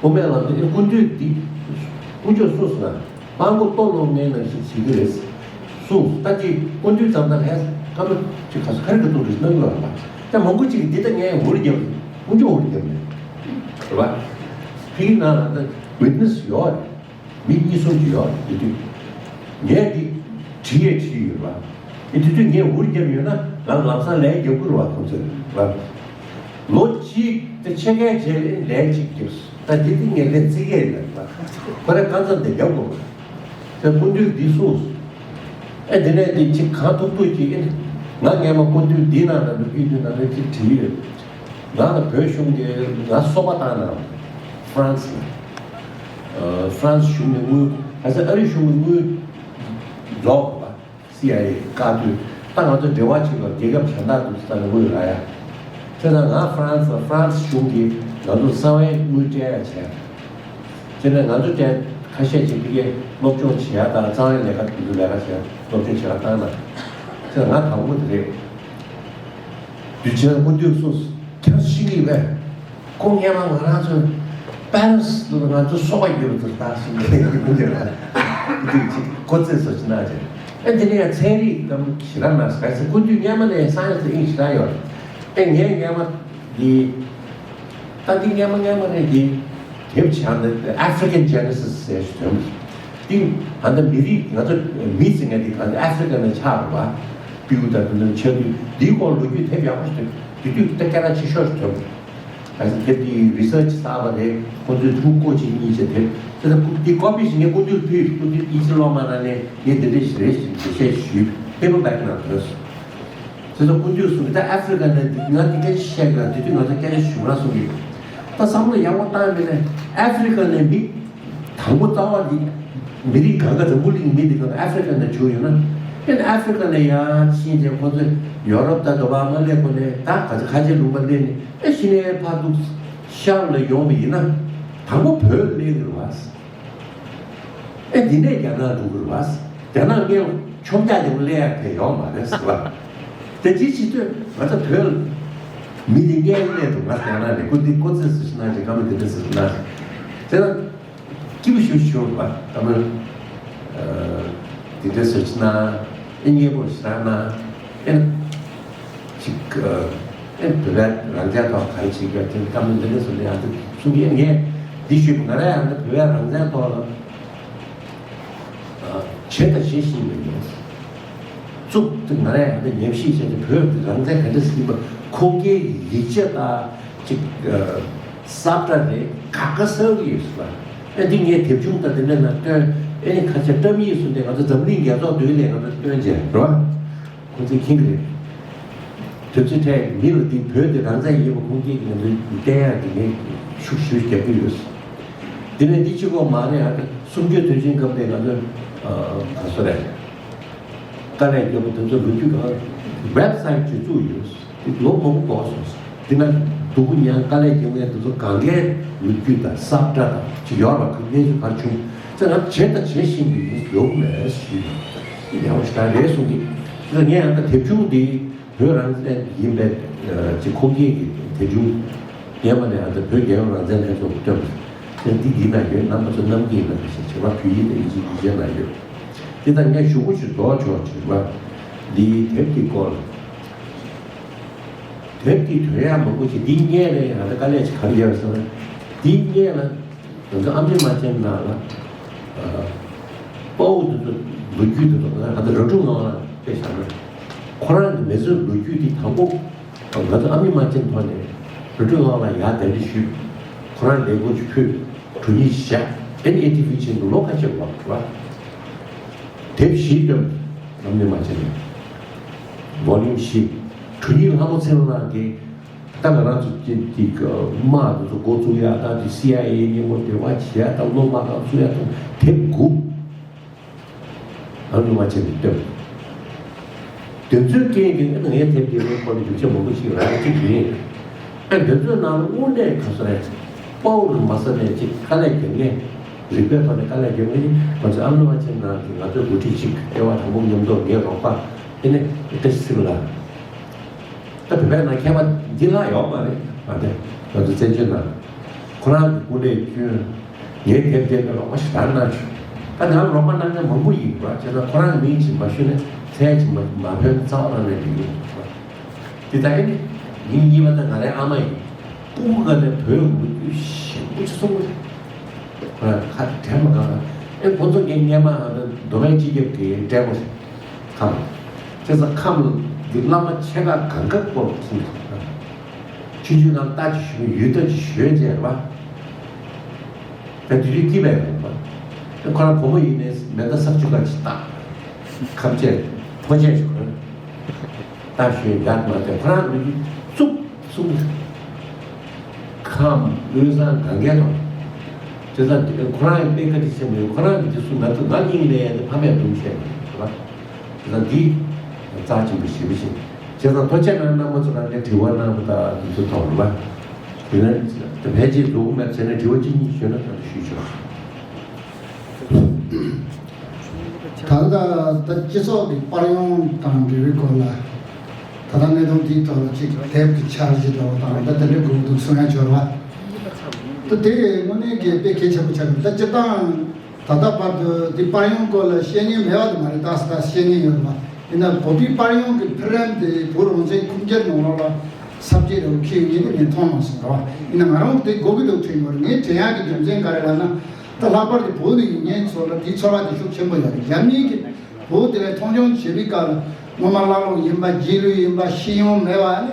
དབུ་མའི་ལམ་དེ་སྐུ་མདུན་འདི་དཀོན་མཆོག་སུ་སོང་ན་དཔང་པོ་ལྟོ་སློང་མཁན་ནང་བཞིན་བྱེད་ཀྱི་རེད། སུ་ད་ཅི་སྐུ་མདུན་ཙམ་ད་ལྷས་སྐམ་པོ་ཅིག་ག་སོ་ཁ་རི་ག་ཏུ་རེད་གནང་གི་རེད་པ། ད་མང་པོ་ཅིག་འདི་ད་ངས་འུར་རྒྱབ་དཀོན་མཆོག་འུར་རྒྱབ་ནས་རེད་པ། ཕིག་ནང་ལ་ད་ཝིཊ་ནེ་སི་ཡོད་རེད། མི་གཉིས་གསུམ་ཅིག་ཡོད་རེད། དེ་དུས་ངས་འདི་བྲིས་ཡས་བྲིས་ཡོད་པ། ཨེ་དེ་དུས་ངས་འུར་བརྒྱབ་ཡོད་ན་ང་ལམ་སང་ལན་རྒྱབ་དགོས་རེད་བ། ཁོང་ཚོས་ར། ལོ་གཅིག་དེ་ཕྱེད་ཀའི་རྗེས་ལ་ལན་གཅིག་རྒྱབ་སོང་། ད་འདི་དེ་ངས་ལན་རྩི་གས་ཡིན་ལ་ཁོ་རང་སྐབས་མཚམས་དེ་རྒྱབ་དགོས་རེད། དེ་སྐུ་མདུན་འདི་གསུངས་སོང་། ཨེ་དེ་ནས་དེ་གཅིག་གང་ཐུབ་ཐུབ་ཅིག་ཨེ་ང་སྔས་མ་སྐུ་མདུན་འདི་ནང་ལ་འགྲོ་རྒྱུ་དུས་ནང་ལ་ཅིག་བྲིས་ཡོད། ང་ལ་བོད་གཞུང་གིས་ང་སོ་པ་བཏང་ན་ཧྥ་རན་སི་ལ། ཧྥ་རན་སི་གཞུང་ནས་དངུལ་ག་ཚོད་ཨ་རི་གཞུང་གི་དངུལ་རྫོགས་པ། སི་ཨའི་ཨེ་བཀག་དུས་ད་ང་ཚོ་འབྲེལ་བ་བྱེད་པར་རྒྱལ་ཁབ་གཞན་དག་ཏུ་ས་ལ་དངུལ་རག་ཡ། དེ་ན་ང་ཧྥ་རན་སི་ལ་ཧྥ་རན་སི་གཞུང་གིས་ང་ཚོ་གསང་བའི་དངུལ་སྤྲད་ཡ་བྱས། དེ་ནས་ང་ཚོ་སྤྲད་ཁ་ཤས་ཅིག་ཕ་གིར་སློབ་སྦྱོང་བྱེད་ཡ་དང་གཙང་བའི་ལས་ཀ་དེ་ཚོ་ལས་ཀ་བྱེད་ཡ་སློབ་སྦྱོང་བྱེད་ཡ་བཏང་ན། དེ་ང་དང་པོ་དེ་རེད། དུས་ཆེན་སྐུ་མདུན་གསུངས་ཁྱེད་ཤི་གི་བས། ཁོང་སྔས་མ་ང་རང་ཚོ་པེ་རི་སི་ལ་ང་ཚོ་སོ་པ་ཡོད་པ་ཚོ་ལྟ་ཞིག་ངས་ཡིན་མི་འདོད་ལ། དེ་ཅིག་ཁོ་ཚོས་བཟོ་ཅི་ན་ཅེ། ཨེ་དེ་ནས་ཡང་ཚན་རིག་གམ་ཞི་ར་ན་ས་སྐུ་མདུན་སྔས་མ་ནས་སང་ཡོད་ཚེ་ཨིན་ཞི་ར་ཡོད། ཨེ་ངས་སྔས་མ་འདི། ད་འདི་སྔས་མ་སྔས་མ་རེད་འདི། དེབ་ཆགས་འདི་African Genesis ཟེར་ཞིག་དོན། འདི་ད་ལྟ་མི་རིགས་ང་ཚོ་མི་ཟེར་མཁན་འདི་གང་འདི་ཨ་ཧྥི་རི་ཀ་ནས་ཆགས་པ། སྤྲེའུ་དང་དེ་ཚོ་ཆགས་དུས་འདིའི་སྐོར་ལོ་རྒྱུས་དེབ་ཡག་པོ་ཞིག་འདུག་དེ་དུས་ད་སྐད་གྲགས་ཆེ་ཤོས་ཤིག་ཐོན། ད་དེབ་འདི་རི་སར་ཆི་བསགས་པ་རེད། ཁོང་ཚོས་ཐུགས་སྐོར་ཅིག་གཉིས་བྱས་དེབ་དེ་ད་འདི་ཀོ་པི་ཞིག་ངས་སྐུ་མདུན་ཕུལ། སྐུ་མདུན་དབྱིན་ཇི་སློབ་མ་ནང་ནས་ངས་འདི་འདྲ་ཞིག་རེད་ཞེས་འགྲེལ་བཤད་ཞུས། པེ་པར་བེག་ནང་ཐོན་སོང་། དེ་ཚོ་སྐུ་མདུན་གསུང་གི་ད་ཨ་ཧྥི་རི་ཀ་ནས་ང་འདི་སྐད་ཆ་བཤད་དགོས། དེ་དུས་ང་ཚོ་སྐད་ཆ་ཞུ་ར་གསུང་གི། ད་བསམ་བློ་ཡག་པོ་བཏང་མིན་ནས་ཨ་ཧྥི་རི་ཀ་ནས་མི་དང་པོ་རྩ་བ་འདི་མི་རིགས་གང་ག་འཛམ་བུ་གླིང་མི་འདི་གང་ཨ་ཧྥི་རི་ཀ་ནས་བྱུང་ཡོད་ན། ཨ་ཧྥི་རི་ཀ་ནས་ཡར་ཕྱིན་ཏེ་ཁོ་ཚོ་ཡོ་རོབ་དང་འགྲོ་བ་མ་སླེབས་གོང་ནས་ད་ག་ཚོད་ཁ་ཆེ་ལུང་པ་སླེབས་ནས་ཨེ་ཤི་ནས་ཕར་འདུག་ཤར་ལ་ཡོང་བ་ཡིན་ན་དང་པོ་བོད་སླེབས་གི་རེད་བ། ཨེ་འདི་ནས་རྒྱ་ནག་འགྲོ་གི་རེད་བ། རྒྱ་ནག་སྔོན་ཆོམ་རྒྱག་རྒྱག་སླེབས་ཡག་དེ་ཡོད་མ་རེད་ཟེར་བ། དེ་ཅི་ཅི་ལྟོས་ང་ཚོ་བོད་ མི་དེ་སྔས་གནས་དུ་ང་ཟེར་ན་རེད། ཁོ་འདི་ཁོ་ཚེ་སུ་ཞིག་ན་ཅིག་བཀའ་མོལ་དེ་འདྲ་ཟེར་ན་ཟེར་ན། སྐྱིད་པོ་ཞུ་ཞུ་བ་བཀའ་མོལ་དེ་འདྲ་ཟེར་ན་ཨེ་སྙན་པོ་ཞིག་ན་ཨེ་ཅིག་ཨེ་བོད་པའི་རང་ཅག་ཐོག་ག་རེ་བྱེད་དགོས་དེ་བཀའ་མོལ་འདི་འདྲ་ཟེར་ན་ཡང་དེ་གསུང་གི་ངས་འདི་ཞུས་པ་ང་རང་ཡང་འདི་བོད་པའི་རང་བཙན་ཐོག་ལ། བྱས་དང་བྱེད་བཞིན་པ་ཡིན། གཙུག་ཏུ་ང་རང་ཡང་ད་ཉམས་ཞིབ་བྱས་ཏེ་བོད་ཀྱི་རང་བཙན་ག་འདྲ་ཟིན་པ་ཁུངས་སྐྱེལ་གྱི་ཡིག་ཆ་དང་ཅིག་ས་བཀྲ་རེ་ཁ་ཁ་གསལ་གྱི་ཡོད་ཟེར་བ། ཨེ་འདི་ངས་དེབ་ཆུང་དང་དེ་འདྲ་ནང་བཏོན། ཨེ་ནི་ཁ་ཆེ་བཀྲ་མི་ཡིས་སུ་འདས་ང་ཚོ་འཛམ་གླིང་རྒྱལ་ཚོགས་འདུས་ལས་ང་ཚོ་བཏོན་བྱས་རོ། ཁོང་ཚོས་མཁྱེན་གྱི་རེད། དུས་ཚོད་ཐད་མི་ལ་འདི་བོད་དེ་རང་བཙན་ཡིན་པ་ཁུངས་སྐྱེལ་གྱི་ང་ཚོའི་བསྟན་ཡག་གི་ངས་ཤུགས་ཤུགས་རྒྱག་གི་ཡོད། དེ་ནས་འདི་གཅིག་པོ་མ་རེད་ཨ། གསུམ་བཅུའི་དུས་ཆེན་སྐབས་དེ་ང་ཚོས་ག་སོ་རེད། དཀའ་ལས་རྒྱབ་པ་དེ་ཚོ་ལོ་རྒྱུས་གང་ཝེབ་སའིཊ་ཅིག་བཙུགས་ཡོད། དེ་ལོ་མང་པོ་འགོར་སོང་། དེ་ན་སྡུག་གུ་མྱངས་དཀའ་ལས་རྒྱབ་མཁན་དེ་ཚོ་གང་གའི་ལོ་རྒྱུས་དང་ས་བཀྲ་དང་ཅིག་ཡོད་ར་གང་གནས་ཚུལ་ག་རེ་བྱུང་ཚེ་ང་བྱས་དང་བྱེད་བཞིན་པའི་མི་ཡོང་མེད་ཞུས་ཡོད། ཡག་པོ་ཞེ་དྲག་རེད་གསུང་གི། ད་ངས་ཡང་ད་དེབ་ཆུང་འདི་བོད་རང་བཙན་ཡིན་པའི་ཅིག་ཁུངས་སྐྱེལ་གྱི་དེབ་ཆུང་ཉན་པ་ནས་ཡང་ད་བོད་རྒྱལ་ཡོངས་རང་བཙན་ལྷན་ཚོགས་ཀྱིས་བཏོན་པ་ཡང་འདི་འདི་ན་ཡོད། རྣམ་པ་ཚོ་རྣམ་རྒྱལ་ན་ཁ་ཤས་བྱེད་པ་བོད་ཡིག་དང་ཡིག་ཆ་ཡིག་ཆའི་ནང་ཡོད། འདི་ད་ངས་ཞུ་སྒོ་ཞིག་རྫོགས་ཆོག་བྱེད་པ་འདིའི་དེབ་ཀྱི་སྐོར། དེབ་ཀྱི་དོན་ཡག་མང་པོ་ཞིག་འདི་སྔས་ནས་ཡང་ད་དཀའ་ལས་ཅིག་ག་རེ་ཡོད་ཟེར་ན་འདི་སྔས་ལ། ང་ཚོ་ཨ་མཆོག་རྨ་ཆེན་ནང་ལ། དཔའ་བོ་དེ་ཚོ་ལོ་རྒྱུས་དེ་ཚོ་ང་ཚོ་ར་སྤྲོད་ངང་ལ་དཔེ་བཞག་ན། ཁོ་རང་གི་མི་ཚེའི་ལོ་རྒྱུས་དེ་དང་པོ། ང་ཚོ་ཨ་མཆོག་རྨ་ཆེན་ཐོག་ནས་ར་སྤྲོད་ངང་ལ་ཡར་གདན་འདྲེན་ཞུས། ཁོ་རང་ལས་འགུལ་ཅིག་ཕུལ། གྲུ་གཉིས་བཞག་ཨེན་ཨེ་ཊི་བི་ཆེན་དུ་ལོ་ཁ་ཤས་འགོར་བ། དེབ་བཞི་བཏོན། ཨ་མཆོག་རྨ་ཆེན་ནས། ཝོ་ལུམ་བཞི། གྲུ་གཉིས་ལྷ་མོ་ཚེ་རིང་ལགས་ཀྱིས། ད་ང་རང་ཚོ་ཀྱི་ཀྱི་དམག་དེ་ཚོ་འགོ་བཙུགས་ཡག་དང་དེ་སི་ཨའི་ཨེ་མཉམ་པོ་འབྲེལ་བ་བྱེད་ཡག་དང་སློབ་མ་ཁག་བཙུགས་ཡག་དང་དེབ་དགུ། ཨ་མཆོག་རྨ་ཆེན་གྱིས་བཏོན། དེ་ཚོའི་རྐྱེན་གྱིས་ཨ་ནི་ངའི་དེབ་དེ་ལོ་འཁོར་བའི་རྒྱུ་ཆ་མང་པོ་ཞིག་རག་གི་ཡིན། ཨ་དེ་ཚོའི་ནང་ལ་དངོས་གནས་ག་ས་རེད། དཔའ་བོ་རུ་མ་ས་ནས་ཅིག་དཀའ་ལས་རྒྱག་མཁན། རིག་པའི་ཐོག་ནས་དཀའ་ལས་རྒྱག་མཁན་ང་ཚོའི་ཨ་མཆོག་རྨ་ཆེན་ནང་གི་ང་ཚོའི་འགོ་ཁྲིད་ཅིག་ལྟེ་བ་དང་པོ་མཉམ་དུ་ངའི་རོགས་པ་ཨེ་ནི་ཨེ་ཏེ་སི་ལ། ད་བོད་པའི་ནང་མཁས་པ་འདི་ལ་ཡོད་མ་རེད་མ་རེད། ང་ཚོ་བཙན་བྱོལ་ནང་ཁོ་རང་གི་སྐུ་ལས་བསྐྱོན། ངའི་དེབ་དེབ་ནས་རོགས་པ་ཞེ་དྲག་གནང་བྱུང་། ད་ང་རོགས་པ་གནང་མཁན་མང་པོ་ཡིན་པ་བྱས་ན་ཁོ་རང་གི་མིང་ཅིག་མ་ཞུས་ན་མཚན་ཅིག་མ་མ་ཕོད་ན་རྩ་བ་རང་ནས་འགྲིག་གི་མི་འདུག་དེ་ད་ཨེ་ནི་ཉིན་གཉིས་པ་ད་ང་རའི་ཨ་མ་ཡིན། ཕྲུ་གུ་ག་ནས་བོད་ལོ་རྒྱུས་ཞེ་པོ་ཅིག་གསུང་གི་རེད། ཁོ་རང་ཁ་དྲན་མ་གང་ཨེ་ཁོ་ཚོ་ངའི་སྔས་མ་མདོ་སྨད་སྤྱི་ཁྱབ་ཀྱི་གྲས་མོ་རེད། ཁམས། བྱས་ཙང་ཁམས་ཀྱི་བླ་མ་ཆེ་ཁག་གང་ག་སྐོར་གསུངས་འདུག་ཆུང་ཆུང་ནང་ལྟ་ཅི་ཞུ་ཡུལ་ལྟ་ཅི་ཞུ་བྱས་རེད་པ། ད་དུས་རྒྱུན་སྐྱིད་པའི་རེད་པ། ཁོ་རང་བུ་མོ་ཡིན་ནའི་མེ་མདའ་སབ་ཅུ་ཀ་ཅིག་བཏགས། ཁམས་བཅས་ཕོ་བཅས་ཞུ་གི་རེད། ད་ཞུས་ཡག་མ་རེད། ཁོ་རང་ལུས་ཀྱི་བཙུགས་གསུངས། ཁམས་དབུས་གཙང་གང་གའི་ཐོག་བྱས་ཙང་ཁོ་རང་ཡང་དཔེ་བཀའ་དྲིན་ཆེན་པོ་ཡོད། ཁོ་རང་གི་དེ་ཚོ་ང་ཚོ་ང་སྙིང་ལས་ཡང་དེ་ཕ་མས་སྡུག་བཤད་མ་རེད་པ། བྱས་ཙང་འདི་རྩ་ཆེན་པོ་ཞེ་པོ་ཞིག་བྱས་ཙང་ཐུགས་རྗེ་གནང་། རྣམ་པ་ཚོ་རང་གིས་དྲི་བ་གནང་བ་དང་དེ་ཚོ་ཐོག་རེད་པ། དེ་ནས་ཕལ་ཆེར་འཛོམས་མེད་བྱས་ན་དྲི་བ་གཅིག་གཉིས་ཞུས་ན་ད་དུང་ཞུས་ཆོག་ད་ལྟ་ད་སྤྱི་ཚོགས་ཀྱི་པར་ཡོང་དང་འབྲེལ་བའི་སྐོར་ལ་ད་ལྟ་གནད་དོན་འདིའི་ཐོག་ལ་ཅིག་དེབ་ཀྱི་འཆར་གཞི་འདྲ་བོ་དང་ད་དེ་འདྲའི་དགོས་འདུག་གསུང་ཡ་འབྱོར་བ། ད་དེ་དངོས་གནས་ཀྱི་དཔེ་གལ་ཆེན་པོ་ཆགས་འདུག་ད་སྤྱིར་བཏང་ད་ལྟ་བར་དུ་འདི་པར་ཡོང་སྐོར་ལ་བཤད་མཁན་མེད་པ་དེ་མ་རེད། ཏག་ཏག་བཤད་མཁན་ཡོད་རེད་པ། ཡིན་ན་བོད་པའི་པར་ཡོང་གི་འཕེལ་རིམ་དེ་བོད་རང་བཙན་ཁུངས་སྐྱེལ་ནང་ལོགས་ལ་ས་བཅད་རེ་འཁེལ་ཡོད་མཁན་དེ་ངས་མཐོང་མ་སོང་ར། ཡིན་ན་ང་རང་དེ་དགོས་ཀྱི་འདུག་དྲན་ཡོད་རེད། ངས་དྲན་ཡག་གི་རྒྱུ་མཚན་ག་རེ་ལབ་ན། ད་ལྷག་པར་དུ་བོད་དུ་ཡོད་མཁན་ཚོ་ལ་དེའི་ཚོར་བ་དེ་ཤུགས་ཆེན་པོ་ཡོད་རེད། རྒྱ་མིའི་གི་བོད་དེ་ལ་མཐོང་ཆུང་བྱེད་པའི་སྐབས་ལ་ངོ་མ་བླ་ལོག་ཡིན་པ་རྗེས་ལུས་ཡིན་པ་ཤེས་ཡོན་མེད་པ་ནི་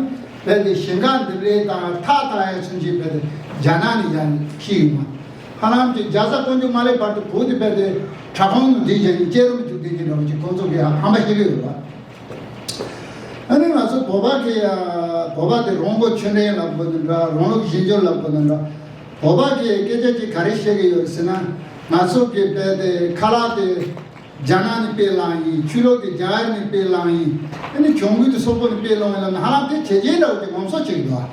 རྦད་དེ་ཞེན་ཁ་འདི་འདྲའི་དང་ཐག་བཏགས་ཡ་ཚུན་ཆད་རྦད་དེ་རྒྱ་ནག་ནས་ཡར་འཁྱེར་ཡོང་བ། ཧ་ལམ་གྱི་རྒྱ་བཟའ་ཀུན་སྤྱོད་མ་ལེགས་བར་དུ་བོད་དེ་རྦད་དེ་དྲག་ཁོང་དུ་འདི་བཞིན་གྱི་སྐྱེ་རུ་མི་འཇུག་བསྡད་ཀྱི་འདྲ་བ་ཅིག་ཁོང་ཚོ་གིས་ཧམ་པ་ཤེས་ཀྱི་ཡོད་པ། ཨ་ནི་ང་ཚོ་བོད་པ་གི་བོད་པ་དེ་རོང་པོ་ཆོས་ལྡན་ལབ་དགོས་ནི་འདྲ། རོང་ལུགས་གཞིས་འགྱུར་ལབ་དགོས་ནི་འདྲ། བོད་པ་གི་སྐད་ཆ་ཅིག་ག་རེ་བཤད་ཀྱི་ཡོད་ཟེར་ན། ང་ཚོ་གི་རྦད་དེ་ཁ་ལག་དེ་རྒྱ་ནག་ནས་དཔེ་བླངས་ཡིན། ཆོས་ལུགས་དེ་རྒྱ་གར་ནས་དཔེ་བླངས་ཡིན། ཨ་ནི་གྱོང་གུན་དེ་སོག་པོ་ནས་དཔེ་བླངས་ཡིན་ལབ་ན་ཧ་ལམ་དེ་བྱས་རྗེས་འདྲ་བོ་ཅིག་ངོམ་སོ་བྱེད་ཀྱི་འདུག་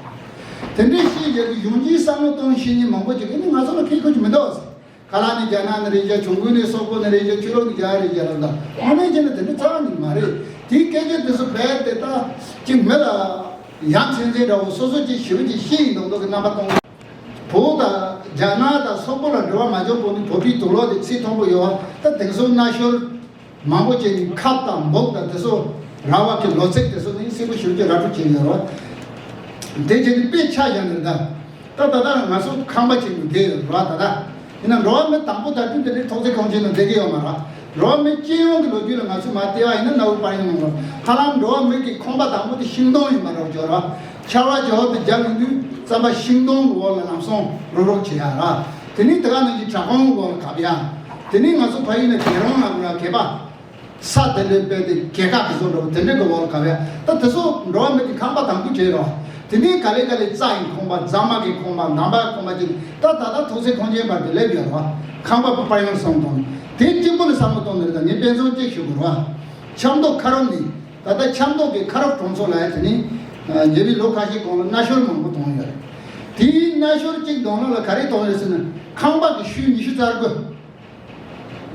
དེ་འདྲའི་བཤད་ཡོད་དུས་གཞུང་འཛིན་བསམ་བློ་གཏོང་ཤེས་མཁན་མང་པོ་ཅིག་གིས་ཨ་ནི་ང་ཚོ་ལ་ཁེ་ཁོ་ཅིག་མི་འདུག་ཟེར། ཁ་ལག་ནི་རྒྱ་ནག་ནས་རེད་བྱས། གྱོང་གུན་ནི་སོག་པོ་ནས་རེད་བྱས། ཆོས་ལུགས་ནི་རྒྱ་རེད་བྱས་ལབ་ད། དངོས་གནས་བྱས་ན་དེ་འདྲ་རྩ་བ་ནས་མ་རེད། དེའི་སྐད་ཆ་དེ་ཚོ་རྦད་དེ་ད་ཅིག་མི་ལ་ ཡ་མཚན་མཚན་འདྲ་བོ་སོ་སོ་ཅིག་ཞེ་པོ་ཅིག་ཤེས་ཡིན་མདོག་མདོག་གི་རྣམ་པ་སྟོན། བོད་དང་རྒྱ་ནག་དང་སོག་པོ་ལ་འབྲེལ་བ་མ་འཇོག་གོང་ནས་བོད་པའི་དུག་ལོག་དེ་ཚིག་མཐོན་པོ་ཡོད་པ་ད་དེང་སང་མནའ་ཤོར་མང་པོ་བྱས་ནས་ཁབ་དང་འབོག་དང་དེ་ཚོ་ར་བ་གི་ལོ་ཚིགས་དེ་ཚོ་ནི་སྲིན་པོ་ཞུ་རྒྱུ་ར་སྤྲོད་བྱས་ཡོད་རེད་བ། དེ་བྱས་ནས་དཔེ་ཆ་བཞག་ནས་ད་ད་ད་ལྟ་ང་ཚོ་ཁང་པ་ཅིག་ནས་བསྡད་ཡོད་རེད་བ་ད་ལྟ། ཡིན་ན་འགྲོ་བ་མི་དང་པོ་ད་དུས་དེ་འདྲའི་ཐོག་བརྩེགས་ཁང་ཆེན་ནང་བསྡད་ཀྱི་ཡོད་མ་རེད། འགྲོ་བ་མི་སྤྱི་ཡོངས་ཀྱི་ལོ་རྒྱུས་ལ་ང་ཚོས་མར་བལྟས་པ་ཡིན་ན་གནའ་བོའི་དཔལ་ཡོན་ནང་ལ་ཧ་ལམ་འགྲོ་བ་མི་གི་ཁང་པ་དང་པོ་དེ་ཤིང་སྡོང་ཡིན་པ་རེད་བརྗོད་ར། ཆར་པ་ཇེ་ཧོབ་ཏེ་རྒྱབ་ཡོང་དུས་རྩམ་པ་ཤིང་སྡོང་གི་འོག་ལ་ལམ་སང་རུབ་རུབ་བྱེད་ཡ་ར། དེ་ནས་དེ་ག་ནང་བཞིན་བྲག་ཁུང་གི་འོག་ལ་གབ་ཡ། དེ་ནས་ང་ཚོ་ཕ་ཡུལ་ནས་གད་རོང་ལ་ར་གད་པ། ས་དེ་འདྲའི་དཔེ་དེ་གད་ཁ་གི་བཟོ་འདྲ་བོ་དེ་འདྲའི་གི་འོག་ལ་གབ་ཡ། ད་དེ་ཚོ་འགྲོ་བ་མི་གི་ཁང་པ་དང་པོ་བྱས་ར། དེ་ནས་ག་ལེ་ག་ལེ་རྩྭ་ཡི་ཁང་པ་རྫ་མ་གི་ཁང་པ་ནམ་མཁའི་ཁང་པ་བྱས་ནས་ད་ད་ལྟ་ཐོག་བརྩེགས་ཁང་ཆེན་བར་དུ་སླེབས་ཡོད་ར། ཁང་པ་དཔལ་ཡོན་བཟང་གཏོང་དེ་གཅིག་པུ་ལ་བསམ་བློ་གཏོང་ནས་ད་ངས་དཔེ་མཚོན་གཅིག་ཞུ་དགོས་ར། ཆབ་མདོ་ཁ་རོམ་ནས། ད་ལྟ་ཆབ་མདོ་གི་ཁ་རོག་གྲོང་ཚོ་ལ་ཡ་དེ་ནི་ཉེ་བའི་ལོ་ཁ་ཤས་གོང་ལ་མནའ་ཤོར་མང་པོ་བཏང་ཡོད་རེད། དེའི་མནའ་ཤོར་གཅིག་བཏང་ལོ་ལ་ག་རེ་བཏང་ཡོད་ཟེར་ན་ཁང་པ་གི་ཤུལ་ཉི་ཤུ་རྩ་དགུ།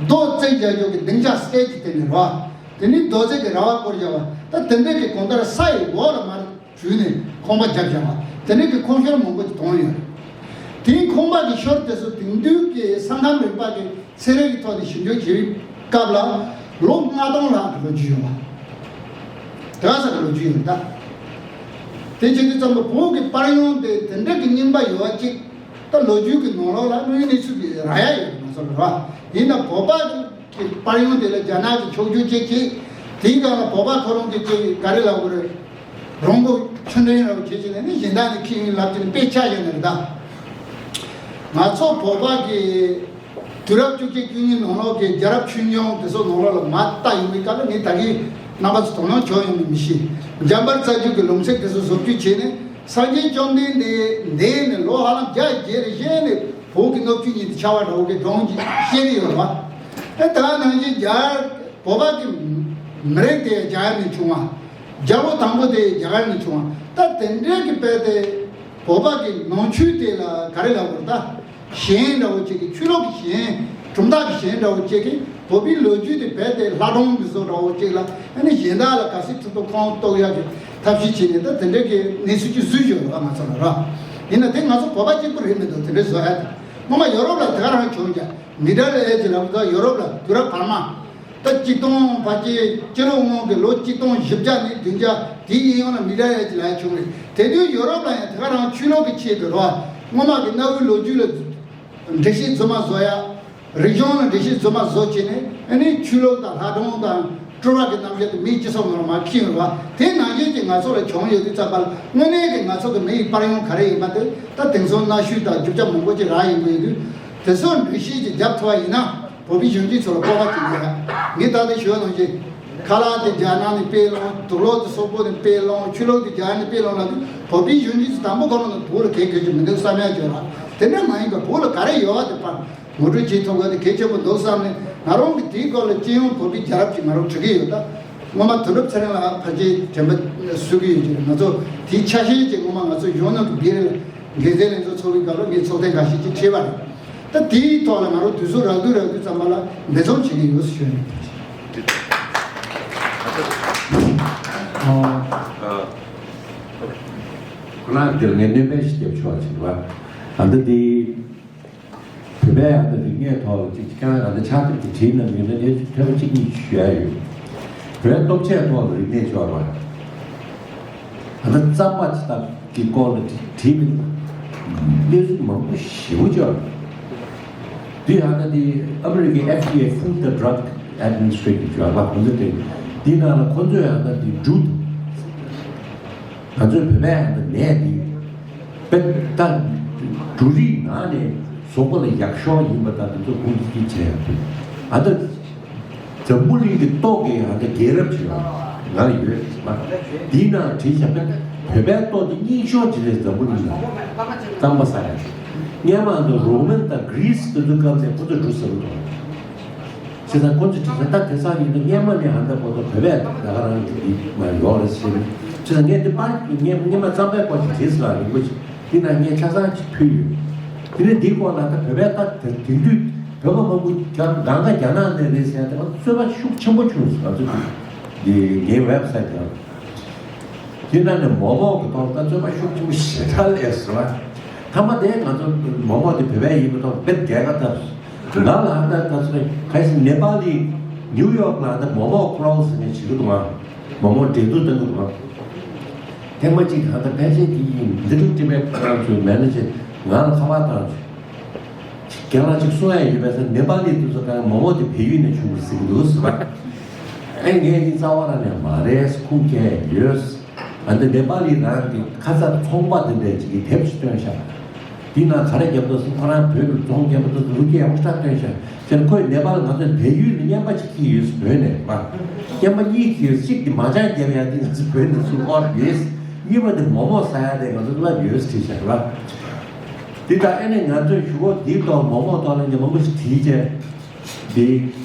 རྡོ་བརྩེགས་རྒྱག་རྒྱུ་གི་སྡིངས་ཆ་སྟེགས་ཀྱི་སྟེང་ནས་ར། དེ་ནི་རྡོ་བརྩེགས་ཀྱི་ར་བ་བསྐོར་བཞག་པ་ད་དེ་འདྲ་གི་གང་ལྟར་ས་ཡི་འོག་ལ་མར་བྲུས་ནས་ཁང་པ་བརྒྱབ་བཞག་པ་དེ་འདྲ་གི་ཁང་ཤོར་མང་པོ་ཅིག་བཏང་ཡོད་རེད། དེའི་ཁང་པ་གི་ཤོར་དེ་ཚོ་དེང་དུས་ཀྱི་ས་ཁམས་རིག་པ་གི་ཚན་རིག་གི་ཐོག་ནས་ཞིབ་འཇུག་བྱེད་པའི་སྐབས་ལ་ལོ་ལྔ་སྟོང་ལྷག་གི་ལོ་རྒྱུས་ཡོད་པ། དེ་ག་ས་གི་ལོ་རྒྱུས་ཡོད་ད། དེ་བྱེད་དུས་ཙམ་པ་བོད་ཀྱི་དཔལ་ཡོན་དེ་དེ་འདྲ་གི་རྙིང་པ་ཡོད་པ་གཅིག་ད་ལོ་རྒྱུས་ཀྱི་ནང་ལོགས་ལ་དངོས་ཡོད་གནས་ཚུལ་གྱི་ར་ཡ་ཡོད་པ་མ་ཚོར་ར་བ། ཡིན་ན་བོད་པ་གི་དཔལ་ཡོན་དེ་ལ་རྒྱ་ནག་གི་ཕྱོགས་བསྒྱུར་བྱེད་ཀྱི། དེའི་སྒང་ལ་བོད་པ་ཁོ་རང་གི་ཅིག་ག་རེ་ལབ་དགོས་རེད། རང་མགོ་ཆུ་འདྲེན་ར་བ་བྱེད་ཀྱི་ནས་ནི་གཞན་དག་ནས་ཁྱི་ཡིན་ལབ་ཀྱི་ནི་དཔེ་ཆ་ཡོད་ནི་རེད་ད། ང་ཚོ་བོད་པ་གི་དུས་རབས་བཅུ་གཅིག་བཅུ་གཉིས་ནང་ལོགས་ཀྱི་རྒྱལ་རབས་ཆོས་འབྱུང་དེ་ཚོ་ནང་ལོགས་ལ་མ་ལྟ་ཡོང་བའི་སྐབས་ལ་ངས་ད་གིན་རྣམ་པ་ཚོ་དོ་སྣང་བྱུང་ཡོང་མིན་མི་ཤེས། འཇམ་དཔལ་རྩ་རྒྱུད་ཀྱི་ལུང་ཚིག་དེ་ཚོ་བཟོ་བཅོས་བྱས་ནས་སངས་རྒྱས་བཅོམ་ལྡན་འདས་འདས་ནས་ལོ་ཧ་ལམ་བརྒྱ་བརྒྱད་རེ་བཞེས་ནས་བོད་ཀྱི་ལྔ་བཅུ་ཉིན་དུ་ཆགས་པ་འདྲ་བོ་གི་སྒྲུང་ཅིག་བཤད་ཀྱི་ཡོད་རེད་བ། ཨེ་ད་ནང་བཞིན་རྒྱ་བོད་པ་གི་མི་རིགས་དེ་རྒྱ་གར་ནས་བྱུང་བ། རྒྱལ་པོ་དང་པོ་དེ་རྒྱ་གར་ནས་བྱུང་བ། ད་དེ་འདྲའི་གི་དཔེ་དེ་བོད་པ་གི་ནང་ཆོས་དེ་ལ་ག་རེ་ལབ་དགོས་རེད་ད། ཞེན་འདྲ་བོ་ཅིག་གི་ཆོས་ལུགས་ཀྱི་ཞེན། གྲུབ་མཐའ་གི་ཞེན་འདྲ་བོ་ཅིག་གི་བོད་པའི་ལོ་རྒྱུས་དེ་རྦད་དེ་ལྷ་སྒྲུང་གི་བཟོ་འདྲ་བོ་ཅིག་ལ་ཨ་ནི་གཞན་དག་ལ་ག་སྲིད་ཐུབ་ཐུབ་ཁོང་གཏུག་ཡག་གི་ཐབས་ཤེས་བྱས་ནས་ད་དེ་འདྲའི་གི་གནས་ཚུལ་ཅིག་བཟོས་ཡོད་རེད་བ་ང་ཚོ་ལ་ར། ཡིན་ན་དེ་ང་ཚོ་བོད་པ་གཅིག་པུ་རེད་མི་འདུག་དེ་འདྲའི་བཟོ་ཡག་དེ་སྔོན་མ་ཡོ་རོབ་ལ་དེ་ག་རང་བྱུང་ཀྱང་མི་ཌལ་ཨེ་ཇི་ལབ་ད་ཡོ་རོབ་ལ་དུས་རབས་བར་མ། ད་གཅིག་སྟོང་ཕལ་ཆེར་སྤྱི་ལོ་སྔོན་གྱི་ལོ་གཅིག་སྟོང་བཞི་བརྒྱ་ནས་བདུན་བརྒྱ་དེའི་གཡས་གཡོན་ལ་མི་ཌལ་ཨེ་ཇི་ལབ་ཡག་བྱུང་རེད། དེ་དུས་ཡོ་རོབ་ལ་ཡང་དེ་ག་རང་ཆོས་ལུགས་ཀྱི་ཆེད་དུ་ར་བ། སྔོན་མ་གི་གནའ་བོའི་ལོ་རྒྱུས་ལ་འགྲེལ་བཤད་རྫུན་མ་བཟོ་ཡ། རིག་གཞུང་ལ་འགྲེལ་བཤད་རྫུན་མ་བཟོ་བྱས་ནས་ཨ་ནི་ཆོས་ལུགས་དང་ལྷ་སྒྲུང་དང་སྤྲུལ་པ་གི་རྣམ་གཞག་དེ་མིའི་སྤྱི་ཚོགས་ནང་ལ་མར་འཁྱེར་ཡོང་བ་དེ་ནང་བཞིན་གྱི་ང་ཚོ་ལ་བྱུང་ཡོད་དུས་ཙམ་པ་ལ་དངོས་གནས་ཀྱི་ང་ཚོ་གི་མི་ཡི་དཔལ་ཡོན་ག་རེ་ཡིན་པ་དེ་ད་དེང་སང་གནའ་ཤུལ་དང་རྒྱུ་ཆ་མང་པོ་ཅིག་རག་ཡོང་གི་ཡོད་དུས་དེ་ཚོ་འགྲེལ་བཤད་ཅིག་རྒྱབ་ཐུབ་པ་ཡིན་ན་བོད་པའི་གཞོན་སྐྱེས་ཚོ་ལ་སྤོབས་པ་ཅིག་ཡོད་ཡ། ངས་ད་ལྟ་ཞུ་བ་ནང་བཞིན། ཁ་ལག་དེ་རྒྱ་ནག་ནས་སྤེལ་ཡོང་། དུག་ལོག་དེ་སོག་པོ་ནས་སྤེལ་ཡོང་། ཆོས་ལུགས་དེ་རྒྱ་ནག་ནས་སྤེལ་ཡོང་ལབ་དུས་བོད་པའི་གཞོན་སྐྱེས་ཚོ་དང་པོ་ཁོ་རང་ཚོ་བོད་ལ་གལ་གལ་ཆེ་མི་འདུག་བསམ་ཡ་བརྗོད་ལ། དེ་འདྲ་མ་ཡིན་པར་བོད་ལ་ག་རེ་ཡོད་པ་དེ་ཕར་ངོ་སྤྲོད་བྱེད་ཐུབ་དགོས་དེ་གལ་ཆེན་པོ་འདུག་བསམ་ནས་ང་རང་གི་དེའི་སྐོར་ལ་སྤྱི་ཡོངས་བོད་པའི་རྒྱལ་རབས་ཅིག་ང་རང་འབྲི་གི་ཡོད། ད་སྔོན་མ་དོན་གྲུབ་ཚེ་རིང་ལགས་ཕལ་ཆེར་དྲན་པ་གསོས་ཀྱི་ཡོད་ཀྱི་རེད། ང་ཚོ་དེའི་ཆ་ཤས་ཅིག་སྔོན་མ་ང་ཚོ་གཞོན་ནུ་གི་སྦིར་ལ་འགན་འཛིན་ལྷན་ཚོགས་ཚོགས་པའི་སྐབས་ལ་ངས་ཚོགས་ཐེངས་འགའ་ཤས་ཅིག་བྱས་པ་རེད། ད་དེའི་ཐོག་ལ་ང་རང་དུས་ཚོད་རག་དུས་རག་དུས་ཙམ་པ་ལ་འབད་བརྩོན་བྱེད་ཀྱི་ཡོད་ཞུ་ནས། ཁོ་རང་འདིར་ངས་སྣོན་པ་ཞིག་བརྒྱབ་ཆོག་ཅིག་བ། ཨ་འདི་འདི་བོད་པའི་ཨ་འདི་རིག་གནས་ཐོག་ལ་ཅིག་ཅིག་ཀྱང་ཨ་འདི་ཕྱག་དེབ་ཀྱི་བྲིས་གནང་མྱོང་ན་གནས་ཚུལ་ཐོན་པ་གཅིག་གཉིས་ཞུ་ཡ་ཡོད། བོད་པའི་སྟོབས་ཆེན་ཐོག་ལ་རིག་གནས་སྦྱོར་བ། ད་ལྟ་རྩམ་པ་ཅི་ལྟར་གྱི་སྐོར་ལ་བྲིས་པའི་གནས་ཚུལ་མང་པོ་ཞེ་པོ་ཅིག་ཡོད་རེད། དེ་ཡང་ད་དེ་ཨ་མི་རི་ཀའི་F D A Food and Drug Administration་གི་ཅིག་ཡོད་པ་ཁོང་ཚོ་དེ་དེའི་ནང་ལ་ཁོང་ཚོས་ཡང་ད་དེ་འབྲུ་དང་ང་ཚོའི་བོད་པའི་ཡང་ད་ནས་དེ་དཔེ་ད་འབྲུ་རིགས་ནང་ནས་བཟོ་པོ་ལ་ཡག་ཤོས་ཡིན་པ་ད་དེ་ཚོ་ཁོང་ཚོས་དེ་བྱས་ཡོད་རེད། ཨ་ད། འཛམ་བུ་གླིང་གི་ཏོག་གི་ཧ་ད་རྒྱལ་རབས་ཅིག་ཡོད་ང་ལ་ཡོད་ཟེར་བ། དེའི་ནང་བྲིས་བཞག་པས་བོད་པའི་ཏོག་དེ་རྙིང་ཤོས་ཅིག་རེད། འཛམ་བུ་གླིང་ལ་རྩམ་པ་ཟ་ཡ་ཞིག་སྔོན་མ་ད་རོ་མན་དང་གྷི་རི་སི་དེ་ཚོའི་སྐབས་ནས་ཁོ་ཚོས་འབྲུ་ཟ་གི་འདུག་བྱས་ཙང་ཁོ་ཚོས་བྲིས་ཙང་ད་དེང་སང་ཡིན་ན་སྔོན་མ་ནས་ཧ་ད་ཁོ་ཚོ་བོད་པས་ད་ག་རང་གི་འདི་མ་ཡོད་རེད་ཟེར་ནས་བྱས་ཙང་ངས་འདི་པར་སྔོན་སྔོན་མ་རྩམ་པའི་སྐོར་ཞིག་བྲིས་ཟེར་ལ་རིང་པོ་ཞིག་དེ་ན་ངས་ཆ་ཚང་ཅིག་ཕུལ་ཡོད། དེ་ནས་འདིའི་སྐོར་ལ་ད་བོད་པའི་ད་དེང་དུས་བོད་པ་མང་པོ་རྒྱ་གང་ག་རྒྱ་ནག་ནས་རེད་ཟེར་ཡ་དེ་ཚོད་དཔག་ཤུགས་ཆེན་པོ་བྱུང་ཟེར་ང་ཚོ་འདི་ངའི་ཝེབ་སའིཊ་ནང་། དེ་ནང་ནས་མོག་མོག་གི་ཐོག་ལ་ད་རྩོད་པ་ཤུགས་ཆེན་པོ་ཞེ་དྲག་སླེབས་སོང་བ། མཐའ་མ་དེ་ང་ཚོ་མོག་མོག་དེ་བོད་པའི་ཡིན་པའི་ཐོག་དཔེ་རྒྱལ་ཁ་བཏབ་སོང་། ང་ལ་ཨ་ད་ད་ཚོ་ག་ཞིག་ནེ་པ་ལི་ནིའུ་ཡོག་ལ་ཨ་ད་མོག་མོག་ཀོ་རལ་ཟེར་ནས་བྱེད་ཀྱི་འདུག་ཨ། མོག་མོག་འགྲན་བསྡུར་གཏོང་གི་འདུག་ཨ། ཐེངས་མ་གཅིག་ཨ་ད་ཕལ་ཆེར་དེ་ཡིན་ལི་ཊལ་ཊི་བེཊ་ཁོ་རང་ཚོའི་མེ་ནེ་ཇར་ང་ལ་ཁ་པར་བཏང་བྱུང་། རྒན་ལགས་ཅིག་གསུང་ཡ་ཡོད་པས་ཟེར། ནེ་པ་ལི་དེ་ཚོ་གང་མོག་མོག་དེ་བལ་ཡུལ་ནས་བྱུང་བ་ཟེར་གྱི་འདུག་ཟེར་བ། ཨེ་ངས་འདི་རྩ་བ་རང་ནས་མ་རེད། ཁུངས་སྐྱེལ་ཡོད། ཨ་འདི་ནེ་པ་ལི་རང་གི་ཁ་ཚ་ཚོང་པ་དེ་འདྲས་ཅིག་གིས་དེབ་ཅིག་བཏོན་ཤག་འདི་ན་ག་རེ་བརྒྱབ་འདུག་ཟེར། ཁོ་རང་བོད་དུ་རྫོང་བརྒྱབ་འདུག་ལོ་རྒྱུས་ཡག་པོ་ཞེ་དྲག་བཏོན་ཤག་ཟེར། ཁོས་ནེ་པ་ལི་ང་ཚོ་བལ་ཡུལ་ནས་རྔན་པ་ཅིག་ཁྱེར་ཡོད་ཟེར། བོད་ནས་བ། རྔན་པ་གཉིས་ཁྱེར་ཡོད། གཅིག་དེ་མ་ཅང་རྒྱབ་ཡ་དེ་ང་ཚོ་བོད་ནས་ཚུར་དབོར་ཡོད། གཉིས་པ་དེ་མོག་མོག་ཟ་ཡ་དེ་ང་ཚོ་བསླབས་ཡོད་ཟེར་བྲིས་ཤག་རེད་བ། དེ་ལྟར་ཨེ་ནས་ང་ཚོས་གཞུག་གུ་འདིའི་ཐོག་མོག་མོག་ཐོག་ལ་ཉམས་མང་པོ་ཞིག་བྲིས་རྗེས། འདི་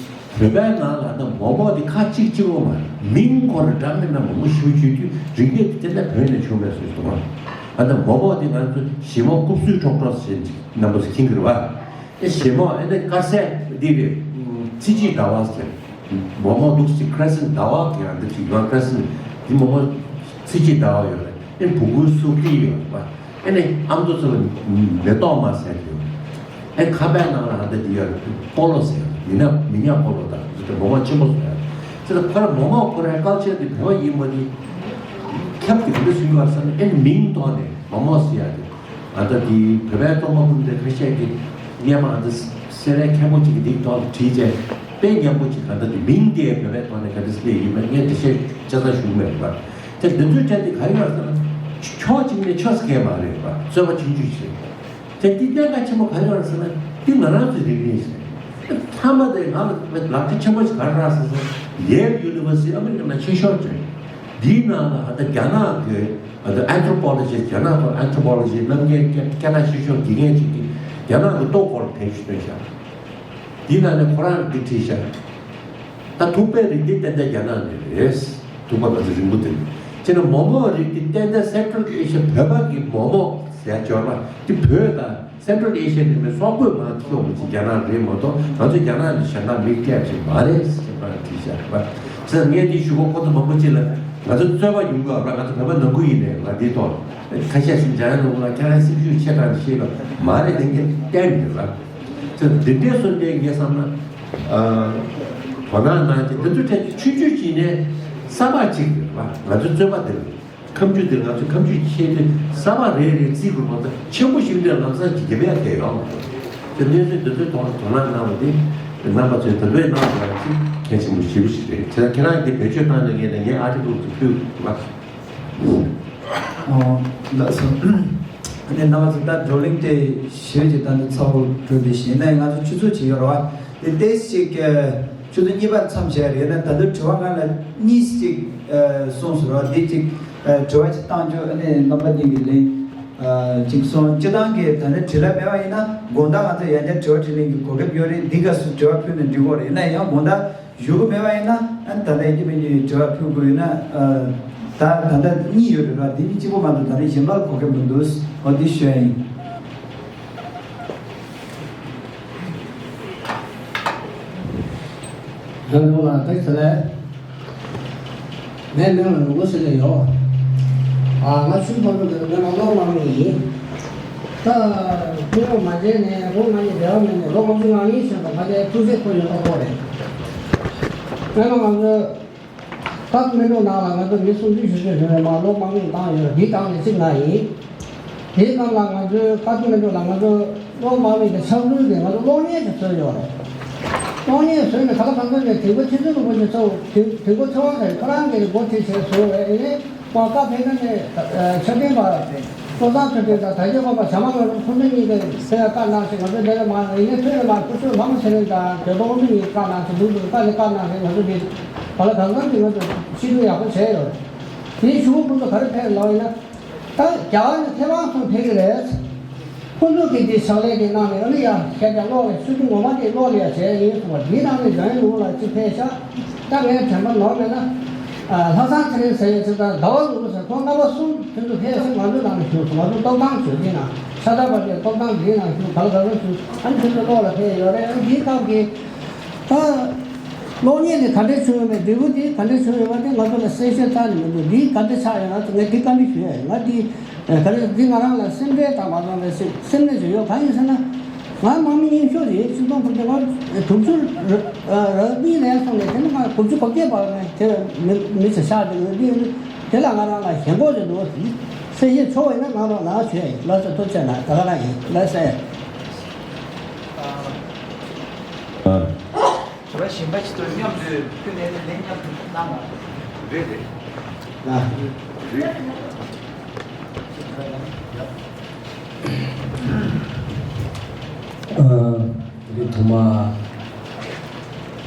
བོད་པའི་ནང་ལ་ད་མོག་མོག་འདི་ཁ་གཅིག་གཅིག་པོ་མ་རེད། མིང་ཁོ་རང་འདྲ་མིན་སྣ་མང་པོ་ཞིག་བརྗོད་དུས་རིག་གནས་འདི་ཏན་ཏན་བོད་ནས་བྱུང་བའི་བཟོ་ཞིག་འདུག་ཨ་ད་མོག་མོག་འདི་ང་ཚོ་ཞེ་མོག་རྐུབ་བསུས་ཁྲོག་ཁྲོག་ཟེར་ཅིག་རྣམ་པ་ཚོ་མཁྱེན་གྱི་རེད་བ། ཨེ་ཞེ་མོག་ཨེ་ནས་དཀར་ཟས་འདི་རེད། ཚི་གཅིག་ཟླ་བ་ཟེར། མོག་མོག་འདུག་ཅིག་ཁ་ར་སན་ཟླ་བ་གི་ཡང་འདི་ཅིག་ཡོད། ཁ་ར་སན་འདི་མོག་མོག་ཚི་གཅིག་ཟླ་བ་ཡོད་རེད། ཨེ་བུ་གུའི་སུག་ཏི་ཡོད་རེད་བ། ཨེ་ནས་ཨ་མདོ་ཚོ་ལ་མེ་ཏོག་མ་ཟེར་གྱི་ཡོད། ཨེ་ཁ་པའི་ནང་ལ་ཧ་ད་འདི་ཡོད་རེད། སྤོ་ལོ་ཟེར་ཡོད་རེད། མི་ཉག་མི་ཉག་སྤོ་ལོ་དང་འདི་ཚོ་མོག་མོག་ཆེན་པོ་ཟེར་ཡོད་རེད། ཚེ་ད་ཁོ་ར་མོག་མོག་ཁོ་རའི་ཀལ་ཆར་འདི་བོད་པ་ཡིན་པ་འདི་ཁྱབ་ཀྱི་འདི་འདྲ་ཞིག་ཡོད་རེད་བསམ་ནས། ཨེ་ནས་མིང་ཐོག་ནས་མོག་མོག་ཟེར་ཡ་འདི། ཨ་ད་དེ་བོད་པའི་རྩོམ་པ་པོ་འདི་ཁ་ཤས་ཀྱིས་སྔས་མ་ཨ་ད་སེ་རའི་མཁན་པོ་གཅིག་གིས་འདིའི་ཐོག་ལ་བྲིས་རྗེས་དཔེ་སྙན་པོ་གཅིག་ཨ་ད་དེ་མིང་དེ་བོད་པའི་ཐོག་ནས་ག་འདྲ་སླེབས་ཡིན་མིན་ངས་འགྲེལ་བཤད་ཆ་ཚང་ཞུ་གི་མེད་པ། དེ་འདི་ཚོའི་གྲས་དེ་ག་རེ་ཡོད་ཟེར་ན། ཕྱོགས་གཅིག་ནས་ཆོས་སྐད་མ་རེད་པ། རྩོད་པ་ཆུང་ཆུང་ཞིག་རེད། དེ་འདི་གནད་འགག་ཆེན་པོ་ག་རེ་ཡོད་ཟེར་ན། འདི་ང་རང་ཚོའི་རིག་གནས་ཤིག་རེད། མཐའ་མ་དེ་ང་ལ་ལག་ཁྱེར་ཆེན་པོ་ཞིག་ག་རེ་རག་ཟེར་ན། ཡེལ་ཡུ་ནི་ཝར་སི་ཊི་ཨ་མི་རི་ཀ་ནང་ཆེ་ཤོས་ཅིག་རེད། འདིའི་ནང་ལ་ཨ་ད་རྒྱ་ནག་གི་ཨ་ད་ཨན་ཐྲོ་པོ་ལོ་ཇི། རྒྱ་ནག་ཐོག་ཨན་ཐྲོ་པོ་ལོ་ཇི་གནང་མཁན་སྐད་སྐད་གྲགས་ཆེ་ཤོས་དགེ་རྒན་ཅིག་གིས་རྒྱ་ནག་གི་ལྟོ་སྐོར་ལ་དེབ་ཞིག་བཏོན་ཤག་འདིའི་ནང་ནས་ཁོ་རང་གིས་བྲིས་ཤག་ད་ཐུག་པའི་རིགས་འདི་ཏན་ཏན་རྒྱ་ནག་ནས་རེད། ཐུག་པ་ང་ཚོ་རིང་པོ་དེ་རེད། བྱས་ན་མོག་མོག་རིགས་འདི་ཏན་ཏན་སེན་ཊྲལ་ཨེ་ཤི་ཡ། བོད་པ་གི་མོག་མོག་ཟེར་ཡ་སྦྱོར་བ་འདི་བོད་དང་སེན་ཊྲལ་ཨེ་ཤི་ཡ་ནས་མི་སོག་པོས་མར་ཐོན་པ་ཅིག་རྒྱ་ནག་རེད་མ་གཏོགས། ང་ཚོ་རྒྱ་ནག་ནས་གཞན་དག་མི་སྐད་ཅིག་མ་རེད་ཟེར་བ་བྲིས་བཞག་པ། ཟེར་ངས་འདི་ཞུ་གོ། ཁོ་ཚོ་མང་པོ་ཅིག་ལ་ང་ཚོ་རྩོད་པ་ཡོང་གི་ཡོད་ར། ང་ཚོ་བོད་པ་ནང་ཁུལ་ཡིན་ནའི་ང་འདིའི་ཐོག་ཁ་ཤས་ཤིག་འཇམ་དབྱངས་ལགས་ཁྱེད་རང་སེམས་ཤུགས་ཆེ་དྲགས་ཤེས་ལ་མ་རེད། དེ་ངས་བསྟན་མི་ར། ཚེ་འདི་འདྲའི་སོ་འདྲའི་ངས་བསམ་ན། ཨ། དོ་སྣང་གནང་རྗེས་དེ་ཚོ་གྲས་ཀྱི་ཆུང་ཆུང་བྱས་ནས་གསར་པ་ཅིག་རེད་བ། ང་ཚོའི་རྩོད་པ་འདི་རེད། ཁ་མཆུ་འདིར་ང་ཚོས་ཁ་མཆུ་ཆེ་དེ་གསར་པ་རེ་རེ་བརྩི་དགོས་པ་དང་། ཆེན་པོ་ཞིག་འདིར་ལམ་སང་ཅིག་རྒྱབ་ཡ་གལ་ཡོད་མ་རེད། དེ་གནས་ཚུལ་འདི་ཚོའི་ཐོག་ལ་དོ་སྣང་གནང་བ་དེ་རྣམ་པ་ཚོས་དེ་འདྲའི་གནང་བ་ཅིག་གལ་ཆེན་པོ་ཞེ་པོ་ཞིག་རེད། བྱས་ཙང་ཁྱེད་རང་གིས་བེད་སྤྱོད་བཏང་ནས་ངས་ནས་ངའི་ཨ་ཊི་ཀལ་ཅིག་ཕུལ་དགོས་པ། ཨོ། ལགས་སོ། ཨ་ནི་རྣམ་པ་ཚོ་ད་བགྲོ་གླེང་དེ་ཞེ་ཅིག་ད་ནི་ཚ་བོ་གྲོལ་བའི་ཞིང་ནས་ང་ཚོ་ཆུ་ཚོད་ཅིག་ཡོད་རེད་བ། དེ་ཏེས་ཅིག་ཆུ་ཚོད་གཉིས་པ་མཚམས་བཞག་རེད་ན། ད་དུང་དྲི་བ་ང་ལ་གཉིས་ཅིག་གསུངས་སོང་ར། དེ་ཅིག་དྲི་བ་ཅིག་བཏང་རྒྱུ། ཨ་ནི་རྣམ་པ་གཉིས་ཀྱི་ལན་ཅིག་གསུངས། སྤྱི་བཏང་གི་ད་ནི་དྲི་ལན་མེད་པ་ཡིན་ན། དགོང་དག་ང་ཚོ་ཡང་བསྐྱར་དྲི་བ་དྲིས་ལན་གྱི་གོ་སྐབས་ཡོད་རེད། འདི་སྐབས་སུ་དྲི་བ་ཕུལ་ན་འགྲིག་གི་རེད། ཡིན་ན་ཡང་དགོང་དག་བཞུགས་ཀྱི་མེད་པ་ཡིན་ན། ཨ་ནི་ད་ལྟ་སྐྱེ་དམན་གྱི་དྲི་བ་ཕུལ་དགོས་ཡིན་ན། ཨ། ད་ད་ལྟ་གཉིས་ཡོད་རེད་ར། འདི་གཉིས་གཅིག་པོ་མ་གཏོགས་ད་རེས་གཞན་པ་ལ་གོ་སྐབས་མི་འདུག་འོ་འདི་ཞུ་ཡ་ཡིན། ལྷན་རྒྱས་ལ་བཀྲ་ཤིས་བདེ་ལེགས། ངའི་མིང་ལ་ནོར་བུ་ཟེར་གྱི་ཡོད། ཨ། ང་ཆུ་ཕོར་པའི་ངའི་ནང་ལོག་དམག་མི་ཡིན། ད་ཕྱི་ལོགས་མ་བྱས་ནས་ལོ་ང་གཉིས་འབྲེལ་བ་མེད་ནས་ལོ་ལྔ་བཅུ་ང་གཉིས་ཕྱིན་སོང་། ཕལ་ཆེར་ཐུགས་སྲས་ཁོ་ཡོད་པ་ཁོ་རེད། སྔོན་མ་ང་ཚོའི་ཀ་ཐ་མན་གྲུ་ནང་ལ་ང་ཚོ་མི་སུམ་ཅུ་བཞི་བཅུ་ཞིག་རེད་མ་ལོ་དམག་མི་བཏང་ཡོད་རེད། འདིའི་སྒང་ནས་གཅིག་ང་ཡིན། དེའི་སྒང་ལ་ང་ཚོའི་ཀ་ཐ་མན་གྲུ་ལ་ང་ཚོ་ལོ་དམག་མི་དེ་ཕྱག་འབུལ་གྱིས་ང་ཚོ་གློག་བརྙན་ཞིག་བཟོས་ཡོད་རེད། གློག་བརྙན་བཟོས་ནས་ག་ལ་གང་འཚམ་ནས་དིལ་མགོ་ཆོས་དབྱིངས་རིན་པོ་ཆེ་ཚོ། དིལ་མགོ་ཆོས་དབྱིངས་ཟེར། ཁོ་རང་གིས་འགོ་ཁྲིད་བྱས་བཟོས་རེད། ཨེ་ནས་ཁོང་ཀ་ཕེབས་ན་ནས་ཆོས་ལྡན་པ། བློ་བཟང་ཆོས་སྒྲོན་དང་དར་རྒྱས་དབང་པ་ཞྭ་དམར་ལྷ་སྒྲོན་ཁོང་ཚོ་གཉིས་ཀས་སེ་ཡ་བཀའ་གནང་ཞིང་། ང་ཚོ་འདི་ལ་མ་ཡིན་ནའི་ཐོན་ལ་མ་སྐུ་ཞབས་ལྷ་མོ་ཚེ་རིང་དང་རྒྱལ་པོ་དབང་མི་གཉིས་བཀའ་གནང་ཞིང་། འདུག་འདུག་བཀའ་ནས་བཀའ་གནང་ཞིང་། ང་ཚོ་འདི་ག་ལ་གང་འཚམ་གྱིས་ང་ཚོ་ཤེས་རྟོགས་ཡག་པོ་བྱས་ཡོད། དེའི་གཞུག་ཁོང་ཚོ་ག་རེ་ཕེབས་ལབ་ཡིན་ན། ད་རྒྱ་གར་ནས་ཐེ་ཝན་ཚུར་ཕེབས་ཀྱི་རེད། ཁོང་ཚོ་གིས་འདི་ཕྱག་ལས་དེ་གནང་ནས། ཨ་ནི་ཡ་ཁྱེད་ཀྱང་གློག་ལས་སྲོལ་རྒྱུན་ངོ་མ་དེ་གློག་ལས་ཡ་བྱས་ཡིན་གསུངས་པ། འདིའི་ནང་ནས་འཇམ་དབྱངས་ལྷུན་པོ་ལགས་གཅིག་ཕེབས་ཤག་ད་ངས་དྲན་པ་ནོར་མེད་ན། ཨ། ལྷ་བཟང་ཚེ་རིང་ཟེར་ཡས་ཅིག་དང་ཟླ་བ་ལྷུན་པོ་ཟེར། ཁོང་རྣམ་པ་གསུམ་དེ་ཚོ་ཕེབས་ཤག་ང་ཚོའི་ནང་ལ་བཞུགས་སོང་། ང་ཚོ་ཐོབ་ཐང་ཞུ། འདི་ནང་ཤ་སྟག་པ་དེ་ཐོབ་ཐང་འདིའི་ནང་བཞུགས། ག་ལ་ག་ལ་བཞུགས། ཨ་ནི་དེ་ཚོ་གློག་ལ་ཕེབས་ཡོད་རེད། ཨ་ནི་འདིའི་སྐབས་ཀྱི་ད། གློག་བརྙན་དེ་ག་འདྲས་བྱུང་ཡོད་མེད། འབྲས་བུ་དེ་ག་འདྲས་བྱུང་ཡོད་མེད་དེ་ང་ཚོ་ལ་གསལ་བཤད་རྩ་ནས་མི་འདུག་འདི་ག་འདྲས་ཆགས་ཡོད་ན་ངས་འདི་བཀའ་འདྲི་ཞུ་ཡ་ཡིན། ང་འདི་ག་རེ་འདི་ང་རང་ལ་སེམས་ཁྲལ་དང་མ་འདང་བའི་སེམས་སེམས་ནད་ཅིག་ཡོད། གང་ཡིན་ཟེར་ན། ང་དམག་མི་རྙིང་ཤོས་རེད། ཆིག་སྟོང་དགུ་བརྒྱ་དྲུག་ཅུ་རེ་གཉིས་ལ་སོང་ནས་དེ་ནི་ང་དགུ་བཅུ་གོ་བརྒྱད་བར་ནས་དེ་མི་མི་ཚེ་ཤག་དེ་ཡོད་དེ། དེ་ལ་ང་རང་ལ་ཞེན་ཁོག་ཅིག་འདུག་གསལ་བཤད་ཆོག་པ་ཡིན་ན་ང་རང་ལ་ཞུ་ཡ་ཡིན། ལགས་སོ། ཐུགས་རྗེ་གནང་། ད་ག་རང་ཡིན། ལགས་སོ། ཨ། དྲི་བ་གཞན་པ་ཞིག་འདུག་མཉམ་དུ་ཕུལ་ནས་ལན་མཉམ་དུ་གནང་བ། རེད་རེད། ཨ། རེད། ཨ། འདི་ཐོག་མ།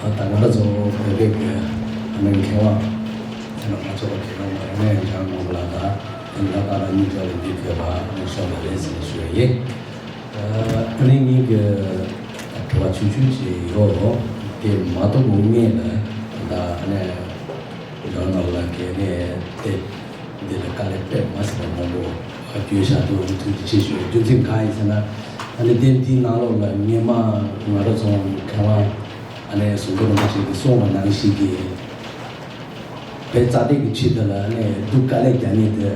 ཨ། ད་ང་རང་ཚོ་བོད་པའི་གི་ཨ་ནི་མཁས་དབང་ཚེ་རིང་ལྷ་མཚོ་ལགས་ཀྱིས་རང་ལ་ཡང་ཡང་བསྐྱར་ངོ་ལ་ད་དེ་ལ་ད་ལ་གཉིས་ཀྱང་ལས་འདི་བོད་པ་ཨ་ནི་ཤོར་བ་རེད་ཟེར་ནས་ཞུ་ཡ་ཡིན། ཨ་ནི་ངེད་ཀྱི་དྲི་བ་ཆུང་ཆུང་ཅིག་ཡོད། དེ་མ་གཏོགས་ངེད་ལ་ད་ཨ་ནི་རང་ནང་ལ་གལ་ནས་དེ་འདི་ལ་དཀའ་ལས་དཔེ་མ་སྲིད་པ་མང་པོ་བརྒྱུད་བཞག་འདུག་ཐུགས་རྗེ་ཆེ་ཞུ། རྒྱུ་མཚན་གང་ཡིན་ཟེར་ན། ཨ་ནི་དེ་འདིའི་ནང་ལོགས་ལ་སྔོན་མ་ང་རང་ཚོ་མཁས་དབང་ཨ་ནི་ཟུང་དུ་རིན་པོ་ཆེ་གིས་གསུངས་པ་ནང་བཞིན་གྱི། བོད་རྩ་དོན་གྱི་ཆེད་དུ་ལ་ནས་སྡུག་དཀའ་ལས་རྒྱག་མཁན་དེ་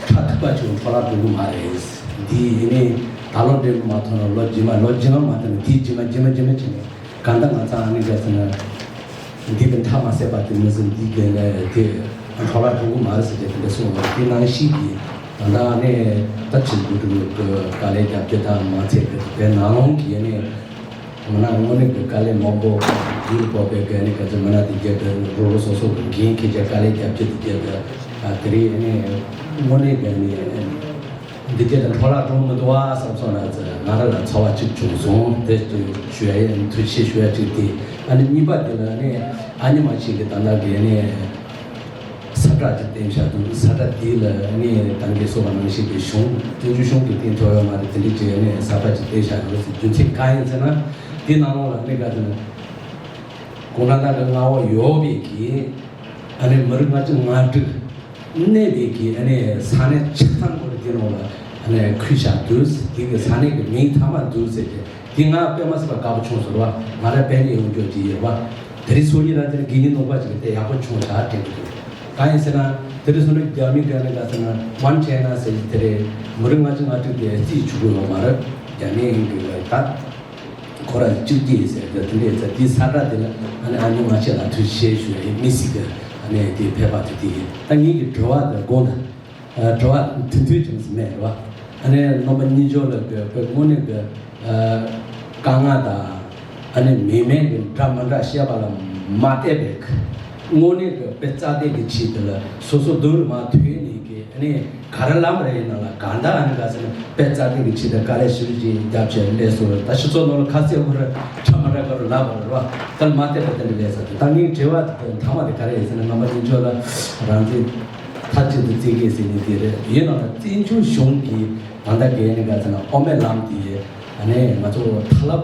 ཕྲག་ཐུབ་པ་ཅིག་འཕྲོ་བརླག་འགྲོ་གི་མ་རེད། འདི་ཡིན་ནའི་ད་ལོ་འདྲེན་མ་ཐོན་ན་ལོ་རྗེས་མ་ལོ་རྗེས་མ་མ་ཐོན་ན་དེའི་རྗེས་མ་རྗེས་མ་རྗེས་མ་བྱས་ནས་གང་ལྟར་ང་ཚང་ཨ་ནི་ག་ཚོད་ན་འདི་གི་མཐའ་མ་ཟད་པ་དེ་མི་ཟིན་འདི་གི་ལས་དེ་འཕྲོ་བརླག་འགྲོ་གི་མ་རེད་ཟེར་ཏེ་དེ་འདྲ་གསུངས་པ་དེ་ནང་བཞིན་གྱི་ད་ལྟ་ཨ་ནི་ད་ཕྱིར་འགྲོ་འགྲོ་གི་དཀའ་ལས་རྒྱབ་སྐྱོར་དང་མ་ཚད་པའི་དེ་ནང་ལོགས་ཀྱི་ཨ་ནི། མི་སྣ་དངོས་གནས་ཀྱི་དཀའ་ལས་མང་པོ་ཡུལ་སྤོ་བའི་སྒང་ནས་ག་ཚོད་མི་སྣ་དེ་བརྒྱད་དེ་རོ་རོ་སོ་སོ་གི་འགན་འཁྱེར་བྱས་དཀའ་ལས་རྒྱབ་ཀྱི་དེ་བརྒྱད་དེ་ཨ་དེ་རིང་ཨ་ནི་དངོས་གནས་ཀྱི་ཨ་ནི་འདི་བརྒྱད་དེ་འཕྲོ་བརླག་འགྲོ་མི་འདུག་བ་བསམ་སོང་ན་ང་རང་ལ་ཚོར་བ་གཅིག་བྱུང་སོང་། དེ་ཞུ་ཡ་ཡིན། ཐུགས་རྗེ་ཆེ་ཞུ་ཡ་གཅིག་དེ། ཨ་ནི་གཉིས་པ་དེ་ལ་ཨ་ནི་ཨ་ནི་མ་ཞིག་གི་ད་ལྟ་གི་ཨ་ནི། ས་བཀྲ་ཅིག་བསྟན་བཞག་འདུག་ས་བཀྲ་དེ་ལ་ནི་ད་གིན་གསུངས་པ་ནང་བཞིན་གྱི་གཞུང་བཙན་བྱོལ་གཞུང་གིས་བསྟན་ཐུབ་ཡོད་མ་རེད། དེ་འདྲ་བྱས་ནས་ས་བཀྲ་ཅིག་བསྟན་བཞག་ཡོད་ཟེར། རྒྱུ་མཚན་གང་ཡིན་ཟེར་ན། དེ་ནང་ལོགས་ལ་ནི་ག་ཚོད་ན་གུང་ཁྲན་ཏང་གི་མངའ་འོག་ཡོད་པའི་གི་ཨ་ནི་མི་རིགས་ལྔ་བཅུ་ང་དྲུག་གནས་པའི་གི་ཨ་ནི་ས་གནས་ཆ་ཚང་སྐོར་དེ་ནང་ལ་ཨ་ནི་ཁུལ་བཞག་འདུག་དེ་གི་ས་གནས་ཀྱི་མིང་མཐའ་མ་འདུག་ཟེར་ཏེ། དེ་ང་དཔེ་མ་སྲིད་པ་དགའ་པོ་བྱུང་སོང་ར་བ། ང་རང་དཔེ་ནས་ཡོང་རྒྱུ་ཅིག་ཡོད་ར་བ། དེ་རིང་སང་ཉིན་ར་དེ་རིང་དགེ་བསྙེན་ནོར་བུ་ཅིག་དེ་ཡག་པོ་བྱུང་བཞག་དྲན་གྱི་འདུག་གང་ཡིན་ཟེར་ན་དེ་རིང་སང་ཉིན་རྒྱ་མི་ག་ནས་ག་ཟེར་ན་One China ཟེར་གྱི་དེ་རེད། མི་རིགས་ལྔ་བཅུ་ང་དྲུག་དེ་རྩིས་ཆུ་གུ་ཡོད་མ་རེད། རྒྱ་མི་ཡིན་གྱི་རེད། ད་ཁོ་ར་གཅིག་རྗེས་ཟེར་གྱི་དེ་འདྲས་ཟེར། དེ་ས་བཀྲ་དེ་ལ་ཨ་ནི་ཨ་ནི་ང་ཆེ་ལ་ཐུགས་རྗེ་ཆེ་ཞུ་ཡ་ཡིན། མི་སྲིད་གི་ཨ་ནི་དེ་ཕེབས་པ་དེ་དེ་ཡིན། ད་ངེད་ཀྱི་དྲི་བ་དེ་དགོངས་དག་ཨ། དྲི་བ་མཐུན་མཐུན་ཅིག་མེད་རེད་བ། ཨ་ནི་རྣམ་པ་གཉིས་ཆོག་ལ་དགོས་དགོས་དངོས་གནས་ཀྱི་ཨ། དཀའ་ངལ་དང་ཨ་ནི་མིན་མིན་གྱི་འདྲ་མི་འདྲ་བཤད་པ་ལ་མ་བལྟས་པའི་དངོས་གནས་ཀྱི་དཔེ་རྩ་དེབ་ཀྱི་ཆེད་དུ་ལ་སོ་སོ་མདུན་ལ་མ་ཐོན་ནས་ཀྱི་ཨ་ནི་ག་རེ་ལབ་རེད་ཡིན་ན་ལ་གང་ལྟར་ཨ་ནི་ག་ཟེར་ན་དཔེ་རྩ་དེབ་ཀྱི་ཆེད་དུ་དཀའ་ལས་ཞེ་པོ་ཅིག་བརྒྱབ་བྱས་སླེབས་སོང་། ད་སྤྱི་ཚོགས་ནང་ལ་ཁ་གསལ་པོ་རེད། འདྲ་མི་འདྲ་ག་རེ་ལབ་པ་རེད་བ། ད་ལ་མ་བལྟས་པ་དེ་འདྲ་ལས་ས་དེ་ད་ངའི་དྲི་བ་དེ་མཐའ་མ་དེ་ག་རེ་ཡིན་ཟེར་ན་རྣམ་པ་གཉིས་ཆོག་ལ་རང་བཙན། མཐའ་གཅིག་ཏུ་བརྩི་གི་ཟེར་ནི་དེ་རེད། ཡིན་ནའང་བཙན་བྱོལ་གཞུང་གི་ད་ལྟ་གལ་ནི་ག་ཚོད་ན་དབུ་མའི་ལམ་དེ་ཨ་ནི་ང་ཚོ་ཐ་སློབ་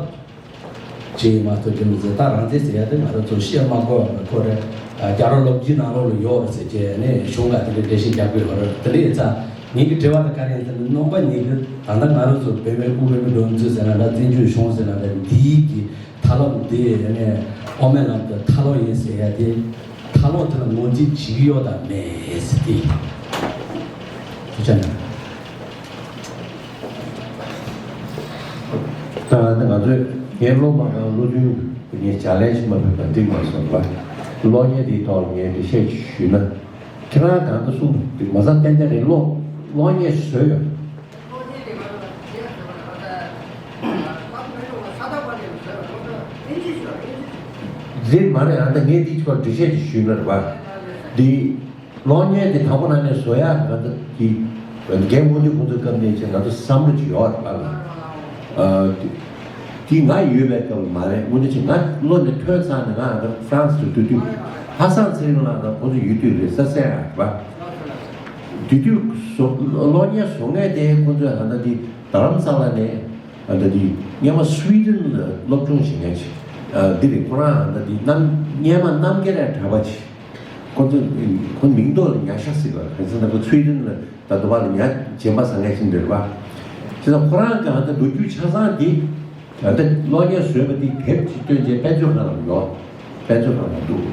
ཅིག་མ་གཏོགས་རྒྱུ་མི་ཚོ་ད་རང་བཙན་ཟེར་ཡ་དེ་ང་རང་ཚོ་བཤད་མ་དགོས་པ་ཁོ་རེད། རྒྱལ་རབས་ལོ་རྒྱུས་ནང་ལོགས་ལ་ཡོད་རེད་ཟེར་གྱི་ཨ་ནི་གཞུང་ག་དེ་འདྲའི་འགྲེལ་བཤད་རྒྱག་དགོས་ཡོད་རེད། དེ་འདྲ་ཡིན་ཙང་ངེད་ཀྱི་དྲི་བ་དེ་ག་རེ་ཡིན་ཟེར་ན་རྣམ་པ་གཉིས་ཀྱི་ད་ལྟ་ང་རང་ཚོ་བོད་མི་དབུ་བོད་མི་འགྲོ་མི་ཚོ་ཟེར་ན་འདྲ་བཙན་བྱོལ་གཞུང་ཟེར་ན་འདྲ་འདིའི་གི་ཐ་སློབ་འདི་ནས་དབུ་མའི་ལམ་དུ་ཐ་སློབ་ཡིན་ཟེར་ཡ་དེ། ཐ་སློབ་དེ་ལ་ངོས་འཛིན་བྱེད་ཀྱི་ཡོད་དམ་མེད་ཟེར་ཏེ། ཐུགས་རྗེ་གནང་། ད་ང་ཚོས་ངའི་སློབ་མ་གང་བློ་མཐུན་ངས་ཇ་ལན་ཞིག་མ་ཕུལ་བ་འགྲིག་མ་སོང་བ། གློག་བརྙན་དེའི་ཐོག་ལ་ངས་འགྲེལ་བཤད་ཞུས་ན། ཁྱེད་རང་གང་ལྟར་གསུངས་འདུག་མ་ཚང་ཏན་ཏན་རེད། གློག་གློག་བརྙན་བཟོས་ཡོད། རེད་མ་རེད། ཨ་ད་ངས་འདི་ཚོ་འགྲེལ་བཤད་ཅིག་ཞུས་ན་རེད་པ། འདི་གློག་བརྙན་དེ་དང་པོ་ནང་ནས་བཟོ་ཡག་ང་ཚོ་གི་རྒན་དངོས་གནས་ཁོང་ཚོའི་སྐབས་ནས་ཅིག་ང་ཚོ་བསམ་བློ་ཅིག་ཡོད་རེད་པ། ཨ་དེ་ང་ཡོད་པའི་སྐབས་མ་རེད། དངོས་གནས་ཅིག་ང་བློ་ནས་ཐོན་ཚར་ནས་ང་ཨ་ད་ཧྥ་རན་སི་དུ་སྡོད་དུས་ཧ་སང་ཚེ་རིང་ལགས་དང་ཁོང་ཚོ་ཡོད་དུས་རེད་ས་གསལ་ཡག་རེད་པ། དེ་དུས་བཟོ་གློག་བརྙན་བཟོ་མཁན་དེ་ཁོང་ཚོས་ད་ལྟ་འདི་རྡ་རམ་ས་ལ་ནས་ད་ལྟ་འདི་སྔོན་མ་སུའི་ཌེན་ལ་སློབ་སྦྱོང་བྱེད་མཁན་ཅིག་འདི་རེད། ཁོ་རང་ད་ལྟ་འདི་རྣམ་སྔོན་མ་རྣམ་རྒྱལ་ལ་གྲྭ་པ་ཅིག་ཁོང་ཚོ་ཁོང་མིང་ཐོག་ལ་ཉ་ཤ་ཟེར་བ་ག་ཚོད་ན་ཁོ་སུའི་ཌེན་ལ་ད་དུ་བ་ལ་ཉ་རྗེན་པ་ཟ་མཁན་ཅིག་འདི་རེད་པ། བྱས་ཙང་ཁོ་རང་གི་ད་ལྟ་ལོ་རྒྱུས་ཆ་ཚང་འདི་ད་ལྟ་གློག་བརྙན་བཟོས་པ་འདི་དེབ་ཅིག་བཏོན་རྗེས་དཔལ་འབྱོར་ཁང་ལ་ཡོད། དཔེ་མཛོད་ཁང་ལ་འདུག་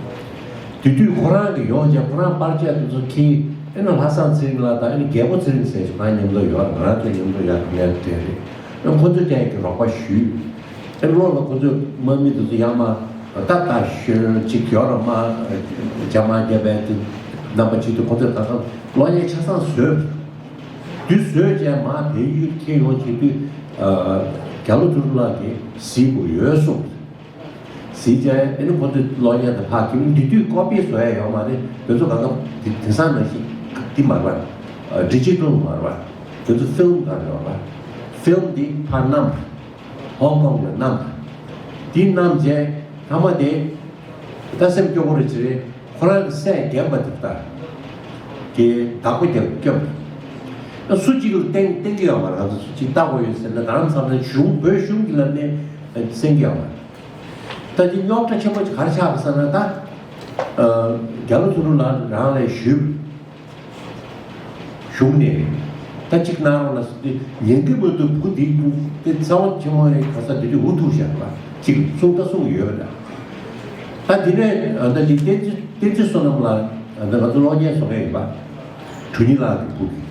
དེ་དུས་ཁོ་རང་གི་ཡོང་རྗེས་ཁོ་རང་པར་ཆས་དེ་ཚོ་འཁྱེར། ཨེ་ན་ལྷ་བཟང་ཚེ་རིང་ལགས་དང་ཨེ་ན་རྒྱལ་པོ་ཚེ་རིང་ཟེར་ཞིག་ང་མཉམ་དུ་ཡོད་རེད། ང་རང་ཚོ་མཉམ་དུ་ཡར་ངལ་དེ་རེད། ཨེ་ཁོ་ཚོས་ཀྱང་གི་རོགས་པ་ཞུས། ཨེ་གློ་ལ་ཁོ་ཚོས་དམག་མི་དེ་ཚོ་ཡར་མར་ད་ལྟ་ཞོན་ཅིག་ཡོད་ར་མ་རྒྱ་མ་རྒྱ་བལ་དེ་རྣམ་པ་གཅིག་ཏུ་ཁོ་ཚོས་ད་ལྟ་གློག་བརྙན་ཆ་ཚང་བཟོས། དུས་བཟོས་རྗེས་མར་བལ་ཡུལ་ཁྱེར་ཡོང་བྱེད་དུས་རྒྱ་ལོ་ཐུར་ལགས་ཀྱིས་གཟིགས་དགོས་ཡོད་གསུངས། གཟིགས་རྗེས་ཨེ་ནི་ཁོ་ཚོས་གློག་བརྙན་དེ་ཕར་ཁྱིམ་འདི་དུས་ཀོ་པི་བཟོ་ཡ་ཡོད་མ་རེད། དེ་ཚོ་གང་ག་དེ་དེང་སང་ནང་བཞིན་འདི་མ་རེད་པ། ཌི་ཇི་ཊལ་མ་རེད་པ། དེ་ཚོ་ཕིལམ་གང་ཡོད་པ། ཕིལམ་འདི་ཕར་བསྣམས། ཧོང་ཀོང་ལ་བསྣམས། འདི་བསྣམས་རྗེས་མཐའ་མ་དེ་ད་སེམས་སྐྱོ་པོ་རེད་ཅེས་རེད། ཁོ་རང་གི་སྲས་རྒན་པ་དེ་ལྟ་གི་བདག་པོ་རྒྱབ་སྐྱོབ། སུ་གཅིག་ལ་བསྟེན་བསྟེན་གི་ཡོད་མ་རེད། ང་ཚོ་སུ་གཅིག་ལྟ་དགོས་ཡོད་ཟེར་ན་ད་རང་ཚང་མ་གཞུང་བོད་གཞུང་གི་ལ་ནས་གསན་གི་ཡོད་མ་རེད། ད་འདི་རྙོག་དྲ་ཆེན་པོ་ཅིག་ག་རེ་ཆགས་ཟེར་ན་ད་རྒྱ་ལོ་ཐུ་རུ་ལ་རང་ལས་ཞུས། གཞུང་ནས་ད་གཅིག་གནང་རོགས་ལ་ཟེར་ཏེ་ཉན་གི་མི་འདུག་བུ་འདི་དེ་རྩ་བ་ཆེན་མོ་ཡིན་ག་ས་དེ་དུས་འུ་ཐུག་བཞག་པ་གཅིག་གསུང་ད་གསུང་ཡོད་ད། ད་དེ་ནས་ད་འདི་བསྟན་འཛིན་བསྟན་འཛིན་བསོད་ནམས་ལགས་ད་ང་ཚོ་གློག་བརྙན་བཟོ་མཁན་ཡིན་པ། གྲུ་ཉི་ལགས་ཀྱི་བུ་གི་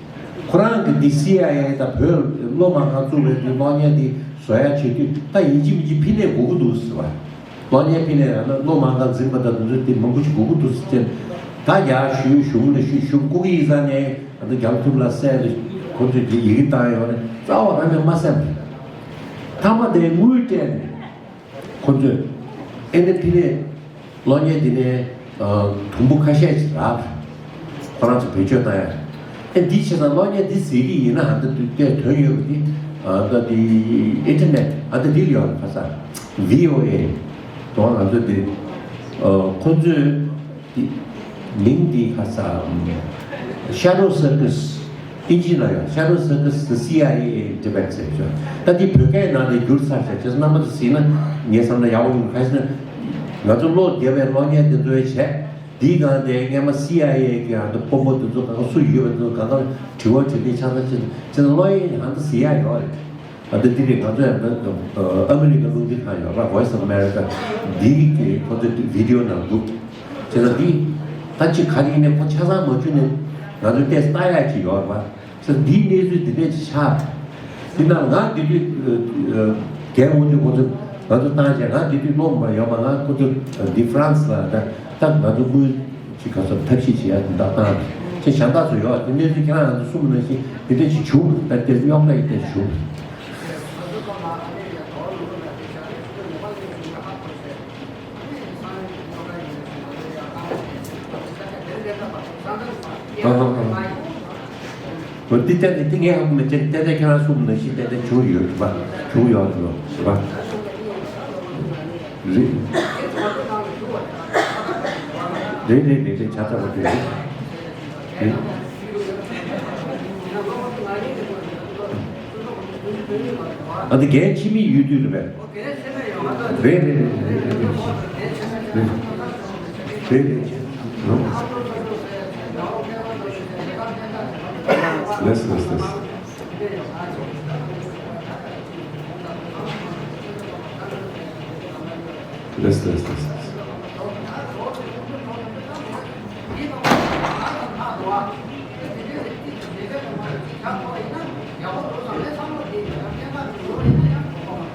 ཁོ་རང་གི་འདི་སི་ཨའི་ཨེ་དང་བོད་བློ་མང་ཁང་བཙུགས་པའི་འདི་གློག་བརྙན་འདི་བཟོ་ཡ་བྱེད་དུས་ད་ཡིན་གཅིག་མིན་གཅིག་ཕི་ནས་དགོས་ཀྱི་འདུག་ཟེར་བ། གློག་བརྙན་ཕི་ནས་ཡང་ན་བློ་མང་ཁང་འཛིན་པ་དང་དེ་ཚོ་དེ་མང་པོ་ཞིག་དགོས་ཀྱི་འདུག་ཟེར་ཏེ། ད་ཡར་ཞུས། གཞུང་ལ་ཞུས། གཞུང་སྐུ་གི་ཡིག་ཚང་ནས་ད་ལྟ་རྒྱ་ཐུབ་ལ་གསལ་ལ་ཁོ་ཚོས་དེ་ཡི་གེ་བཏང་ཡོད་རེད། རྩ་བ་རང་ནས་མ་གསན་པ། མཐའ་མ་དེ་དངུལ་སྤྲད་ནས་ཁོ་ཚོས་ཨེ་ནི་ཕི་ནས་གློག་བརྙན་འདི་ནས་དུམ་བུ་ཁ་ཤས་ཤིག་རག་ཁོ་རང་ཚོ་བེད་སྤྱོད་བཏང་ཡ། ཨེ་འདི་བྱས་ཙང་གློག་བརྙན་འདི་གཟིགས་ཀྱི་ཡིན་ན་ཨ་ད་དུས་དེ་དོན་ཡོད་པ་འདི་ཨ་ད་འདི་ཨིན་ཊར་ནེཊ་ཨ་ད་འདི་ལ་ཡོད་རེད། ཁ་ས་ཝི་ཨོ་ཨེ་དང་ང་ཚོ་འདི་ཁོ་ཚོས་འདི་མིང་འདི་ཁ་ས་Shadow Circus ཨིན་ཇི་ལ་ཡོད། Shadow Circus the C I A Tibet ཟེར་ཆོག་ད་འདི་བོད་སྐད་ནང་ནས་བསྒྱུར་ཚར་ཤག་བྱས་ཙང་རྣམ་པ་ཚོ་གཟིགས་ན་ངས་བསམ་ན་ཡག་པོ་ཡོང་གི། ག་ཟེར་ན་ང་ཚོ་བློ་བདེ་བའི་གློག་བརྙན་འདི་ཚོའི་བྱས། འདིའི་སྒང་དེ་སྔས་མ་སི་ཨའི་ཨེ་གི་ཨ་ད་དཔོན་པོ་དེ་ཚོ་གང་ག་སུ་ཡོད་པ་དེ་ཚོ་གང་ག་དྲི་བ་དྲི་ལེན་ཆ་ཚང་བྱེད་དུས་ཚོད་ལོ་ཡིན་ཧང་ད་ཟེར་ཡ་ཡོད་རེད། ཨ་ད་འདི་རེད། ང་ཚོ་ཡང་ད་ཨ་མི་རི་ཀ་རླུང་འཕྲིན་ཁང་ཡོད་ར། Voice of America འདིའི་གི་ཁོ་ཚོ་བི་ཌི་ཡོ་ནང་འདུག་བྱས་ཙང་འདི་ད་ཅིག་ག་རེ་ཡིན་ནའི་ཁོ་ཆ་ཚང་མ་བྱུང་ནས་ང་ཚོ་ཏོག་ཙམ་ལྟ་ཡ་ཅིག་ཡོད་རེད་པ། ས་འདིའི་གནས་ཚུལ་འདི་འདྲས་ཅིག་ཆགས། དེ་ན་ང་འདི་དུས་རྒན་འོང་དུས་ཁོ་ཚོ་ང་ཚོ་བཏང་བྱས། ང་འདི་དུས་སློབ་མ་ཡོད་མ། ང་ཁོ་ཚོ་འདི་ཧྥ་རན་སི་ལ་ད་ད་ང་ཚོ་དངུལ་ཅིག་ག་ཚོད་ཐབས་ཤེས་བྱེད་ཡ་དེ་འདྲ་བཏང་། ཅེས་གཞན་དག་ཚོ་ཡོད། དེ་གནས་ཚུལ་ཁྱེད་རང་ང་ཚོ་གསུངས་པ་ནང་བཞིན་འདི་འདྲས་ཅིག་བྱུང་། ད་དེ་རྙོག་དྲ་ཡི་དེ་བྱུང་། ཨ་ཧ་ཧ། འོ་འདི་ལྟ་ནས་འདི་ངས་ཧ་གོ་མེད་ཅེས་ཏན་ཏན་ཁྱེད་རང་གསུངས་ནང་བཞིན་ཏན་ཏན་བྱུང་ཡོད་རེད་པ། བྱུང་ཡོད་རེད་པ། རེད་རེད་རེད་རེད། ཆ་ཚང་རེད་རེད། ཨ་འདི་རྒན་འཆི་མེད་ཡུལ་དུས་རེད་པས། རེད་རེད་རེད་རེད་རེད་རེད། རེད་རེད། ལགས་ལགས་ལགས། ལགས་ལགས་ལགས།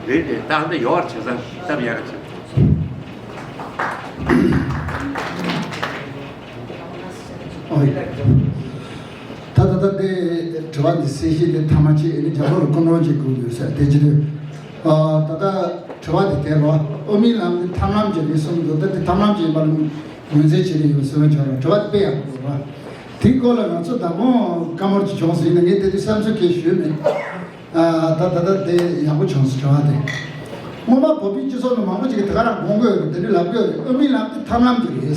རེད་རེད། ད་འདི་ཡོད་བྱས་ཙང་སྟབས་ཡག་ག་བྱས། ཨོ་ཡ། ད་ད་ད་དེ་དྲི་བ་འདི་གསལ་བཤད་དེ་ཐ་མ་ཅིག་ཨེ་ནི་རྒྱ་གར་ལ་སྐུ་མགྲོན་ཅིག་དགོས་འདུག་ཟེར་དེ་ཅི་རེད། ཨ་ད་ད་དྲི་བ་དེ་དེ་རོ། དབུ་མའི་ལམ་དེ་ཐབས་ལམ་ཅིག་རེད་གསུངས་འདུག་ད་དེ་ཐབས་ལམ་ཅིག་ཡིན་པ་ལ་ངོས་འཛིན་བྱེད་ཀྱི་ཡོད་ཟེར་བ་བྱ་རོགས། དྲི་བ་དེ་དཔེ་ཡག་པོ་འདུག་ར། དེའི་སྐོར་ལ་ང་ཚོ་ད་དུང་བཀའ་མོལ་ཅིག་བྱུང་ཟིན་ན་ངས་དེ་དུས་བསམ་ཚུལ་སྐད་ཞུས་མེད། ཨ་ད་ད་ད་དེ་ཡག་པོ་བྱུང་སོང་དྲི་བ་དེ། སྔོན་མ་བོད་པའི་སྤྱི་ཚོགས་ནང་མང་པོ་ཅིག་གིས་དེ་ག་རང་དགོངས་ཀྱི་ཡོད་རེད། དེ་འདྲ་ལབ་ཀྱི་ཡོད་རེད། དབུ་མའི་ལམ་དེ་ཐབས་ལམ་ཅིག་རེད།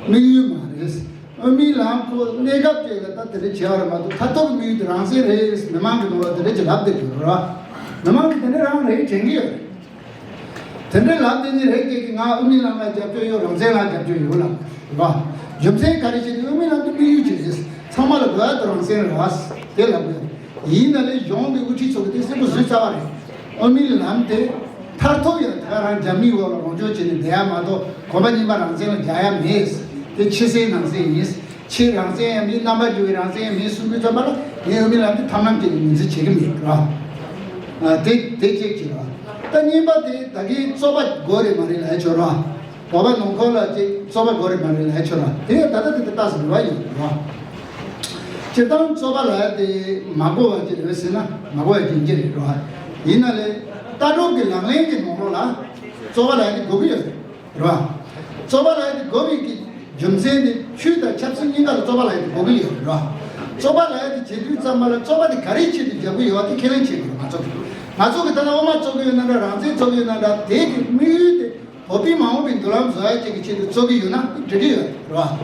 དམིགས་ཡུལ་མ་རེད། དབུ་མའི་ལམ་ཁོ་གནས་སྐབས་ཅིག་ལ་ད་དེ་འདྲ་བྱས་པ་རེད་མ་གཏོགས་མཐར་ཐུག་གི་དམིགས་ཡུལ་དེ་རང་བཙན་རེད། མི་མང་གི་ནང་ལ་དེ་འདྲ་ཅིག་ལབ་བསྡད་ཀྱི་ཡོད་རེད་བ། མི་མང་གིས་དེ་འདྲ་རང་རེད་དྲན་གྱི་ཡོད་རེད། དེ་འདྲའི་ལམ་དེ་ནི་རེད་དེ་གི་ང་དབུ་མའི་ལམ་ལ་རྒྱབ་སྐྱོར་ཡོད། རང་བཙན་ལ་རྒྱབ་སྐྱོར་ཡོད་ལབ་རེད་བ། རྒྱུ་མཚན་ག་རེ་བྱས་ཏེ་དབུ་མའི་ལམ་དེ་དམིགས་ཡུལ་ཅིག་རེད། ཚང་མ་ལ་དགོས་ཡ་དེ་རང་བཙན་རེད་བ། དེ་ལབ་དགོས། ཡིན་ན་ལས་གཞུང་གི་དབུ་ཁྲིད་ཚོ་གི་དེ་གསལ་པོ་བཟོས་ཚར་བ་རེད། དབུ་མའི་ལམ་དེ་ མཐར་ཐུག་ཡང་ད་ག་རང་རྒྱ་མིའི་འོག་ལ་རོགས་སྐྱོར་བྱས་ནས་བསྡད་ཡ་མ་གཏོགས། གོམ་པ་རྙིང་པ་རང་བཙན་ལ་རྒྱག་ཡ་མེད། དེ་ཕྱི་གསལ་ནང་གསལ་ཡིན། ཕྱི་རང་བཙན་ཡང་མིན། རྣམ་པ་འགྱུར་བའི་རང་བཙན་ཡང་མིན་གསུང་དུས་ཙམ་པ་ལ། ངས་འོས་མི་ལགས་འདི་ཐབས་ལམ་སྐྱེལ་ནས་ངོས་འཛིན་བྱེད་ཀྱི་མེད་ར། ཨ། དེ་དེ་གཅིག་བྱེད་ར། ད་གཉིས་པ་དེ་ད་གིན་རྩོད་པ་དགོས་རེད་མ་རེད་ལབ་ཡ་ཆོག་ར། བོད་པ་ནང་ཁུལ་ལ་ཅིག་རྩོད་པ་དགོས་རེད་མ་རེད་ལབ་ཡ་ཆོག་ར། དེ་ཡང་ད་ལྟ་དེ་དེ་ལྟ་ཟིན་པ་ཡིན་ར། སྤྱིར་བཏང་རྩོད་པ་ལབ་ཡ་དེ་མ་དགོས་པ་ཅིག་རེད་ཟེར་ན་མ་དགོས་ཡ་ཅིག་ཅིག་རེད་ར། ཡིན་ན་ལས་ལྟ་གྲུབ་ཀྱི་ལག་ལེན་གྱི་ནང་ལོགས་ལ་རྩོད་པ་ལབ་ཡ་དེ་དགོས་ཀྱི་ཡོད་རེད། རེད་བ། རྩོད་པ་ལབ་ཡ་དེ་དགོས་པའི་གི་རྒྱུ་མཚན་དེ་ཆོས་དང་ཆབ་སྲིད་གཉིས་ཀ་ལ་རྩོད་པ་ལབ་ཡ་དེ་དགོས་ཀྱི་ཡོད་རེད་བ། རྩོད་པ་ལབ་ཡ་དེ་བྱེད་དུས་ཙམ་པ་ལ་རྩོད་པ་དེ་ག་རེའི་ཆེད་དུ་རྒྱག་གི་ཡོད་བ་དེ་ཁས་ལེན་བྱེད་དགོས་རེད། ང་ཚོ་གི་ང་ཚོ་གི་ད་ལྟ་དབུ་མ་རྩོད་ཀྱི་ཡོད་ན་འདྲ། རང་བཙན་རྩོད་ཀྱི་ཡོད་ན་འདྲ། དེ་གི་དམིགས་ཡུལ་དེ་བོད་པའི་མ་འོངས་པའི་མདུན་ལམ་བཟོ་ཡ་ཅིག་གི་ཆེད་དུ་རྩོད་ཀྱི་ཡོད་ན་དེ་འགྲིག་གི་ཡོད་རེད་བ།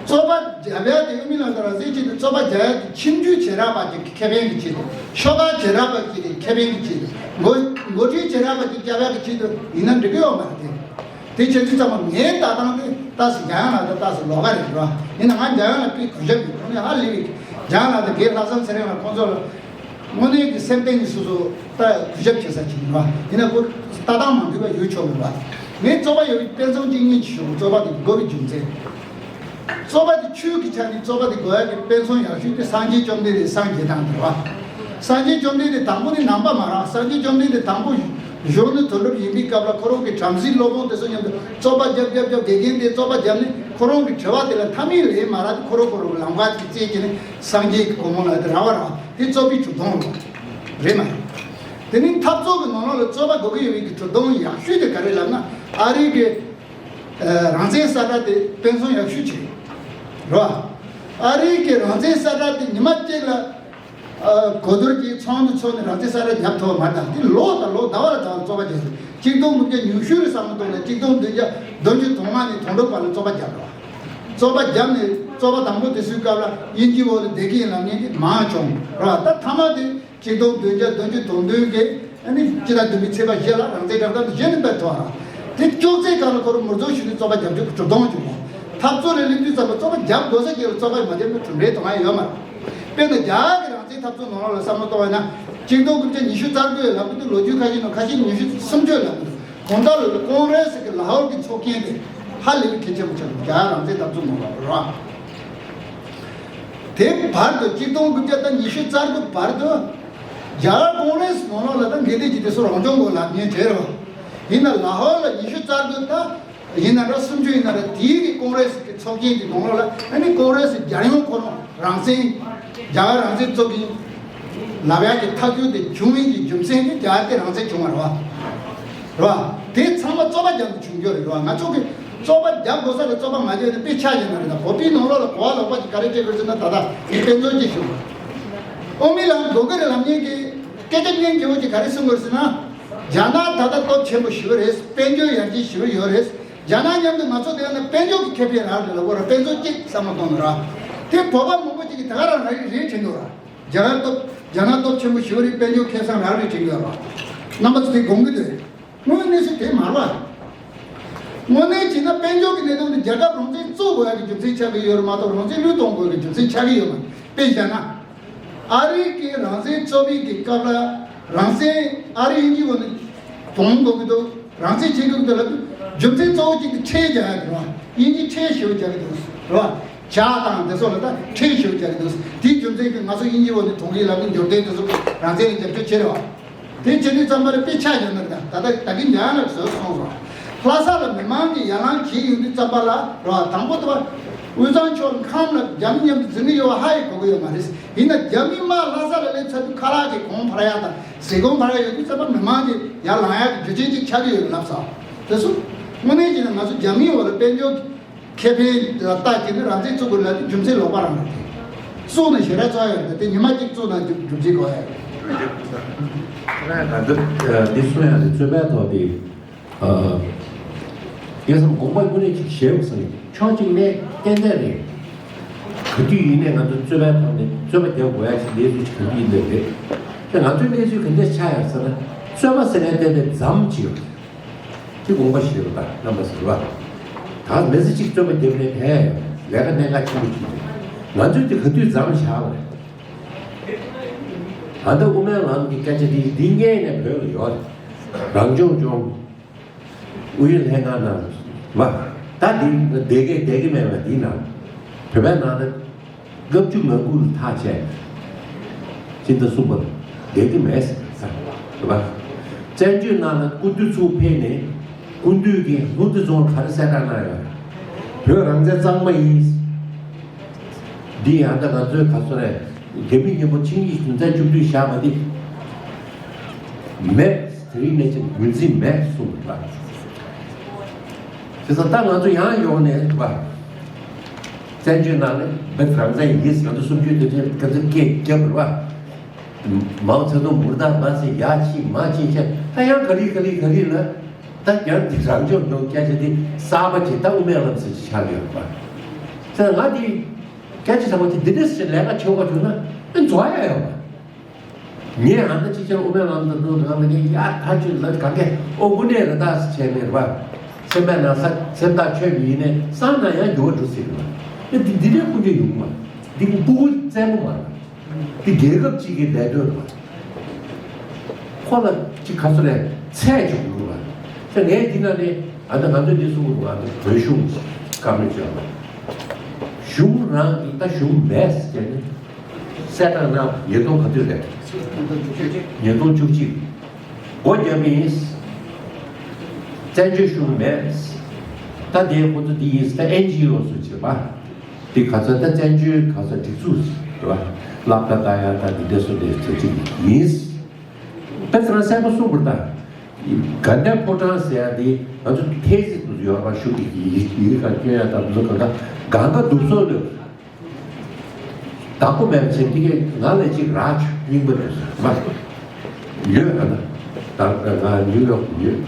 རྩོད་པ་བརྒྱབ་ཡ་དེ་དབུ་མའི་ལམ་དང་རང་བཙན་ཆེད་དུ་རྩོད་པ་བརྒྱབ་ཡ་དེ་ཁྱིམ་རྒྱུད་བྱེ་བྲག་པ་ཅིག་གི་ཁེ་ཕན་གྱི་ཆེད་དུ། ཤོག་ཁག་བྱེ་བྲག་པ་ཅིག་གི་ཁེ་ཕན་གྱི་ཆེད་དུ། འགོ་འགོ་ཁྲིད་བྱེ་བྲག་པ་ཅིག་བརྒྱབ་ཡ་གི་ཆེད་དུ་ཡིན་ན་འགྲིག་གི་ཡོད་མ་རེད་དེ། དེ་བྱེད་དུས་ཙམ་པ་ངའི་ལྟ་སྟངས་དེ་ཏཱ་སི་འཇམ་དབྱངས་ལགས་དང་ཏཱ་སི་ལོགས་ཀ་རེད་ར། ཡིན་ན་ང་འཇམ་དབྱངས་ལགས་དཔེ་གུས་ཞབས་ཡོད། ཁོང་ནི་ཧ་ལས་པའི་འཇམ་དབྱངས་ལགས་དང་རྒན་ལྷག་བསམ་ཚེ་རིང་ལགས་ཁོང་ཚོ་ལ་དངོས་གནས་ཀྱི་སེམས་གཏིང་ནས་སོ་སོ་ད་གུས་ཞབས་བྱེད་ས་ཅིག་ཡིན་ར། ཡིན་ན་ཁོ་ལྟ་སྟངས་མ་འདུས་པ་ཡོད་ཆོག་གི་ར། ངས་རྩོད་པ་ཡོད་པའི་དཔེ་མཚོན་གཅིག་གཉིས་ཅིག་ཞུ། རྩོད་པ་དེ་དགོས་པའི་རྒྱུ་མཚན། རྩོད་པ་དེ་ཆོས་ཀྱི་ཆ་ནས་རྩོད་པ་དེ་དགོས་ཡ་གི་དཔེ་མཚོན་ཡག་ཤོས་དེ་སངས་རྒྱས་བཅོམ་ལྡན་འདས་སངས་རྒྱས་སྟངས་དེ་རེད་བ། སངས་རྒྱས་བཅོམ་ལྡན་འདས་དང་པོ་ནི་ནང་པ་མ་རེད། སངས་རྒྱས་བཅོམ་ལྡན་འདས་དང་པོ་བཞུགས་ནི་དོན་གྲུབ་ཡིན་པའི་སྐབས་ལ་ཁོ་རང་གི་བྲམ་ཟེའི་སློབ་དཔོན་དེ་ཚོ་མཉམ་དུ་རྩོད་པ་རྒྱབ་རྒྱབ་རྒྱབ། དགེ་རྒན་དེ་རྩོད་པ་བརྒྱབ་ནས་ཁོ་རང་གི་དྲི་བ་དེ་ལ་མཐའ་མའི་ལན་མ་རག་དེ་ཁོ་རང་ཁོ་རང་གི་ལམ་ཁ་དེ་བཙལ་བྱས་ནས་སངས་རྒྱས་ཀྱི་གོ་འཕང་ལ་དེ་རག་པ་རེད་བ། དེ་རྩོད་པའི་གྲུབ་དོན་རེད་མ་རེད། དེ་ནི་འཐབ་རྩོད་ཀྱི་ནང་ལོགས་ལ་རྩོད་པ་དགོས་ཀྱི་ཡོད་པའི་གི་གྲུབ་དོན་ཡག་ཤོས་དེ་ག་རེ་ལབ་ན། ཨ་རི་གི་ཨ་རང་བཙན་གསལ་བསྒྲགས་དེ་དཔེ་མཚོན་ཡག་ཤོས་ཅིག་རེད་བ། ཨ་རི་གི་རང་བཙན་གསལ་བསྒྲགས་དེ་ཉི་མ་གཅིག་ལ་ཨ་གོ་བསྡུར་གྱིས་ཚོགས་འདུ་ཚོགས་ནས་རང་བཙན་གསལ་བསྒྲགས་བརྒྱབ་ཐུབ་པ་མ་རེད། དེ་ལོ་དང་ལོ་ཟླ་བ་ལ་ཟླ་བ་ལ་རྩོད་པ་བརྒྱབ་ཡོད། གཅིག་སྟོང་དགུ་བརྒྱ་ཉི་ཤུ་རེད་བསམ་བློ་གཏོང་ནས་གཅིག་སྟོང་བདུན་བརྒྱ་བདུན་ཅུ་དོན་ལྔ་ནས་དོན་དྲུག་བར་ལ་རྩོད་པ་བརྒྱབ་རེད་བ། རྩོད་པ་བརྒྱབ་ནས་རྩོད་པ་དང་པོ་དེ་ཚོའི་སྐབས་ལ་དབྱིན་ཇིའི་འོག་ལ་བསྡད་ཀྱི་ཡིན་ལབ་མཁན་དེ་མང་བྱུང་རེད་བ། ད་མཐའ་མ་དེ་གཅིག་སྟོང་བདུན་བརྒྱ་བདུན་ཅུ་དོན་བདུན་གྱི་ཨ་ནི་སྤྱི་ཟླ་བདུན་པའི་ཚེས་པ་བཞི་ལ་རང་བཙན་བསྒྲགས་གཏམ་གཞི་ནས་སྤེལ་ཐུབ་པ་རེད། དེ་ཅོག་ཙེའི་སྒང་ལ་ཁོ་རང་མུར་རྫོང་གཞོན་ནུའི་རྩོད་པ་རྒྱབ་རྒྱུ་གྲུབ་དོན་བྱུང་བ། འཐབ་རྩོད་ལ་སླེབས་དུས་ཙམ་པ་རྩོད་པ་རྒྱབ་དགོས་ས་ཅིག་ལ་རྩོད་པ་མ་བརྒྱབ་ན་གྲུབ་འབྲས་ཐོན་ཡ་ཡོད་མ་རེད། དཔེར་ན་རྒྱ་གར་གྱི་རང་བཙན་འཐབ་རྩོད་ནང་ལོགས་ལ་བསམ་བློ་གཏོང་བ་ན་གཅིག་སྟོང་དགུ་བརྒྱ་ཉི་ཤུ་རྩ་དགུ་ལབ་དུས་ལོ་རྒྱུས་ཁ་ཤས་ནང་ཁ་ཤས་ཉི་ཤུ་སུམ་ཅུ་ལབ་འདུག་གང་ལྟར་ལ་ཀོང་རེ་སི་གི་ལ་ཧོར་གྱི་ཚོགས་ཆེན་དེ་ཧ་ལས་པའི་གལ་ཆེན་པོ་ཆགས་འདུག་རྒྱ་གར་རང་བཙན་འཐབ་རྩོད་ནང་ལོགས་ལ་རེད་བ། དེ་བར་དུ་གཅིག་སྟོང་དགུ་བརྒྱ་དང་ཉི་ཤུ་རྩ་དགུ་བར་དུ་རྒྱ་གར་ཀོང་རེ་སི་ནང་ལོགས་ལ་ད་འགལ་ཟླ་ཅིག་དེ་ཚོ་རང་སྐྱོང་དགོས་ལབ་མཁན་བྱས་རེད་བ། ཡིན་ན་ལ་ཧོར་ལ་ཉི་ཤུ་རྩ་དགུ་ད་ཡིན་ན་འདྲ་སུམ་ཅུ་ཡིན་ན་འདྲ་དེའི་གི་ཀོང་རེ་སི་གི་ཚོགས་ཆེན་གྱི་ནང་ལོགས་ལ་ཨ་ནི་ཀོང་རེ་སི་རྒྱལ་ཡོངས་ཁོ་རང་རང་བཙན་རྒྱ་གར་རང་བཙན་རྩོད་ཀྱི་ལབ་ཡག་གི་ཐག་གཅོད་དེ་བྱུང་བའི་གི་རྒྱུ་མཚན་དེ་རྒྱ་གར་དེ་རང་བཙན་བྱུང་བ་རེད་བ། རེད་བ། དེ་ཚང་མ་རྩོད་པ་རྒྱབ་ནས་བྱུང་རྒྱུ་རེད་བ། ང་ཚོ་གི་རྩོད་པ་རྒྱབ་དགོས་ས་ལ་རྩོད་པ་མ་རྒྱབ་ནས་དཔེ་ཆ་ཡིན་ན་རེད། ད་བོད་པའི་ནང་ལོགས་ལ་གོ་བ་ལོག་པ་ཅིག་ག་རེ་སྤྲད་དགོས་ཟེར་ན་ད་ལྟ་དེ་དཔེ་མཚོན་ཅིག་ཞུ། དབུ་མའི་ལམ་དགོས་ཀྱི་རེད་ལབ་མཁན་གྱི་སྐད་ཆ་སྙན་རྒྱལ་པོ་ཅིག་ག་རེ་གསུང་དགོས་ཟེར་ན། རྒྱ་ནག་ད་ལྟ་སྟོབས་ཆེན་པོ་ཞེ་པོ་རེད། དཔལ་འབྱོར་ཡར་རྒྱས་ཞེ་པོ་ཡོད་རེད། རྒྱ་ནག་མཉམ་དུ་ང་ཚོ་བསྡད་ན་དཔལ་འབྱོར་གྱི་ཁེ་ཕན་རག་རེད་ལབ་དགོས་ར། དཔེ་མཚོན་གཅིག་བསམ་བློ་གཏོང་དགོས་ར། དེ་བོད་པ་མང་པོ་ཅིག་གིས་ད་ག་རང་རེད་རེད་དྲན་འདུག་ར། རྒྱ་གར་སྟོབས་རྒྱ་ནག་སྟོབས་ཆེན་པོ་ཞེ་པོ་རེད། དཔལ་འབྱོར་ཁེ་བཟང་རག་རེད་དྲན་གྱི་ཡོད་ར། རྣམ་པ་ཚོ་དེ་དགོངས་ཀྱི་འདུག་དངོས་གནས་སུ་དེ་མ་རེད་བ། དངོས་གནས་བྱས་ན་དཔལ་འབྱོར་གྱི་གནད་དོན་དེ་རྒྱལ་ཁབ་རང་བཙན་རྩོད་དགོས་ཡག་གི་རྒྱུ་མཚན་ཆགས་ཀྱི་ཡོད་རེད་མ་གཏོགས་རང་བཙན་བློས་གཏོང་དགོས་ཀྱི་རྒྱུ་མཚན་ཆགས་ཀྱི་ཡོད་མ་རེད། དཔེ་བཞག་ན། ཨ་རི་གི་རང་བཙན་རྩོད་པའི་གི་སྐབས་ལ་རང་བཙན་ཨ་རི་དབྱིན་ཇི་འོག་ནས་གཏོང་དགོས་ཀྱི་འདུག་རང་བཙན་བྱེད་དགོས་ཀྱི་འདུག་ལབ་དུས་རྒྱུ་མཚན་གཙོ་བོ་གཅིག་དེ་ཁྲལ་རྒྱག་ཡག་དེ་རེད་བ། དབྱིན་ཇིས་ཁྲལ་ཞེ་པོ་རྒྱག་གི་འདུག་རེད་བ། ཇ་དང་དེ་ཚོ་ལ་ད་ཁྲལ་ཞེ་པོ་རྒྱག་གི་འདུག་དེའི་རྒྱུ་མཚན་གྱིས་ང་ཚོ་དབྱིན་ཇིའི་འོག་ནས་གཏོང་གི་ལབ་ནས་འབྱོར་ལྡན་དེ་ཚོ་རང་བཙན་ལ་རྒྱབ་སྐྱོར་བྱེད་རེད་བ། དེ་བྱེད་དུས་ཙམ་པ་ལ་དཔེ་ཆ་ཡོད་ན་རེད། ད་ད་གིན་འཇམ་དབྱངས་ལགས་ཀྱིས་བཟོས་སོང་རོགས། ལྷ་ས་ལ་མི་མང་གིས་ཡར་ལངས་བྱེད་ཡོང་དུས་ཙམ་པ་ལ་རོགས། དང་པོ་དེ་བ་དབུས་གཙང་ཕྱོགས་ཁམས་ལ་རྒྱ་མི་མཉམ་དུ་འཛིང་གི་ཡོད་པ་ཧ་ཡང་གོ་གི་ཡོད་མ་རེད། ཡིན་ན་རྒྱ་མི་དམག་ལྷ་ས་ལ་སླེབས་ཚར་དུས་ཁ་ལག་གི་གོང་འཕར་ཡག་དང་ཟས་གོང་འཕར་ཡག་ཡོད་དུས་ཙམ་པ་མི་མང་གིས་ཡར་ལངས་ཡག་གི་རྒྱུ་རྐྱེན་ཅིག་ཆགས་ཀྱི་ཡོད་རེད་ལབ་སོང་། དེ་ཚོ་དངོས་གནས་བྱས་ན་ང་ཚོ་རྒྱ་མིའི་འོག་ལ་དཔལ་འབྱོར་གྱི་ཁེ་ཕན་ལ་བལྟས་བྱས་ནས་རང་བཙན་བཙུགས་དགོས་ལབ་དེ་རྒྱུ་མཚན་ལོག་པ་རང་རེད། དེ་བཙུགས་ནས་ཞེ་དྲག་བཙོག་ཡོད་རེད། དེ་ཉི་མ་གཅིག་བཙུགས་ན་རྒྱུ་རྒྱུ་མཚན་གོ་ཡ་རེད། ད་འདི་འདི་གསུང་ཡ་རེད། རྩོད་པའི་ཐོག་དེ། ཨ། ངས་བསམ་དགོངས་པ་དངོས་གནས་ཅིག་བཞེས་དགོས་བསམ། ཕྱོགས་གཅིག་ནས་ཏན་ཏན་རེད། ག་དུས་ཡིན་ནའི་ང་ཚོ་རྩོད་པའི་ཐོག་ནས་རྩོད་པ་རྒྱག་དགོས་ཡ་ཅིག་གནས་ཚུལ་ཅིག་ག་དུས་ཡིན་ནའི་རེད། ད་ང་ཚོའི་གནས་ཚུལ་ག་འདྲ་ཆགས་ཡོད་ཟེར་ན། རྩོད་པ་ཟེར་ཡ་ཏན་ཏན་མཚམས་ཅིག་ཡོད་རེད། དེ་དགོངས་པ་བཞེས་རོགས་དང་། རྣམ་པ་ཚོས་རེད་བ། ད་མི་ཚེ་གཅིག་རྩོད་པ་བརྒྱབ་ནས་ཕན་ཡོད། ལས་ཀ་གནད་འགག་ཆེན་པོ་ཅིག་རེད། ང་ཚོས་དེ་ག་དུས་མཚམས་བཞག་པ་རེད། ད་ལྟ་དབུ་མའི་ལམ་གྱི་སྐད་ཆ་འདི་འདི་སྔོན་ནས་བོད་ལ་ཡོད་རེད། རང་སྐྱོང་ལྗོངས་ཨུ་ཡོན་ལྷན་ཁང་ནང་བ། ད་འདི་བསྡད་གི་བསྡད་གི་མེད་པ་འདི་ནང་བོད་པའི་ནང་ལ་ལྔ་བཅུ་ང་དགུ་ལ་ཐག་བཅད། སྤྱི་ཟླ་གསུམ་པ་ལ་བསྡད་གི་མེད་ཟེར་ས་རེད་བ། བཙན་བྱོལ་ནང་ལ་སྐུ་མདུན་ཚུར་ཕེབས་ནས་སྐུ་མདུན་གྱིས་ལྷུན་རྩེ་རྫོང་ལ་ག་རེ་གསལ་བསྒྲགས་གནང་ཡོད། བོད་རང་བཙན་གཙང་མ་ཡིན། འདི་ཡང་ད་ང་ཚོའི་ག་ཚོད་རེད། རྒྱ་མི་མཉམ་པོ་ཆིངས་ཡིག་ཉིས་སྟོང་བཅུ་བདུན་བཞག་པ་འདི་མེད། དེ་རིང་ནས་ཀྱང་ངོས་འཛིན་མེད་གསུངས་པ། བྱས་ཙང་ད་ང་ཚོ་ཡང་ཡོང་ནས་བ། བཙན་བྱོལ་ནང་ནས་བོད་རང་བཙན་ཡིན་ཟེར་ང་ཚོ་སུམ་ཅུ་དེ་ཚོས་ག་ཚོད་སྐད་རྒྱབ་རེད་བ། མའོ་ཙེ་ཏུང་མུར་དཱ་བཱད་ཟེར་ཡ་ཆི་མ་ཆི་བྱས་ད་ཡང་ག་རེ་ག་རེ་ག་རེ་ལ། ད་རྒྱ་འདི་རང་སྐྱོང་ལྗོངས་སྐད་ཆ་འདི་གསར་པ་ཅིག་ད་དབུ་མའི་ལམ་ཟེར་ཅིག་ཆགས་ཡོད་པ། ཟེར་ང་འདི་སྐད་ཆ་ཚང་མ་ཅིག་འདི་འདྲ་ཟེར་ལས་ཀ་བྱེད་དགོས་བྱུང་ན་ཨེ་འཛོལ་ཡ་ཡོད་པ། ངས་ཨ་ད་ཅིག་ཅར་དབུ་མའི་ལམ་དུ་འགྲོ་གང་ལ་ངས་ཡ་ཐག་ཆོད་ལ་གང་གས་ཨོ་དགུ་ནས་ར་ད་ཟེར་བྱས་ནས་ར་བ། སེམས་པའི་ནང་ས་སེམས་ཐག་ཆོད་པ་ཡིན་ནས་བསམ་ན་ཡང་འགྱུར་བ་འགྲོ་སྲིད་ར་བ། ཨེ་འདི་འདི་འདྲའི་ཁུངས་སྐྱེལ་ཡོང་མ། འདི་ཀུ་ཀུ་བཙན་པོ་མ་རེད། འདི་རྒྱལ་ཁབ་ཅིག་གི་ལས་དོན་རེད། ཁོ་ལ་ཅིག་ག་ཚོད་རེད་ཚད་ཅིག་ཡོད་རེད། ད་ངས་འདི་ན་ནས་ཨ་ད་ང་ཚོས་འདི་གསུང་གི་འདུག་ཨ་ད་བོད་གཞུང་བཀའ་མོལ་བྱས་པ། གཞུང་རང་གིས་ད་གཞུང་མེད་ཟེར་ནས་གསལ་བསྒྲགས་གནང་། ཉིས་སྟོང་ག་དུས་རེད། ཉིས་སྟོང་བཅུ་གཅིག་སྒོ་བརྒྱབ་ཡིན། བཙན་བྱོལ་གཞུང་མེད། ད་དེ་ཁོ་ཚོ་འདི་ཡིན་ད་ཨེན་ཇི་ཨོ་སུ་བྱེད་པ། དེ་ག་ཚོད་ད་བཙན་བྱོལ་ག་ཚོད་སྒྲིག་འཛུགས་རེད་བ། སློབ་གྲྭ་ལྟ་ཡ་ད་འདི་འདྲ་སོ་འདྲ་ཚོ་ཅིག་ཡིན། དཔེ་ཚོ་རང་གསལ་པོ་གསུངས་པར་ད། དགའ་ལྡན་ཕོ་བྲང་ཟེར་ཡ་འདི་ང་ཚོ་ཐེ་ཟི་དུ་ཡོད་པ་ཤུགས་ཀྱིས་ཡི་ཡི་ག་སྐྱོན་ཡ་ད་འདི་ཚོ་གང་ག་གང་ག་འདུག་སོ་ལོས། བདག་པོ་མེད་པ་བྱས་འདི་གས་ང་ལས་ཅིག་རག་ཆུ་རྙིང་པ་རེད་མ། ཡོད་ཨ་ན། ད་ང་ནིའུ་ཡོག་ཡོད།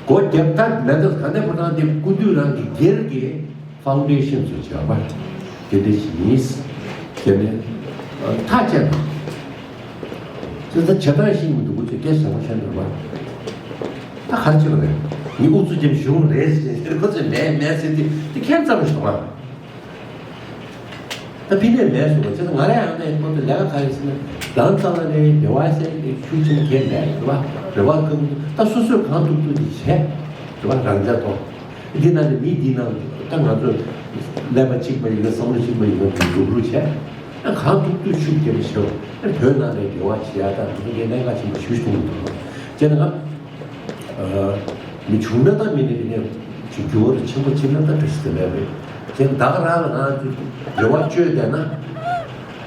སྒོ་རྒྱབ་ཐབས་མེད་ད། དགའ་ལྡན་ཕོ་བྲང་འདི་སྐུ་མདུན་རང་གི་སྒེར་གྱི་ཕའུན་ཌེ་ཤན་ཚོ་བྱས་པ། དེ་འདྲ་ཞིག་ཡིན། དེ་ནས་ཐག་བཅད་པ། ཅི་ད་བྱེད་སྟངས་ཤིག་མི་འདུག་ཁོ་ཚོས་སྐད་ཟེར་བ་བཤད་འདུག་བ། ད་ག་རེ་བྱེད་པ་རེད། ངས་ཨུ་ཚུགས་ཀྱང་གཞུང་རེད་ཟེར་ཁོ་ཚོས་མེད་མེད་ཟེར་དུས་དེ་ཁྱད་མཚར་པོ་ཞིག་མཐོང་བ། ད་ཕི་ནས་མེད་སོང་བ་ཅི་ད་ང་རང་ཡང་ནས་ཁོ་ཚོས་ལས་ཀ་ག་རེ་ཟེར་ན་རང་རྩ་བ་ནས་རེ་བ་ཟེར་ཤུགས་ཆེན་གས་མེད་རེད་བ། རེ་བ་ཀུན་ད་སོ་སོས་གང་ཐུབ་ཐུབ་ཀྱིས་བྱས་རེད་བ། རང་རྩ་ཐོག་འདི་ན་ནི་མི་འདི་ན་ད་ང་ཚོ་ཀླད་པ་གཅིག་པ་ཡིན་ན་བསམ་བློ་གཅིག་པ་ཡིན་ན་འདུག་རུ་བྱས་ཨ་གང་ཐུབ་ཐུབ་ཤུགས་རྒྱབ་ཤོག་ཨ་བོད་ནང་ནས་འབྲེལ་བ་བྱེད་ཡ་ད་འདི་ཚོ་ངས་གནད་འགག་ཆེན་པོ་ཞུ་གཏོང་གི་འདུག་བྱས་ན་ང་མི་བྱུང་ན་ད་མི་ནི་དེ་ནས་ཅིག་འགྱུར་བ་ཆེན་པོ་ཕྱིན་ན་ད་འགྲིག་གི་མེད་པས་བྱས་ན་ད་ག་རང་ལ་རང་ཚོས་འབྲེལ་བ་བཅོས་བསྡད་ན།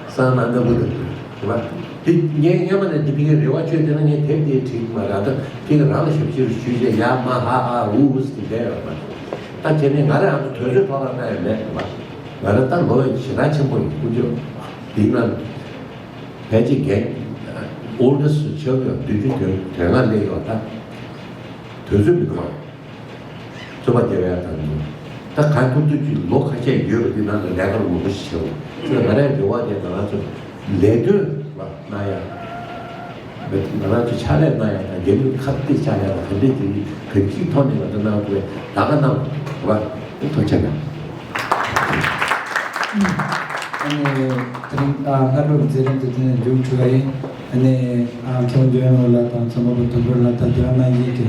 སང་ན་ན་བུ་དང་། རེད་བ། དེ་ངས་སྔོན་མ་ནས་འདི་ཕ་གིར་རེ་བ་བཅོལ་བསྡད་ན་ངས་དེབ་དེའི་བྲིས་མ་ར་ད་ཕ་གི་རང་ལ་ཞབས་ཕྱི་རུ་ཞུས་བྱས་ཡ་མ་ཧ་ཨ་ཨུ་ཨུ་ཟེར་བསྡད་ཡོད་པ། ད་དེ་ནས་ང་རང་ཚོ་དུས་ཚོད་ཐོག་ལ་ན་ཡང་མེད་རེད་བ། ང་རང་ད་ལོ་ཞེ་དྲག་ཆེན་པོ་ཡིན་ཀུན་སྤྱོད། དེའི་ནང་ཕལ་ཆེར་རྒན་ཨོལ་ཌེ་སི་ཆགས་ཡོད་བདུན་ཅུ་དོན་དོན་ལྔ་སླེབས་ཡོད་ད། དུས་ཚོད་མི་འདུག་བ། རྩོད་པ་རྒྱག་ཡ་དང་། ད་གང་ཐུབ་ཐུབ་ཀྱིས་ལོ་ཁ་ཤས་ཡོད་པ་འདི་ནང་ལ་ལས་ཀ་མང་པོ་ཞིག་བྱེད་འོང་། ད་ང་རའི་རེ་བ་དེ་ང་རང་ཚོ་ལས་དོན་ལ་གནང་ཡ། ང་རང་ཚོ་ཕྱག་ལས་གནང་ཡ་དང་རྒྱ་མི་ཁ་གཏད་བཅག་ཡ་དང་ག་འདྲས་དེ་གང་ཅིའི་ཐོག་ནས་ང་ཚོ་གནང་དགོས་ད་ག་གནང་བ་ཐུགས་རྗེ་ཆེ། ཨ་ནི་དེ་རིང་ཨ་སྔ་དྲོ་མཛད་རིམ་དེ་དེ་ནས་མཇུག་གྲུབ་པ་ཡིན། ཨ་ནི་ཨ་མཁས་དབང་འཇམ་དབྱངས་ལགས་དང་ཚོགས་པ་པོ་དུམ་བུ་ལགས་དང་དེ་ག་ནང་བཞིན་གྱི་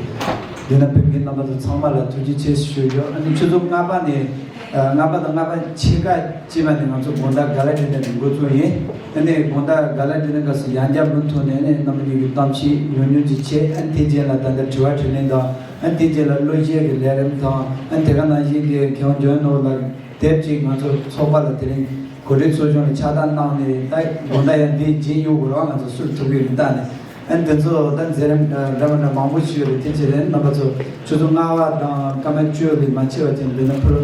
འདི་ན་ཕེབས་མཁན་རྣམ་པ་ཚོ་ཚང་མ་ལ་ཐུགས་རྗེ་ཆེ་ཞུ་རྒྱུ། ཨ་ནི་ཆུ་ཚོད་ལྔ་པ་ནས་ཨ་ལྔ་པ་དང་ལྔ་པ་ཕྱེད་ཀ་ཅིག་མ་ནས་ང་ཚོ་དགོང་དག་ག་ལ་ཌི་ནར་འགོ་བཙུགས་ཡིན། ཨ་ནི་དགོང་དག་ག་ལ་ཌི་ནར་སྐབས་སུ་ཡང་བསྐྱར་མུ་མཐུད་ནས་ཨ་ནི་རྣམ་པ་གཉིས་ཀྱི་གཏམ་བཤད་ཉུང་ཉུང་ཅིག་བྱས། ཨ་ནི་དེ་རྗེས་ལ་ད་ལྟ་དྲི་བ་དྲིས་ལན་དང་། ཨ་ནི་དེ་རྗེས་ལ་གླུ་གཞས་ཀྱི་ལས་རིམ་དང་། ཨ་ནི་དེ་ག་ནང་བཞིན་གྱི་མཁས་དབང་འཇམ་དབྱངས་ལགས་དེབ་ཅིག་ང་ཚོ་ཚོགས་པ་ལ་དེ་རིང་གོ་སྒྲིག་ཚོགས་ཆུང་ལ་ཕྱག་རྟགས་གནང་ནས་ད་དགོང་དག་ཡང་འདི་རྗེས་ཡོང་དགོས་རེད་བ། ང་ཚོ་སུར་ཐུག་གི་མི་ལྟ་ནས། ཨ་ནི་དེ་ཚོ་ད་མཛད་རིམ་འདྲ་མི་འདྲ་མང་པོ་ཞིག་ཡོད་རེད། དེ་བྱས་ནས་རྣམ་པ་ཚོ་ཆུ་ཚོད་ལྔ་པ་དང་སྐར་མ་བཅུ་ལས་མ་ཕྱེད་པ་ཅིག་འདི་ན་ཕུལ་རོགས་གནང་།